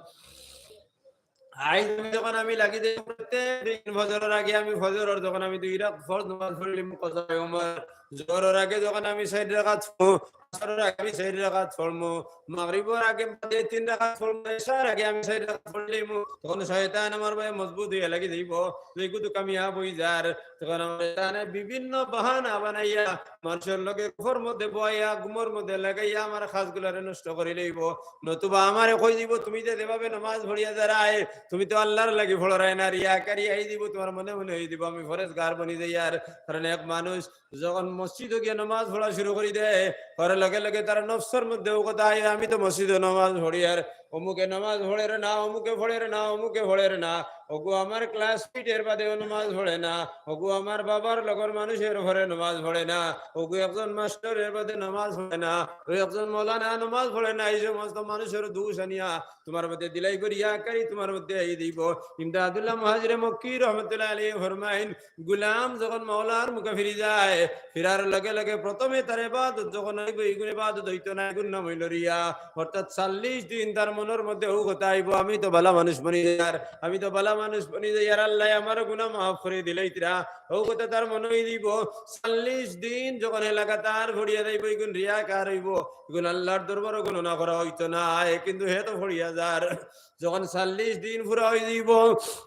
আইজ আমি যখন আমি লাগি যাই প্রত্যেক দিন ফজরর আগে, আমি ফজরর যখন আমি দুই রাকাত ফরজ নামাজ পড়িলিমু কাজায়ে উমর, জোহরর আগে যখন আমি চাইর রাকাত, আসরর আগে আমি চাইর রাকাত পড়মু, মাগরিবর আগে বাদে তিন রাকাত পড়মু, এশার আগে আমি চাইর রাকাত পড়িলিমু, তখন শয়তান আমার বায় মজবুত অইয়া লাগি যাইবো, যেগু তো কামিয়াব অই যার। তখন আমার শয়তানে বিভিন্ন বাহানা বানাইয়া মানুষর লগে গফর মধ্যে বওয়াইয়া, ঘুমর মধ্যে লাগাইয়া আমার কাজগুলারে নষ্ট করি লইবো। নতুবা আমারে কই দিবো, "তুমি যে যেভাবে নামাজ পড়িয়া যারায়, তুমি তো আল্লার লাগি পড়রায় না, রিয়াকারি আই দিবো, তুমার মনে মনে অই দিবো, আমি পরেজগার বনি যাইয়ার।" কারণ এক মানুষ যখন মসজিদো গিয়া নামাজ পড়া শুরু করি দেয়, পরে লগে লগে তার নফসর মধ্যে অউ কথা আয়, "আমি তো মসজিদো নামাজ পড়িয়ার, অমুকে নামাজ পড়ের না, অমুকে পড়ের না, অমুকে পড়ের না।" অগু আমার classmate এর বাদেও নামাজ পড়ে না, অগু আমার বাবার লগর মানুষ এর পরে নামাজ পড়ে না, অগু একজন মাস্টার এর বাদে নামাজ পড়ে না, অউ একজন মৌলানা নামাজ পড়ে না, এই সমস্ত মানুষর দোষ আনিয়া তুমার মধ্যে দিলাই করি রিয়াকারি তুমার মধ্যে আই দিবো। ইমদাদুল্লাহ মুহাজিরে মক্কি রহমতুল্লাহ আলাইহি ফরমাইন, গুলাম যখন মাওলার মুখে ফিরি যায়, ফিরার লগে লগে প্রথমে তার ইবাদত যখন অইবো, ইগুন ইবাদত অইতো না, ইগুন নাম অইলো রিয়া। অর্থাৎ চল্লিশ দিন তার মন মনর মধ্যে অউ কথা আইবো, "আমি তো ভালা মানুষ বনি যাইয়ার, আমি তো ভালা মানুষ বনি যাইয়ার, আল্লায় আমার গুনা মাফ করি দিলাইতরা।" অউ কথা তার মনো অই যাইবো। চল্লিশ দিন যখন হে লাগাতার পড়িয়া যাইবো, ইগুন রিয়াকার অইবো, ইগুন আল্লার দরবারো গণনা করা অইতো নায়, কিন্তু হে তো পড়িয়া যার। যখন চল্লিশ দিন পুরা অই যাইবো,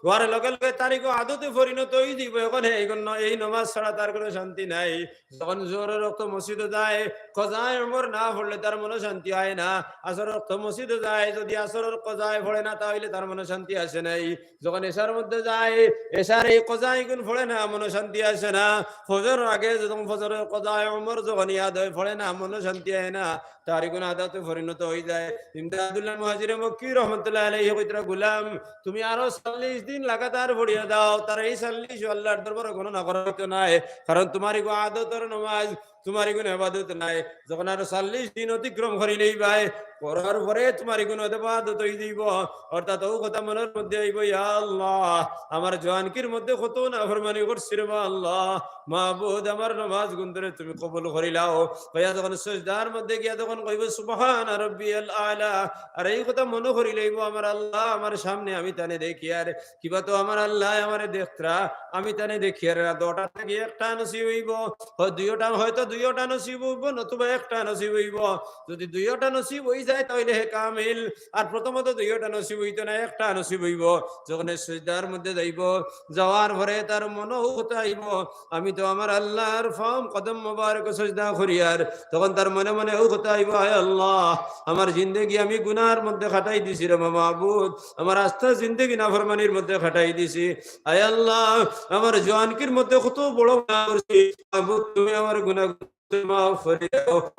অওয়ার লগে লগে তার ইগু আদতে পরিণত অই যাইবো। অখন হে ইগুন ন-, এই নমাজ ছাড়া তার কুনু শান্তি নাই। যখন জোহরর অক্ত মসজিদো যায়, কজায়ে উমর না পড়লে তার মনো শান্তি অয় না। আসরর অক্ত মসজিদো যায়, যুদি আসরর কজায়ে পড়ে না, তা অইলে তার মনো শান্তি আসে নাই। যখন এশার মধ্যে যায়, এশার এই কজা ইগুন পড়ে না, মনো শান্তি আসে না। ফজরর আগে যখন ফজরর কজায়ে উমর যখন ইয়াদ অয়, পড়ে না, মনো শান্তি অয় না, তার ইগুন আদতে পরিণত অই যায়। ইমদাদুল্লাহ মুহাজিরে মক্কি রহমতুল্লাহ আলাইহি কইতরা, "গুলাম, তুমি আরো চল্লিশ দিন লাগাতার পড়িয়া যাও, তার এই চল্লিশ আল্লার দরবারো গণনা করা অইতো নায়, কারণ তুমার ইগু আদতর নমাজ, তুমার ইগুন ইবাদত নায়।" যখন আরো চল্লিশ দিন অতিক্রম করিলাইবায়, করার পরে তুমার ইগুন ইবাদত অই যাইবো। অর্থাৎ অউ কথা মনর মধ্যে আইবো, "ইয়া আল্লাহ, আমার জোয়ানকির মধ্যে কত নাফরমানি করছি রে বা আল্লাহ, মাবুদ, আমার নমাজ গুনতরে তুমি কবুল করিলাও।" কইয়া যখন সজদার মধ্যে গিয়া তখন কইবো, "সুবহানা রাব্বিয়াল আলা।" আর এই কথা মনো করিলাইবো, "আমার আল্লাহ আমার সামনে, আমি তানে দেখিয়ার, কিবা তো আমার আল্লায় আমারে দেখতরা, আমি তানে দেখিয়ার না।" দুইওটা থাকি একটা নসিব অইবো, অয় দুইওটা, হয়তো দুইওটা নসিব অইবো, নতুবা একটা নসিব অইবো। যুদি দুইওটা নসিব অই যায়, তা অইলে হে কামিল। আর প্রথমত দুইওটা নসিব অইতো নায়, একটা নসিব অইবো। যখন হে সজদার মধ্যে যাইবো, যাওয়ার পরে তার মনো অউ কথা আইবো, "আমি তো আমার আল্লার পাও কদম মোবারকো সজদা করিয়ার।" তখন তার মনে মনে অউ কথা আইবো, "আয় আল্লাহ, আমার জিন্দেগি আমি গুনার মধ্যে কাটাই দিছি রে মাবুদ, আমার আস্তা জিন্দেগি নাফরমানির মধ্যে কাটাই দিছি। আয় আল্লাহ, আমার জোয়ানকির মধ্যে কত বড় গুনা করছি, মাবুদ, তুমি আমার গুনা মাফ করি দাও।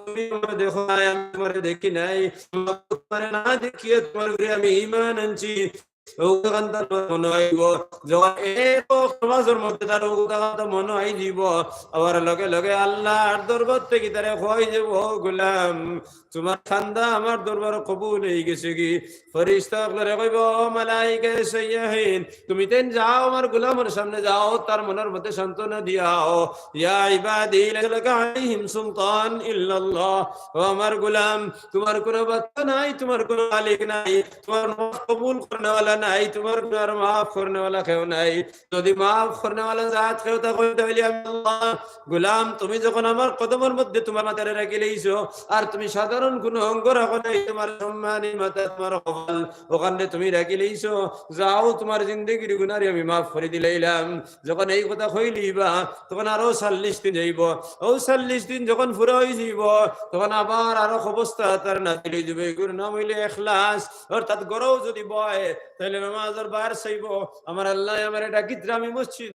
তুমি আমারে দেখো নাই, আমি তুমারে দেখি নাই। তুমারে না দেখিয়া তুমার উপরে আমি ঈমান আনছি।" অউ কথা তার মনো আইবো। যখন এক নমাজর মধ্যে তার অউ কথা মনো আই যাইবো, আবার লগে লগে আল্লার দরবার থাকি তারে কওয়া অই যাইবো, "ও গুলাম, তুমার কান্দা আমার দরবারো কবুল অই গেছেগি।" ফিরিস্তা অকলরে কইবো, "ও মালাইকায়ে সাইয়্যাহিন, তুমি তেন যাও, আমার গুলামর সামনে যাও, তার মনর মধ্যে সান্ত্বনা দিয়াও। ইয়া ইবাদি লাইসা লাকা আলাইহিম সুলতান ইল্লাল্লাহ। ও আমার গুলাম, তুমার কুনু বাদশা নাই, তুমার কুনু মালিক নাই, তুমার নমাজ কবুল করনেওয়ালা নাই, তুমার গুনার মাফ করনেওয়ালা কেউ নাই। যুদি মাফ করনেওয়ালা জাত কেউ থাকইন, তা অইলে আমি আল্লাহ। গুলাম, তুমি যখন আমার কদমর মধ্যে তুমার মাথারে রাখিলাইছো, আর তুমি সাধারণ কুনু অঙ্গ রাখো নাই, তুমার সম্মানী মাথা, তুমার কপাল, অখানরে তুমি রাখিলাইছো, যাও, তুমার জিন্দেগির গুনারে আমি মাফ করি দিলাইলাম।" যখন এই কথা কইলিবা, তখন আরো চল্লিশ দিন যাইবো। অউ চল্লিশ দিন যখন পুরা অই যাইবো, তখন আবার আরো অবস্থা তার নাজিল অই যাইবো। ইগুর নাম অইলে ইখলাস। অর্থাৎ ঘরো যুদি বয়, তাইলে নমাজর বার চাইবো, "আমার আল্লায় আমারে ডাকিতরা, আমি মসজিদ,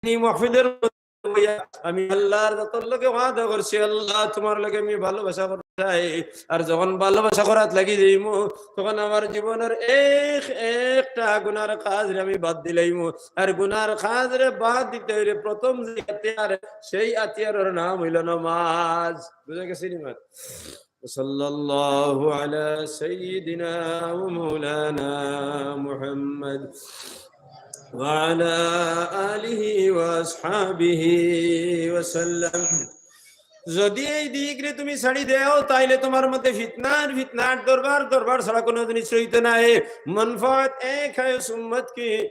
নি মাহফিলর মধ্যে বইয়া আমি আল্লার জাতর লগে ওয়াদা করছি, আল্লাহ, তুমার লগে আমি ভালোবাসা করতাম চাই।" আর যখন ভালোবাসা করাত লাগি যাইমু, তখন আমার জীবনর এক একটা গুনার কাজরে আমি বাদ দিলাইমু। আর গুনার কাজরে বাদ দিতে অইলে প্রথম যে হাতিয়ার, সেই হাতিয়ারর নাম অইলো নমাজ। বুঝা গেছে নি মাত? وصلى الله على سيدنا ومولانا محمد وعلى آله وأصحابه وسلم। যুদি এই দিকরে তুমি ছাড়ি দেও, তাইলে তুমার মধ্যে ফিতনার, ফিতনার দরবার, দরবার ছাড়া কুনু জিনিস রইতো নায়। منفعت ایک ہے اس امت کی،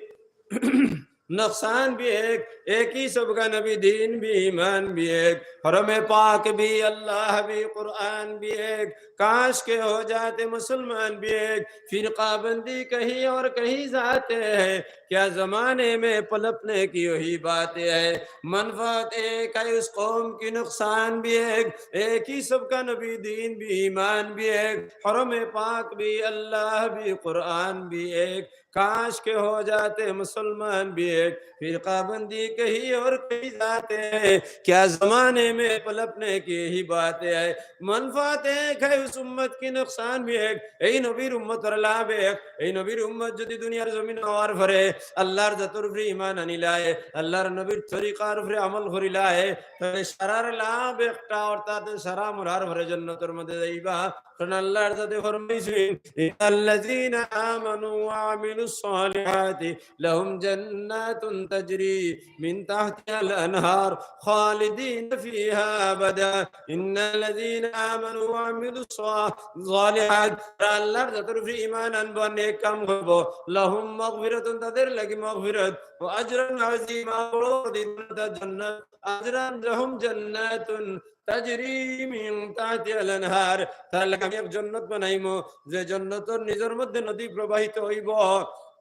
نقصان بھی ایک، ایک ہی سب کا نبی، دین بھی، ایمان بھی ایک، حرم پاک بھی، اللہ بھی، قرآن بھی ایک۔ کاش کہ ہو جاتے مسلمان بھی ایک، فرقہ بندی کہیں اور کہیں جاتے ہیں، کیا زمانے میں پلٹنے کی وہی باتیں ہیں۔ منفعت ایک ہے اس قوم کی، نقصان بھی ایک، ایک ہی سب کا نبی، دین بھی، ایمان بھی ایک، حرم پاک بھی، اللہ بھی، قرآن بھی ایک۔ کاش کہ ہو جاتے مسلمان بھی ایک، فرقہ بندی کہیں اور کہیں جاتے ہیں، کیا زمانے میں پلٹنے کی یہی باتیں ہیں۔ منفعت ایک ہے اس امت کی، نقصان بھی ایک۔ এই নবীর উম্মতর লাভ এক। এই নবীর উম্মত যুদি দুনিয়ার জমিনো অওয়ার পরে আল্লাহর জাতর উপরে ইমান আনিলায়, আল্লাহর নবীর তরিকার উপরে আমল করিলায়, তাইলে সারার লাভ একটা, অর্থাৎ সারা মরার পরে জন্নতর মধ্যে যাইবা। কারণ আল্লাহর জাতে ফরমাইছইন, "ইন্নাল্লাযীনা আমানু ওয়া আমিলুস সালিহাতি লাহুম জান্নাতুন তাজরি মিন তাহতিহাল আনহার খালিদিনা ফিহা আবাদা।" ইন্নাল্লাযীনা আমানু ওয়া আমিলুস সা-, সালিহাত, যারা আল্লাহর জাতর উপরে ঈমান আনবো, নেক কাম করবো, লাহুম মাগফিরাতুন, তাদের লাগি মাগফিরাত, ওয়া আজরান আযীমা, বড় প্রতিদান, জান্নাত, আজরান লাহুম জান্নাতুন তাজরি মিন তাহতিহাল আনহার, তার লাগি আমি এক জন্নত বানাইমু, যে জন্নতর নিজর মধ্যে নদী প্রবাহিত হইব।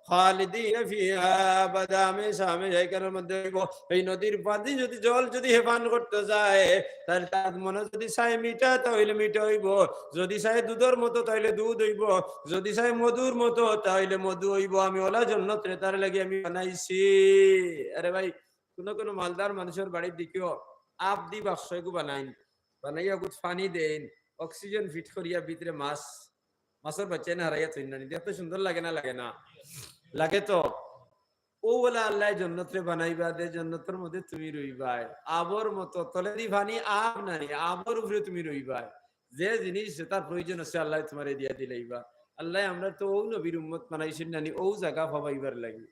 খালিদিনা ফিহা আবাদা, হামেশা হামেশা এখানের মধ্যে হইব। এই নদীর পানি যদি, জল যদি হে পান করতে যায়, তাহলে তার মনে যদি চায় মিঠা, তাহলে মিঠা হইব, যদি চায় দুধর মতো, তাহলে দুধ হইব, যদি চায় মধুর মতো, তাহলে মধু হইব। আমি ওলা জন্নতরে তার লাগি আমি বানাইছি। আরে ভাই, কোনো কোনো মালদার মানুষের বাড়ির দিকেও আপ দি বাক্স এগু বানাইন, বানাইয়া গুত পানি দেইন, অক্সিজেন ফিট করিয়া ভিতরে মাছ, মাছর বাচ্চা এনে হারাইয়া থইন না নি, দেখতে সুন্দর লাগে না, লাগে না? লাগে তো। ও বলে আল্লাহ জন্নতরে বানাইবা দে, জন্নতর মধ্যে তুমি রইবায়, আবর মতো, তলেদি পানি আব নানি, আবর উপরে তুমি রইবায়। যে জিনিস যেটার প্রয়োজন আছে আল্লাহ তোমারে দিয়া দিলাইবা। আল্লাহ আমরা তো ও নবীর উম্মত বানাইছেন নানি, ও জায়গা পাবাইবার লাগি,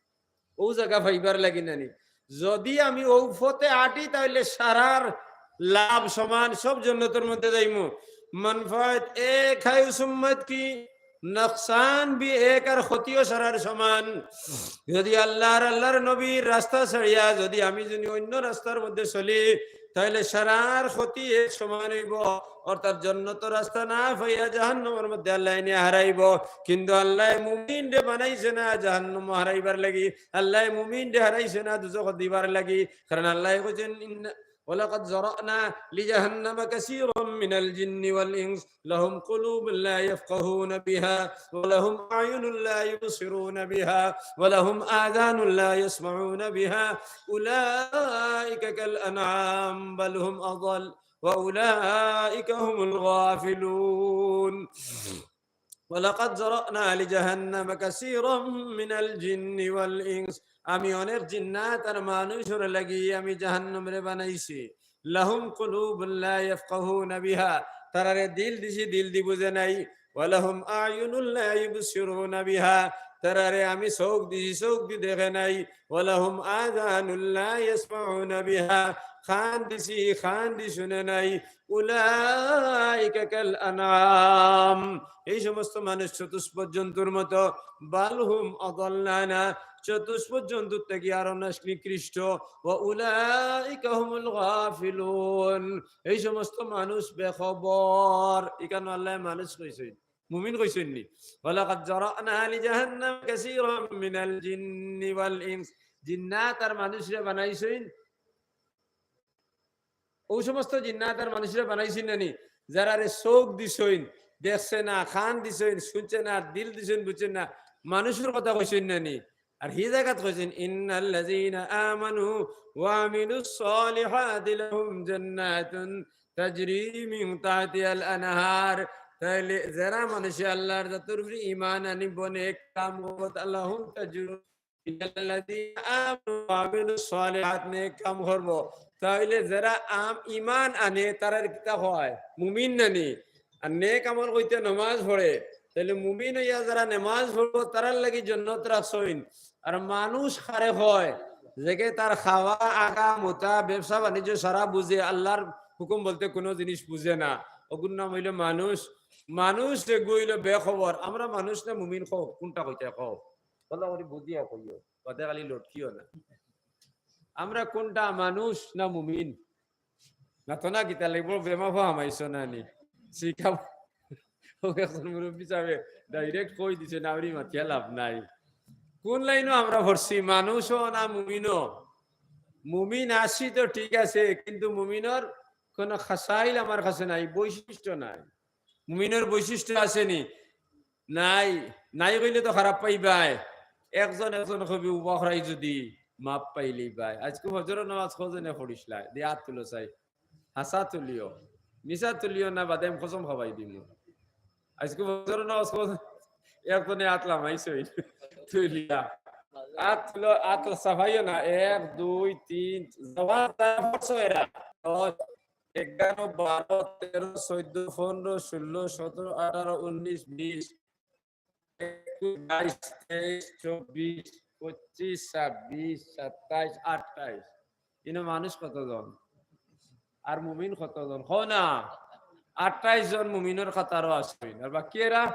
ও জায়গা পাইবার লাগি নানি। যদি আমি ও পথে আটি, তাহলে সারার লাভ সমান, সব জন্নতর মধ্যে যাইমু। মানফাত এক হাই উসুম্মত কি, নকসান বি এক, আর ক্ষতিও সারার সমান। যদি আল্লাহর, আল্লাহর নবীর রাস্তা ছাড়িয়া যদি আমি যদি অন্য রাস্তার মধ্যে চলি, তাহলে সারার ক্ষতি এক সমান হইব। অর্থাৎ জন্নতর রাস্তা না পাইয়া জাহান্নামের মধ্যে আল্লাহ নিয়ে হারাইব। কিন্তু আল্লাহ মুমিনরে বানাইছে না জাহান্নামো হারাইবার লাগি, আল্লাহ মুমিনরে হারাইছে না দুজখ দিবার লাগি। কারণ আল্লাহ কইছেন, ইন্না, ওয়ালাকাদ যারানা লিজাহান্নামা কাসীরাম মিনাল জিন্নি ওয়াল ইনস লাহুম কুলুবুন লা ইয়াফকাহুনা বিহা ওয়া লাহুম আ'য়ুনুন লা ইউবসিরুনা বিহা ওয়া লাহুম আযানুন লা ইয়াসমাউনা বিহা উলাইকা কাল আনআম বাল হুম আদাল ওয়া উলাইকা হুমুল গাফিলুন। ওয়ালাকাদ যারানা লিজাহান্নামা কাসীরাম মিনাল জিন্নি ওয়াল ইনস। আমি অনেক জিন্নাত আর মানুষর লাগি আমি জাহান্নামরে বানাইছি। লাহুম কুলুবুন লা ইয়াফকাহুনা বিহা। তারারে দিল দিছি, দিল দি বুঝে নাই। ওয়া লাহুম আ'য়ুনুন লা ইউবসিরুনা বিহা। তারারে আমি চোখ দিছি, চোখ দি দেখে নাই। ওয়া লাহুম আযানুন লা ইয়াসমাউনা বিহা। কান দিছি, কান দি শুনে নাই। উলাইকা কাল আনআম, এই সমস্ত মানুষ চতুষ্পদ জন্তুর মতো। বাল হুম আদাল্লানা, চতুষ্পদ জন্তুর থাকি আরো নস-, নিকৃষ্ট। ওয়া উলাইকা হুমুল গাফিলুন, এই সমস্ত মানুষ বেখবর। ইখানো আল্লাহ মানুষ কইছইন, মুমিন কইছইন নি? ওয়ালাকাদ যারানা লিজাহান্নাম কাসীরাম মিনাল জিন্নি ওয়াল ইনস, জিন্নাত আর মানুষরে বানাইছইন। ও সমস্ত জিন্নাত আর মানুষরে বানাইছইন না নি, যারারে চোখ দিছইন, দেখছে না, কান দিছইন, শুনছে না, দিল দিছইন, বুঝছেন না, মানুষর কথা কইছইন না নি। আর হি জাগাত কইছইন, ইন্নাল্লাযীনা আমানু ওয়া আমিলুস সালিহাতি লাহুম জান্নাতুন তাজরি মিন তাহতিহাল আনহার। তাইলে যারা মানুষে আল্লাহর জাতর উপরে ঈমান আনিব, নেক কাম করব, লাহুম তাজরি ইন্নাল্লাযীনা আমানু ওয়া আমিলুস সালিহাত, নেক কাম করব। তাইলে যারা আম-, ঈমান আনে, তারারে কিতা কয়? মুমিন না নি? আর নেক আমল কইতে নামাজ পড়ে। তাইলে মুমিন হইয়া যারা নামাজ পড়ব, তারার লাগি জন্নত রাখছইন। আর মানুষ কারে কয়? যেগে তার খাওয়া, আগা, মুতা, ব্যবসা বাণিজ্য সারা বুঝে, আল্লাহর হুকুম বলতে কোনো জিনিস বুঝে না। ওগুর নাম হইল মানুষ। মানুষ যেগু হইল বেখবর। আমরা মানুষ না মুমিন কও, কোনটা কইতে কও? ভালা করি বুঝিয়া কইও, বাদে খালি লটকিও না। আমরা কোনটা, মানুষ না মুমিন? না তো না, কিতা লাগবো, বেমাফা হামাইছো না নি? শিখা, ও এখন মুরব্বি সাহেবে direct কই দিছে, না, ওরি মাতিয়া লাভ নাই। কোন লাইনো আমরা পড়ছি, মানুষও না মুমিনও? মুমিন আছি তো ঠিক আছে, কিন্তু মুমিনর কোনো খাসাইল আমার কাছে নাই, বৈশিষ্ট্য নাই। মুমিনর বৈশিষ্ট্য আছে নি? নাই। নাই কইলে তো খারাপ পাইবায়। একজন একজন কবি উবা করাই যদি মাপ পাইলি বায়। আজকে ফজর নামাজ কজনে পড়িসলা? দি আত তুলো চাই। হাছা তুলিও। মিছা তুলিও না, বাদে আমি কসম খাবাই দিমু। আজকে ফজর নামাজ কজনে, একজনে আত লামাইছইন তুলিয়া। আত তুলো, আত সাফাইও না। এক, দুই, তিন, জবান তারা পড়ছো এরা। দশ, এগারো, বারো, তেরো, চৌদ্দ, পনেরো, ষোলো, সতেরো, আঠারো, উনিশ, বিশ, একুশ, বাইশ, তেইশ, চব্বিশ, পঁচিশ, ছাব্বিশ, সাতাইশ, আটাইশ। ইনো মানুষ কতজন? আর মুমিন কতজন? কও না। আটাইশ জন মুমিনর কাতারো আছইন। আর বাকি এরা?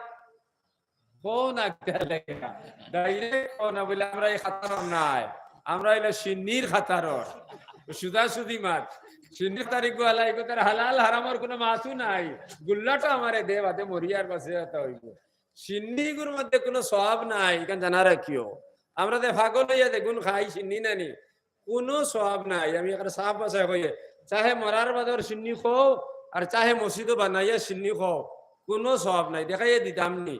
কও না, কিতা লেগা? Direct কও না বলে, "আমরা ই কাতারর নায়, আমরা অইলা শিন্নির কাতারর।" সুজাসুজি মাত। শিন্নির তারিখ ওয়ালা, ইগু তার হালাল হারামর কুনু মাতউ নাই। গুল্লাটা আমারে দে, বাদে মরিয়ার বাদে অতা অইবো। শিন্নিগুর মধ্যে কুনু সওয়াব নাই, ইখান জানা রাখিও। আমরা যে পাগল অইয়া যেগুন খাই শিন্নি নানি, কুনু সওয়াব নাই। আমি একটা সাফ ভাষায় কই, চাহে মরার বাদর শিন্নি খাও, আর চাহে মসজিদো বানাইয়া শিন্নি খাও, কুনু সওয়াব নাই। দেখাইয়া দিতাম নি।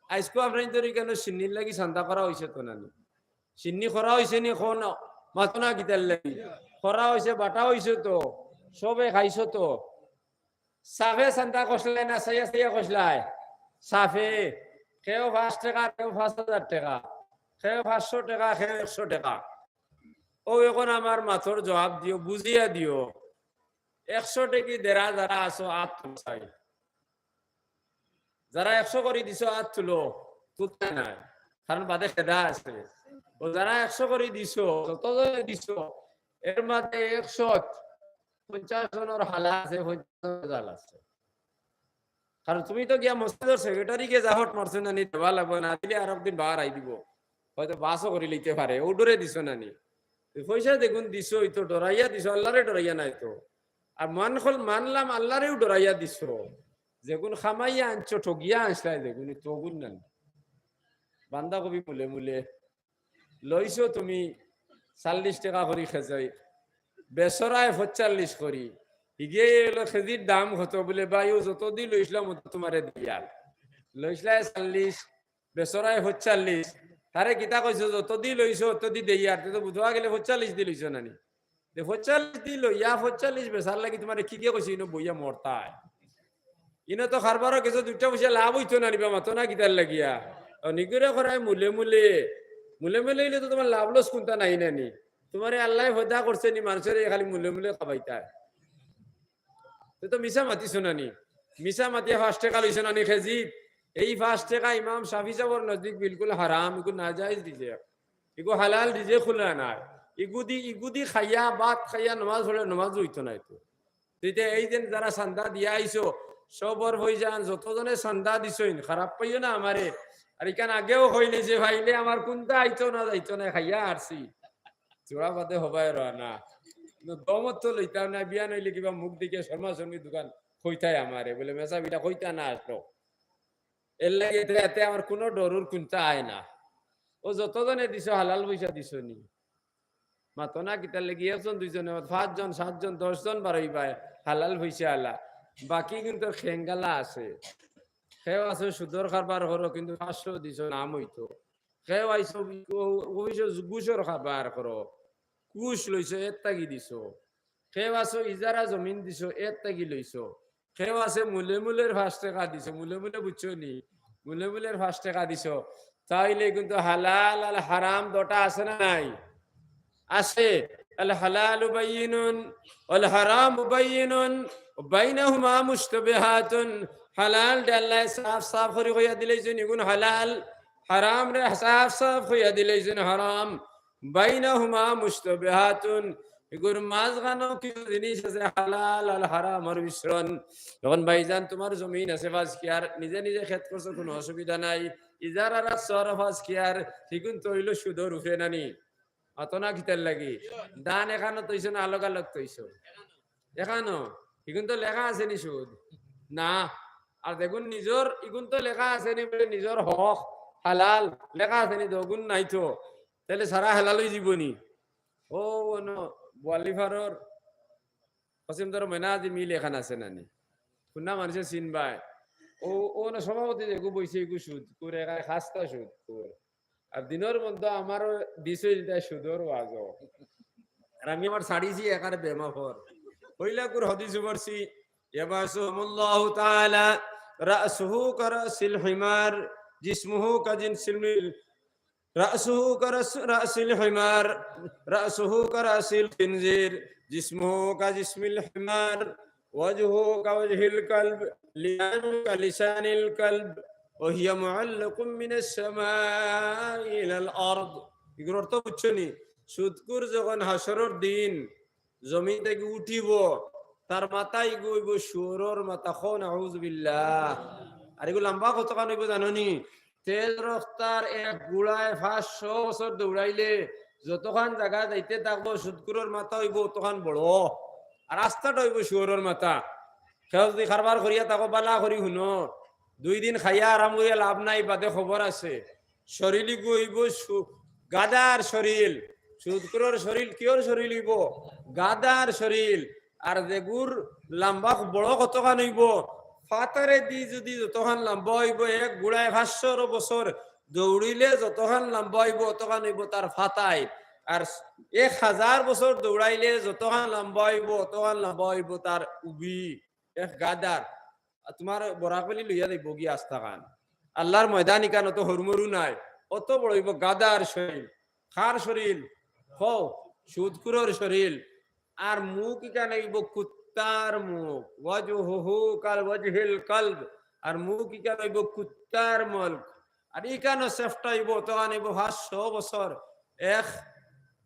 আইজকু আপনাইনতর ইখানো শিন্নির লাগি চান্দা করা অইছে তো নানি? শিন্নি করা অইছে নি? কও না, মাতো না কিতার লাগি? করা অইছে, বাটা অইছে তো, সবে খাইছো তো। সাফে চান্দা করছলায় না চাইয়া চাইয়া করছলায়? সাফে। কেউ পাঁচ টেকা, কেউ পাঁচ হাজার টেকা, কেউ পাঁচশো টেকা, কেউ একশো টেকা। অউ অখন আমার মাতর জবাব দিও, বুঝিয়া দিও। একশো টেকি দেরা যারা আছো, আত তুলো চাই। যারা একশো করি দিছো, আত তুলো, তুলতায় নায়, কারণ বাদে খেদা আছে। অউ যারা একশো করি দিছো, যতজনে দিছো, এর মাঝে একশো পঞ্চাশ জনর হালা আছে, পঞ্চাশ জনর জাল আছে। কারণ তুমি তো গিয়া মসজিদর সেক্রেটারিরে গিয়া জাহট মারছো না নি, দেওয়া লাগবো না, দিলে আরক দিন বারাই দিবো, হয়তো বাসও করি লইতে পারে, অউ ডরে দিছো না নি? তে পয়সা যেগুন দিছো, অউ তো ডরাইয়া দিছো, আল্লারে ডরাইয়া নায় তো। আর মান খল মানলাম, আল্লারেও ডরাইয়া দিছো। যেগুন খামাইয়া আনছো, ঠগিয়া আনছলায় যেগুন, অউ তো অগুন নানি? বান্ধাকপি মুলে মুলে লইছো তুমি চাল্লিশ টেকা করি কেজি, বেচরায় পঁয়তাল্লিশ করি। হিগিয়ে অইলো কেজির দাম কত? বলে, "ভাই, অউ যতদি লইছলাম, অত তুমারে দেইয়ার।" লইছলায় চাল্লিশ, বেচরায় পঁয়তাল্লিশ। তারে কিতা কইছো? "যতদি লইছো, অতদি দেইয়ার।" তে তো বুঝা গেলে পঁয়তাল্লিশ দি লইছো না নি? তে পঁয়তাল্লিশ দি লইয়া পঁয়তাল্লিশ বেচার লাগি তুমারে কিগে কইছে ইনো বইয়া মরতায়? ইনো তো কারবারও কিছু দুইটা পয়সা লাভ অইতো না নি বা, মাতো না কিতার লাগিয়া? অউ নিগুরে করায় মুলে মুলে, মুলে মুলে অইলে তো তুমার লাভ লস কুনতা নাই না নি? তুমারে আল্লায় পয়দা করছে নি মানষরে খালি মুলে মুলে খাবাইতায়? তে তো মিছা মাতিছো না নি? মিছা মাতিয়া পাঁচ টেকা লইছো না নি কেজি? এই পাঁচ টেকা ইমাম শাফি সাবর নজদিক বিলকুল হারাম, ইগু নাজায়েজ রিজেক। ইগু হালাল রিজেক কুলা নায়। ইগুদি, ইগুদি খাইয়া, ভাত খাইয়া নমাজ পড়লে নমাজ অইতো নায় তো। তে ইতা এই যে যারা চান্দা দিয়া আইছো, সবর ভাইজান, যতজনে চান্দা দিছইন, খারাপ পাইও না আমারে। আর ইখান আগেও কইলে যে পাইলে আমার কুনতা আইতো না যাইতো না, খাইয়া আরছি। জোড়া বাদে হবায় রওনা। কিন্তু দমত তো লইতাম না, বিয়ান অইলে কিবা মুখ দেখিয়া শর্মা শর্মি দুখান কইতায় আমারে। বলে, "মেসাব ইটা কইতা না আসলো।" এর লাগি এতে, এতে আমার কুনু ডরর কুনতা আয় না। অউ যতজনে দিছো, হালাল পয়সা দিছো নি? মাতো না কিতার লাগি? একজন, দুইজনে, পাঁচজন, সাতজন, দশজন বারইবায় হালাল পয়সা আলা। বাকি কিন্তু খেঙ্গালা আছে। কেউ আছে সুদর কারবার করো, কিন্তু পাঁচশো দিছো, নাম অইতো। কেউ আইছো অফিসো ঘুষর কারবার করো, ঘুষ লইছো, এর তাগি দিছো। কেউ আছো ইজারা জমিন দিছো, এর তাগি লইছো। কেউ আছে মুলে মুলের পাঁচ টেকা দিছো, মুলে মুলে বুঝছো নি? মুলে মুলের পাঁচ টেকা দিছো। তাইলে কিন্তু হালাল আর হারাম দুটা আছে না নাই? আছে। আল হালালু বাইয়িনুন ওয়াল হারামু বাইয়িনুন ওয়া বাইনাহুমা মুশতাবিহাতুন। হালালরে আল্লায় সাফ সাফ করি কইয়া দিলাইছইন, ইগুন হালাল। হারামরে সাফ সাফ কইয়া দিলাইছইন, হারাম। বাইনাহুমা মুশতাবিহাতুন, ইগুর মাঝখানো কিছু জিনিস আছে হালাল আর হারামর মিশ্রণ। অখন ভাইজান, তুমার জমিন আছে পাঁচ কিয়ার, নিজে নিজে খেত করছো, কুনু অসুবিধা নাই। ইজারা রাখছো আরো পাঁচ কিয়ার, হিগুন তো অইলো সুদর উপরে নানি। মাতো না কিতার লাগি? ধান এখানো থইছো না আলগ আলগ থইছো? এখানো। ইগুন তো লেখা আছে নি সুদ? না। আর যেগুন নিজর, ইগুন তো লেখা আছে নি বলে নিজর হক, হালাল, লেখা আছে নি? তো অগুন নাই তো। তাইলে সারা হালাল অইযিবো নি? অউ অনো বোয়ালিপাড়ার কসিমদার ময়না আজি মিল এখান আছে নানি? কুন্তা মানষে চিনবায়। অউ, অউ না সভাপতি যেগু বইছে, ইগু সুদখুর, একারে খাস্তা সুদখুর। আর দিনর মধ্যে আমারও দিছে ইটা সুদর ওয়াজও। আর আমি আমার ছাড়িছি একারে বেমাফর। পয়লাকুর হাদিস পড়ছি, ইয়াবাসুহুমুল্লাহু তাআলা রাসুহু কারাসিল হিমার, জিসমুহু কাজিনসিল মিল। رأسه كرأس، رأس الحمار، رأسه كرأس الخنزير، جسمه كجسم الحمار، وجهه كوجه الكلب، لسانه كلسان الكلب، وهي معلقة من السماء إلى الأرض. ইগুর অর্থ বুঝছো নি? সুদখুর যখন হাশরর দিন জমিন থাকি উঠিবো, তার মাথা ইগু অইবো শুয়োরর মাথা। কও নাউজুবিল্লাহ। আর ইগু লম্বা কতখান অইবো জানো নি? তেজ রফতার এক ঘুড়ায় পাঁচশো বছর দৌড়াইলে যতখান জাগা যাইতে থাকবো, সুদখুরর মাথা অইবো অতখান বড়, আর আস্তাটা অইবো শুয়োরর মাথা। কেউ যদি কারবার করিয়া থাকো, বালা করি হুনো, দুই দিন খাইয়া আরাম করিয়া লাভ নাই, বাদে খবর আছে। শরীল ইগু অইবো সু-, গাধার শরীল। সুদখুরর শরীল কিওর শরীল অইবো? গাধার শরীল। আর যেগুর লম্বা বড় কতখান অইবো, ফাতারেদি যদি যতখান লম্বা অইবো, এক ঘুড়ায় পাঁচশো বছর দৌড়িলে যতখান লম্বা অইবো, অতখান অইবো তার ফাতাই। আর এক হাজার বছর দৌড়াইলে যতখান লম্বা অইবো, অতখান লম্বা অইবো তার উবি। এক গাধার। আর তুমার বরাক ভ্যালি লইয়া যাইবো গিয়া আস্তাখান। আল্লাহর ময়দান ইখান অত হুরুমুরু নায়, অত বড় অইবো গাধার শরীল। কার শরীল? কও, সুদখুরর শরীল। আর মুখ ইখান অইবো কুত্তার মুখ, وجهه كوجه الكلب। আর মুখ ইখান অইবো কুত্তার মুখ। আর ইখানও চেষ্টা অইবো, অতখান অইবো পাঁচশো বছর। এক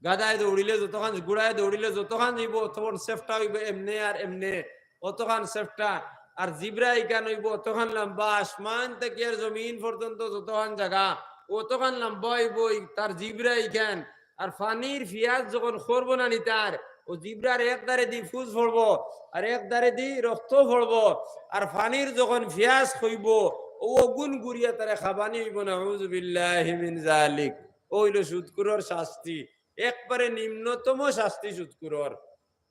গাধায় দৌড়িলে যতখান, ঘুড়ায় দৌড়িলে যতখান যাইবো, অতখান চেষ্টা অইবো এমনে আর এমনে, অতখান চেষ্টা। আর জিব্রা ইখান অইবো অতখান লম্বা, আসমান থাকি আর জমিন পর্যন্ত যতখান জাগা, অতখান লম্বা অইবো ই-, তার জিব্রা ইখান। আর পানির পিয়াস যখন করবো না নি তার, অউ জিব্রার এক ধারেদি ফুজ পড়বো, আর এক ধারেদি রক্ত পড়বো। আর পানির যখন পিয়াস অইবো, অউ আগুন ঘুরিয়া তারে খাবানি অইবো, নাউজুবিল্লাহি মিন যালিক। অউ অইলো সুদখুরর শাস্তি, একবারে নিম্নতম শাস্তি সুদখুরর।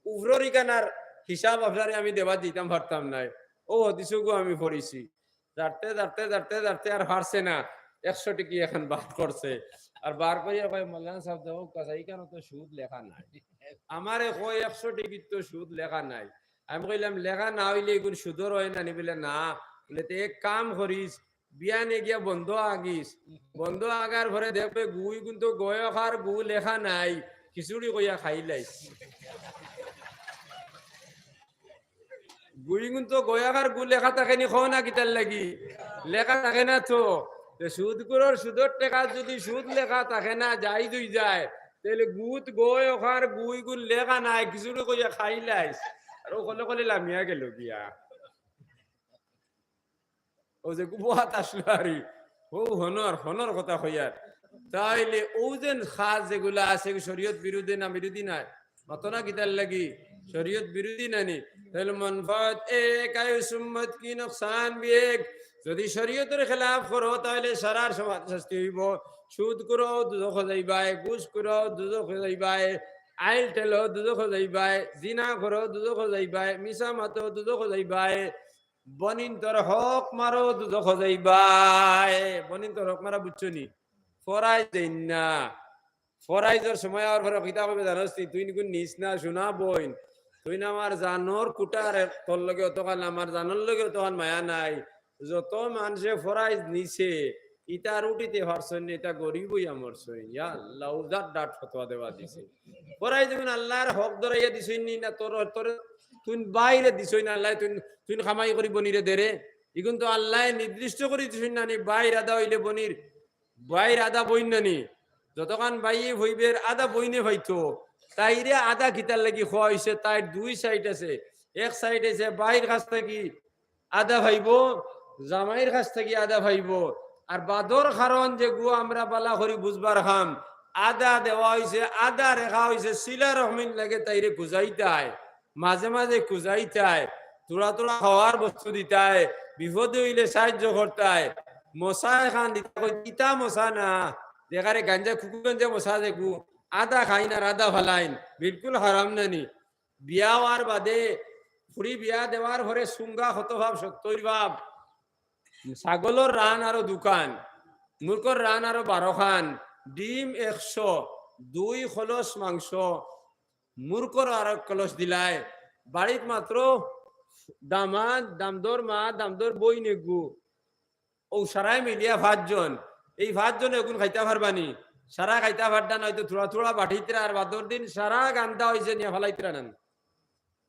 উপরর ইখানর হিসাব আপনারে আমি দেওয়া দিতাম পারতাম নায়। অউ হাদিসগু আমি পড়ছি। জারতে, জারতে, জারতে, জারতে আর পারছে না। একশো টেকি এখান বার করছে। আর বার করিয়া কয়, "মৌলানা সাব, দেখউক্কা, ইখানো তো সুদ লেখা নাই।" আমারে কয়, "একশো টেকিত তো সুদ লেখা নাই।" আমি কইলাম, "লেখা না অইলে ইগুন সুদর অয় না নি?" বলে, "না।" বলে, "তে এক কাম করিস, বিয়ানে গিয়া বন্দ আগিস, বন্দ আগার পরে দেখবে গু ইগুন তো গয়ক আর গু লেখা নাই, খিচুড়ি কইয়া খাইলাইস।" গু ইগুন তো গয়ক আর গু লেখা থাকে নি, কও না কিতার লাগি? লেখা থাকে না তো। তে সুদখুরর সুদর টেকা যদি সুদ লেখা থাকে না, জাইজ অই যায়, তাইলে গুত গয়ক আর গু ইগুন লেখা নাই, খিচুড়ি কইয়া খাইলাইস। আর অউ কলে কলে লামিয়া গেলো গিয়া। অউ যে গুবহাত আসলো আরি, অউ হনর, হনর কথা কইয়ার। তাইলে অউ যেন কাজ যেগুলা আছে, শরীয়ত বিরোধী না বিরোধী নায়? মাতো না কিতার লাগি? শরীয়ত বিরোধী না নি? তাইলে মনফাত এক, আয় সুম্মত কি নোকসান বি এক। যদি শরীয়তর খেলাফ করো, তাইলে সারার সমান শাস্তি অইবো। সুদ করো, দুজখো যাইবায়, ঘুষ করো, দুজখো যাইবায়, আইল ঠেলো, দুজখো যাইবায়, জিনা করো, দুজখো যাইবায়, মিছা মাতো, দুজখো যাইবায়। বনিন্তর হক মারো, দুজখো যাইবায়। বনিন্তর হক মারা বুঝছো নি? ফরাইজ দেইন না। ফরাইজর সময় আওয়ার পরে কিতা কইবে জানোস নি? "তুইন ইগুন নিস না, সোনা বইন। তুইন আমার জানর কুটার, তোর লগে অতখান, আমার জানর লগে অতখান মায়া নাই। যত মানষে ফরাইজ নিছে, ইতা আর উঠিতে পারছইন না, ইতা গরিব অইয়া মরছইন।" ইয়া আল্লাহ, উজার ডাট ফতোয়া দেওয়া দিছে। ফরাইজ ইগুন আল্লাহর হক ধরাইয়া দিছইন নি না তোর, তোর তুইন বাইরে দিছইন আল্লাহ, তুইন, তুইন কামাই করি বনিরে দেরে। ইগুন তো আল্লাহ নির্দিষ্ট করি দিছইন না নি, বাইর আদা অইলে বনির, বাইর আদা বইন না নি। যতখান বাইয়ে বইবের আদা বইনে পাইতো, তাইরে আদা কিতার লাগি কওয়া অইছে, তাইর দুই সাইড আছে। এক সাইড আছে বাইর কাছ থাকি আদা পাইবো, জামাইর কাছ থাকি আদা পাইবো। আর বাদর কারণ যেগু আমরা বালা করি বুঝবার কাম, আদা দেওয়া অইছে, আদা রেখা অইছে, সিলা রহমির লাগি তাইরে খুজাইতায়, মাঝে মাঝে খুজাইতায়, থুড়া থুড়া খাওয়ার বস্তু দিতায়, বিপদে অইলে সাহায্য করতায়। মশা এখান দিতা কই, ইতা মশা না, যেগারে গাঞ্জা, কুকুরগঞ্জে মশা যেগু, আদা খাইন আর আদা ফালাইন, বিলকুল হারাম না নি। বিয়া অওয়ার বাদে, ফুড়ি বিয়া দেওয়ার পরে সুঙ্গা কত ভাব, সত্তইর ভাব। ছাগলর রান আরো দুখান, মুরগর রান আরো বারোখান, ডিম একশো, দুই কলস মাংস, মুরগর আরো এক কলস দিলায়। বাড়িত মাত্র দামাদ, দামদর মা, দামদর বইন এগু, অউ সারায় মিলিয়া পাঁচজন। এই পাঁচজনে এগুন খাইতা পারবা নি? সারা খাইতা পাররা না, অইতো থুড়া থুড়া বাটিতরা, আর বাদর দিন সারা গান্দা অইছে নিয়া ফালাইতরা না নি?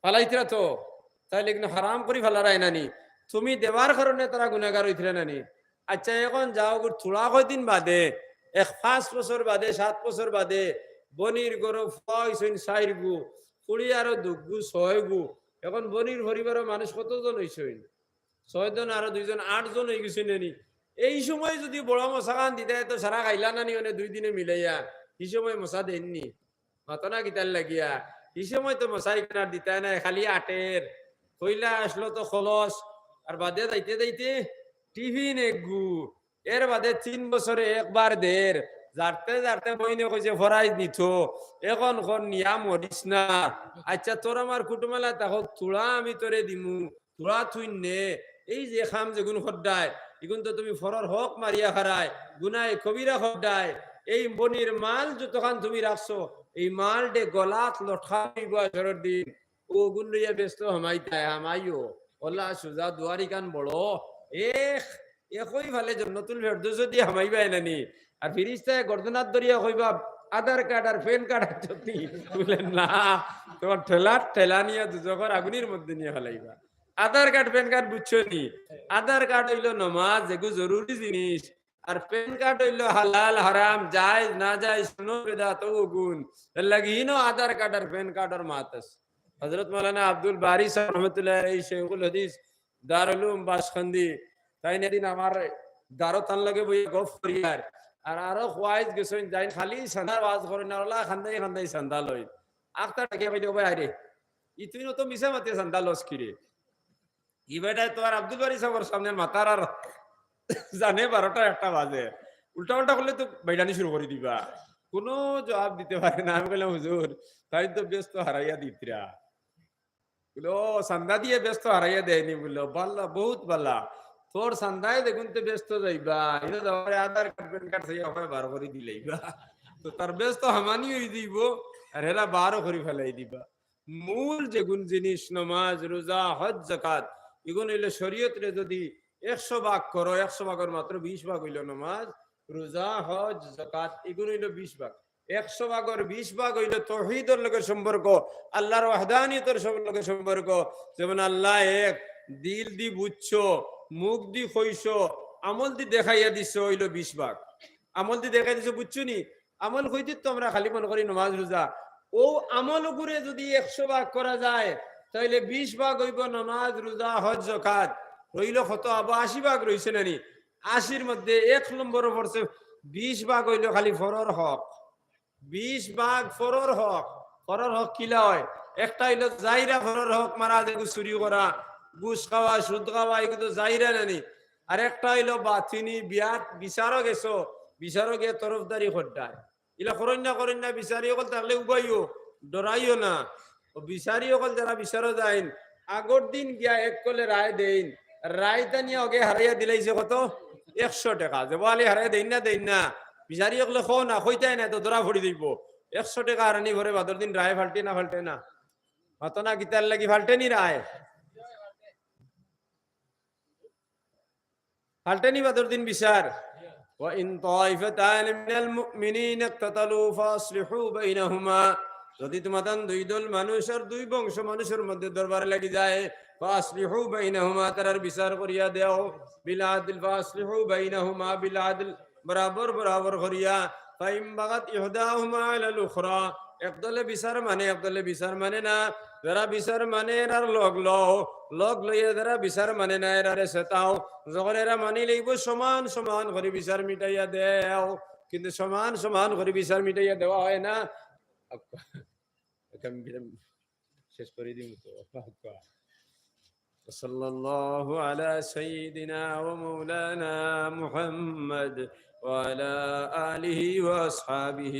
ফালাইতরা তো, তাইলে কিন্তু হারাম করি ফালারায় না নি? তুমি দেওয়ার কারণে তারা গুনাগার অইতরা না নি? আচ্ছা, এখন যাও গো, থুড়া কয়দিন বাদে, এক পাঁচ বছর বাদে, সাত বছর বাদে, বনির ঘরো ফুয়া অইছইন চাইরগু, ফুড়ি আরো দুগু, ছয়গু। এখন বনির পরিবারো মানুষ কতজন অইছইন? ছয়জন, আরো দুইজন, আটজন অইগেছইন না নি? এই সময় যুদি বড় মশাখান দিতায়, তো সারা খাইলা না নি, অনে দুই দিনে মিলাইয়া, হি সময় মশা দেইন নি? মাতো না কিতার লাগিয়া? হি সময় তো মশা ইখান আর দিতায় নায়, খালি আটের। পয়লা আসলো তো খলস, আর বাদে যাইতে যাইতে টিফিন এগু, এর বাদে তিন বছরে একবার দের। যারতে যারতে বইনে কইছে ফরাইজ নিতো, এখন কর নিয়া মরিস না। আচ্ছা, তোর আমার কুটুমালা তাকো, থুড়া আমি তোরে দিমু, থুড়া তুই নে। এই যে কাম যেগুন কররায়, ইগুন তো তুমি ফরর হক মারিয়া খারায়, গুনায় কবিরা কররায়। এই বনির মাল যতখান তুমি রাখছো, এই মালডে গলাত লটকা অইবো হাশরর দিন। অগুন লইয়া বেহেস্তো হামাইতায়, হামাইও। অলা সুজা দুয়ারিখান বড়। এক, একই ফালে জন্নতুল ফেরদৌসো দি হামাইবায় না নি? আর ফিরিস্তায় গর্দনাত ধরিয়া কইবা, "আধার কার্ড আর প্যান কার্ড আনছো নি?" বুলে, "না।" তোমার ঠেলার ঠেলা নিয়া দুজখর আগুনির মধ্যে নিয়া ফালাইবা। আধার কার্ড, প্যান কার্ড বুঝছো নি? আধার কার্ড অইলো নমাজ, এগু জরুরি জিনিস। আর প্যান কার্ড অইলো হালাল, হারাম, জায়েজ, না জায়েজ, সুন্নত, বেদাত, অগুন। এর লাগি হিনো আধার কার্ড আর প্যান কার্ডর মাত আছে। হযরত মাওলানা আব্দুল বারী সাহেব রহমতুল্লাহ আলাইহি, শেখুল হাদিস, দারুল উলুম বাঁশকান্দি, তাইন এদিন আমার দারো তান লগে বইয়া গফ করিয়ার। আর আরো ওয়াইজ গেছইন, যাইন খালি চান্দার ওয়াজ করইন, আর অলা কান্দাই কান্দাই চান্দা লইন। আখতা ডাকিয়া কইলে, "ও ভাই, আয় রে, ই তুই নত মিছা মাতিয়া চান্দা লস কিরে? ই বেটায় তো আর আব্দুল বারী সাহেবর সামনে মাতার আর জানে বারোটা একটা বাজে, উল্টা পাল্টা করলে তো বাইরানি শুরু করি দিবা।" কোনো জবাব দিতে পারে না। আমি কইলাম, "হুজুর, তাইন তো বেহেস্তো হারাইয়া দিতরা।" বুলে, "ও, চান্দা দিয়া বেহেস্তো হারাইয়া দেয় নি?" বুলে, "বালা, বহুত বালা। তোর চান্দায় দেখুন তো বেহেস্তো যাইবা, ইনো যাওয়ারে আধার কার্ড, প্যান কার্ড চাইয়া অখান বার করি দিলাইবা। তো তার বেহেস্তো হামানি অই যাইবো, আর হেরা বারও করি ফালাই দিবা।" মূল যেগুন জিনিস, নমাজ, রোজা, হজ, যাকাত, ইগুন অইলো শরীয়তরে যুদি একশো ভাগ করো, একশো ভাগর মাত্র বিশ ভাগ অইলো নমাজ, রোজা, হজ, যাকাত, ইগুন অইলো বিশ ভাগ। একশো ভাগর বিশ ভাগ অইলো তৌহিদর লগে সম্পর্ক, আল্লাহর ওয়াহদানিয়তর সম-, লগে সম্পর্ক। যেমন আল্লাহ এক, দিল দি বুঝছো, মুখ দি কইছো, আমল দি দেখাইয়া দিছো, অইলো বিশ ভাগ। আমল দি দেখাইয়া দিছো, বুঝছো নি? আমল কইতে তো আমরা খালি মনে করি নমাজ রোজা। অউ আমল অগুরে যুদি একশো ভাগ করা যায়, তাইলে বিশ ভাগ অইবো নমাজ, রোজা, হজ, যাকাত। রইলো কত? আবো আশি ভাগ রইছে না নি? আশির মধ্যে এক নম্বরো পড়ছে, বিশ ভাগ অইলো খালি ফরর হক। বিশ ভাগ ফরর হক। ফরর হক কিলা অয়? একটা অইলো জাইরা ফরর হক মারা, যেগু চুরি করা, ঘুষ খাওয়া, সুদ খাওয়া, ইগু তো জাইরা না নি? আর একটা অইলো বাতিনি, বিয়াত বিচারো গেছো, বিচারো গিয়া তরফদারি কররায়। ইলা করইন না, করইন না, বিচারি অকল থাকলে উবাইও, ডরাইও না। অউ বিচারি অকল যারা বিচারো যাইন, আগর দিন গিয়া এক কলে রায় দেইন, রায় টানিয়া অগে হারাইয়া দিলাইছে কত? একশো টেকা। যে বলে হারাইয়া দেইন না, দেইন না, বিচারি অকলে কও না, কইতায় না, তো ধরা পড়ি যাইবো। একশো টেকা হারানি পরে বাদর দিন রায় ফাল্টে না, ফাল্টে না? মাতো না কিতার লাগি, ফাল্টে নি রায়? ফাল্টে নি বাদর দিন বিচার? وإن طائفتان من المؤمنين اقتتلوا فأصلحوا بينهما। যুদি তুমাতান দুই দল মানুষ আর দুই বংশ মানুষর মধ্যে দরবার লাগি যায়, فأصلحوا بينهما, তারার বিচার করিয়া দেও, بالعدل, فأصلحوا بينهما بالعدل, বরাবর বরাবর করিয়া। فإن بغت إحداهما على الأخرى, এক দলে বিচার মানে, এক দলে বিচার মানে না। যারা বিচার মানে, এরার লগ লও, লগ লইয়া যারা বিচার মানে না, এরারে সেতাও। যখন এরা মানি লইবো, সমান সমান করি বিচার মিটাইয়া দেও। কিন্তু সমান সমান করি বিচার মিটাইয়া দেওয়া হয় না। শেষ করি দিমু তো। وصلى الله على سيدنا ومولانا محمد وعلى آله وأصحابه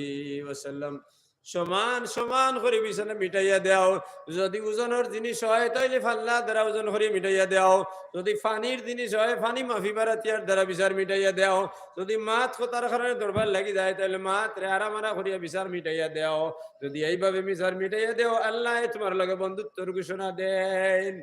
وسلم। সমান সমান করি বিচার মিটাইয়া দেও। যুদি ওজনর জিনিস হয়, তাইলে ফাল্লা দ্বারা ওজন করি মিটাইয়া দেও। যুদি পানির জিনিস হয়, পানি মাফি বারাতিয়ার দ্বারা বিচার মিটাইয়া দেও। যুদি মাত কথার কারণে দরবার লাগি যায়, তাইলে মাতরে আরামারা করিয়া বিচার মিটাইয়া দেও। যুদি এইভাবে বিচার মিটাইয়া দেও, আল্লায় তুমার লগে বন্ধুত্বর ঘোষণা দেইন।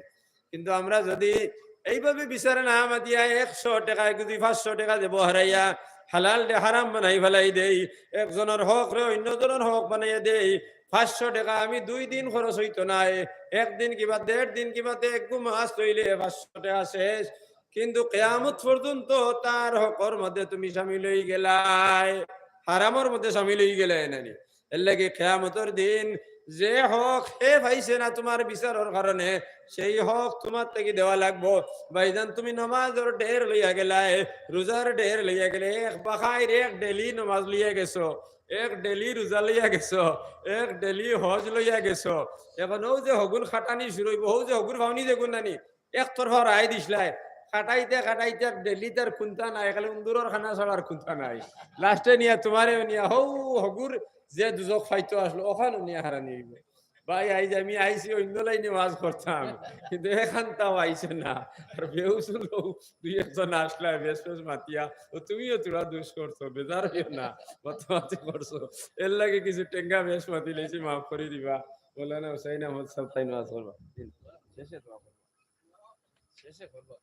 কিন্তু আমরা যুদি এইভাবে বিচারে না মাতিয়া একশো টেকায় যুদি পাঁচশো টেকা দেবো হারাইয়া, হালালরে হারাম বানাই ফালাই দেই, একজনর হকরে অইন্যজনর হক বানাইয়া দেই। পাঁচশো টেকা আমি দুই দিন খরচ অইতো নায়, একদিন কিবা দেড় দিন কিবা তে এগু মাছ লইলে পাঁচশো টেকা শেষ। কিন্তু কিয়ামত পর্যন্ত তার হকর মধ্যে তুমি শামিল অইগেলায়, হারামর মধ্যে শামিল অইগেলায় নানি। এরলাগি কিয়ামতর দিন যে হক হে পাইছে না তুমার বিচারর কারণে, সেই হক তুমার থাকি দেওয়া লাগবো। ভাইজান, তুমি নমাজর ঢের লইয়া গেলায়, রোজার ঢের লইয়া গেলে, এক বাখাইর এক ডেলি নমাজ লইয়া গেছো, এক ডেলি রোজা লইয়া গেছো, এক ডেলি হজ লইয়া গেছো। এখন অউ যে হগুর খাটানি শুরু অইবো, অউ যে হগুর ফাউনি যেগুন নানি, একতরফা রায় দিছলায়, খাটাইতে খাটাইতে ডেলি তার কুন্তা নাই, খালি উন্দুরর খানা ছাড়া আর কুন্তা নাই। লাস্টে নিয়া তুমারেও নিয়া হউ হগুর যে দুজখ ফাইতো আছলো, অখানো নিয়া হারানি অইবো। ভাই, আইজ আমি আইছি অইন্য লাইনে ওয়াজ করতাম, কিন্তু এখান তাও আইছে না। আর বেউসুল দুই একজন আছলায় বেশ বেশ মাতিয়া, ও তুমিও থুড়া দুষ করছো, বেজার অইও না, মাতামাতি করছো। এরলাগি কিছু টেঙ্গা বেশ মাতি লাইছি, মাফ করি দিবা। মৌলানা হুসাইন আহমদ সাব তাইন ওয়াজ করবা। শেষে দোয়া করবা। শেষে করবা।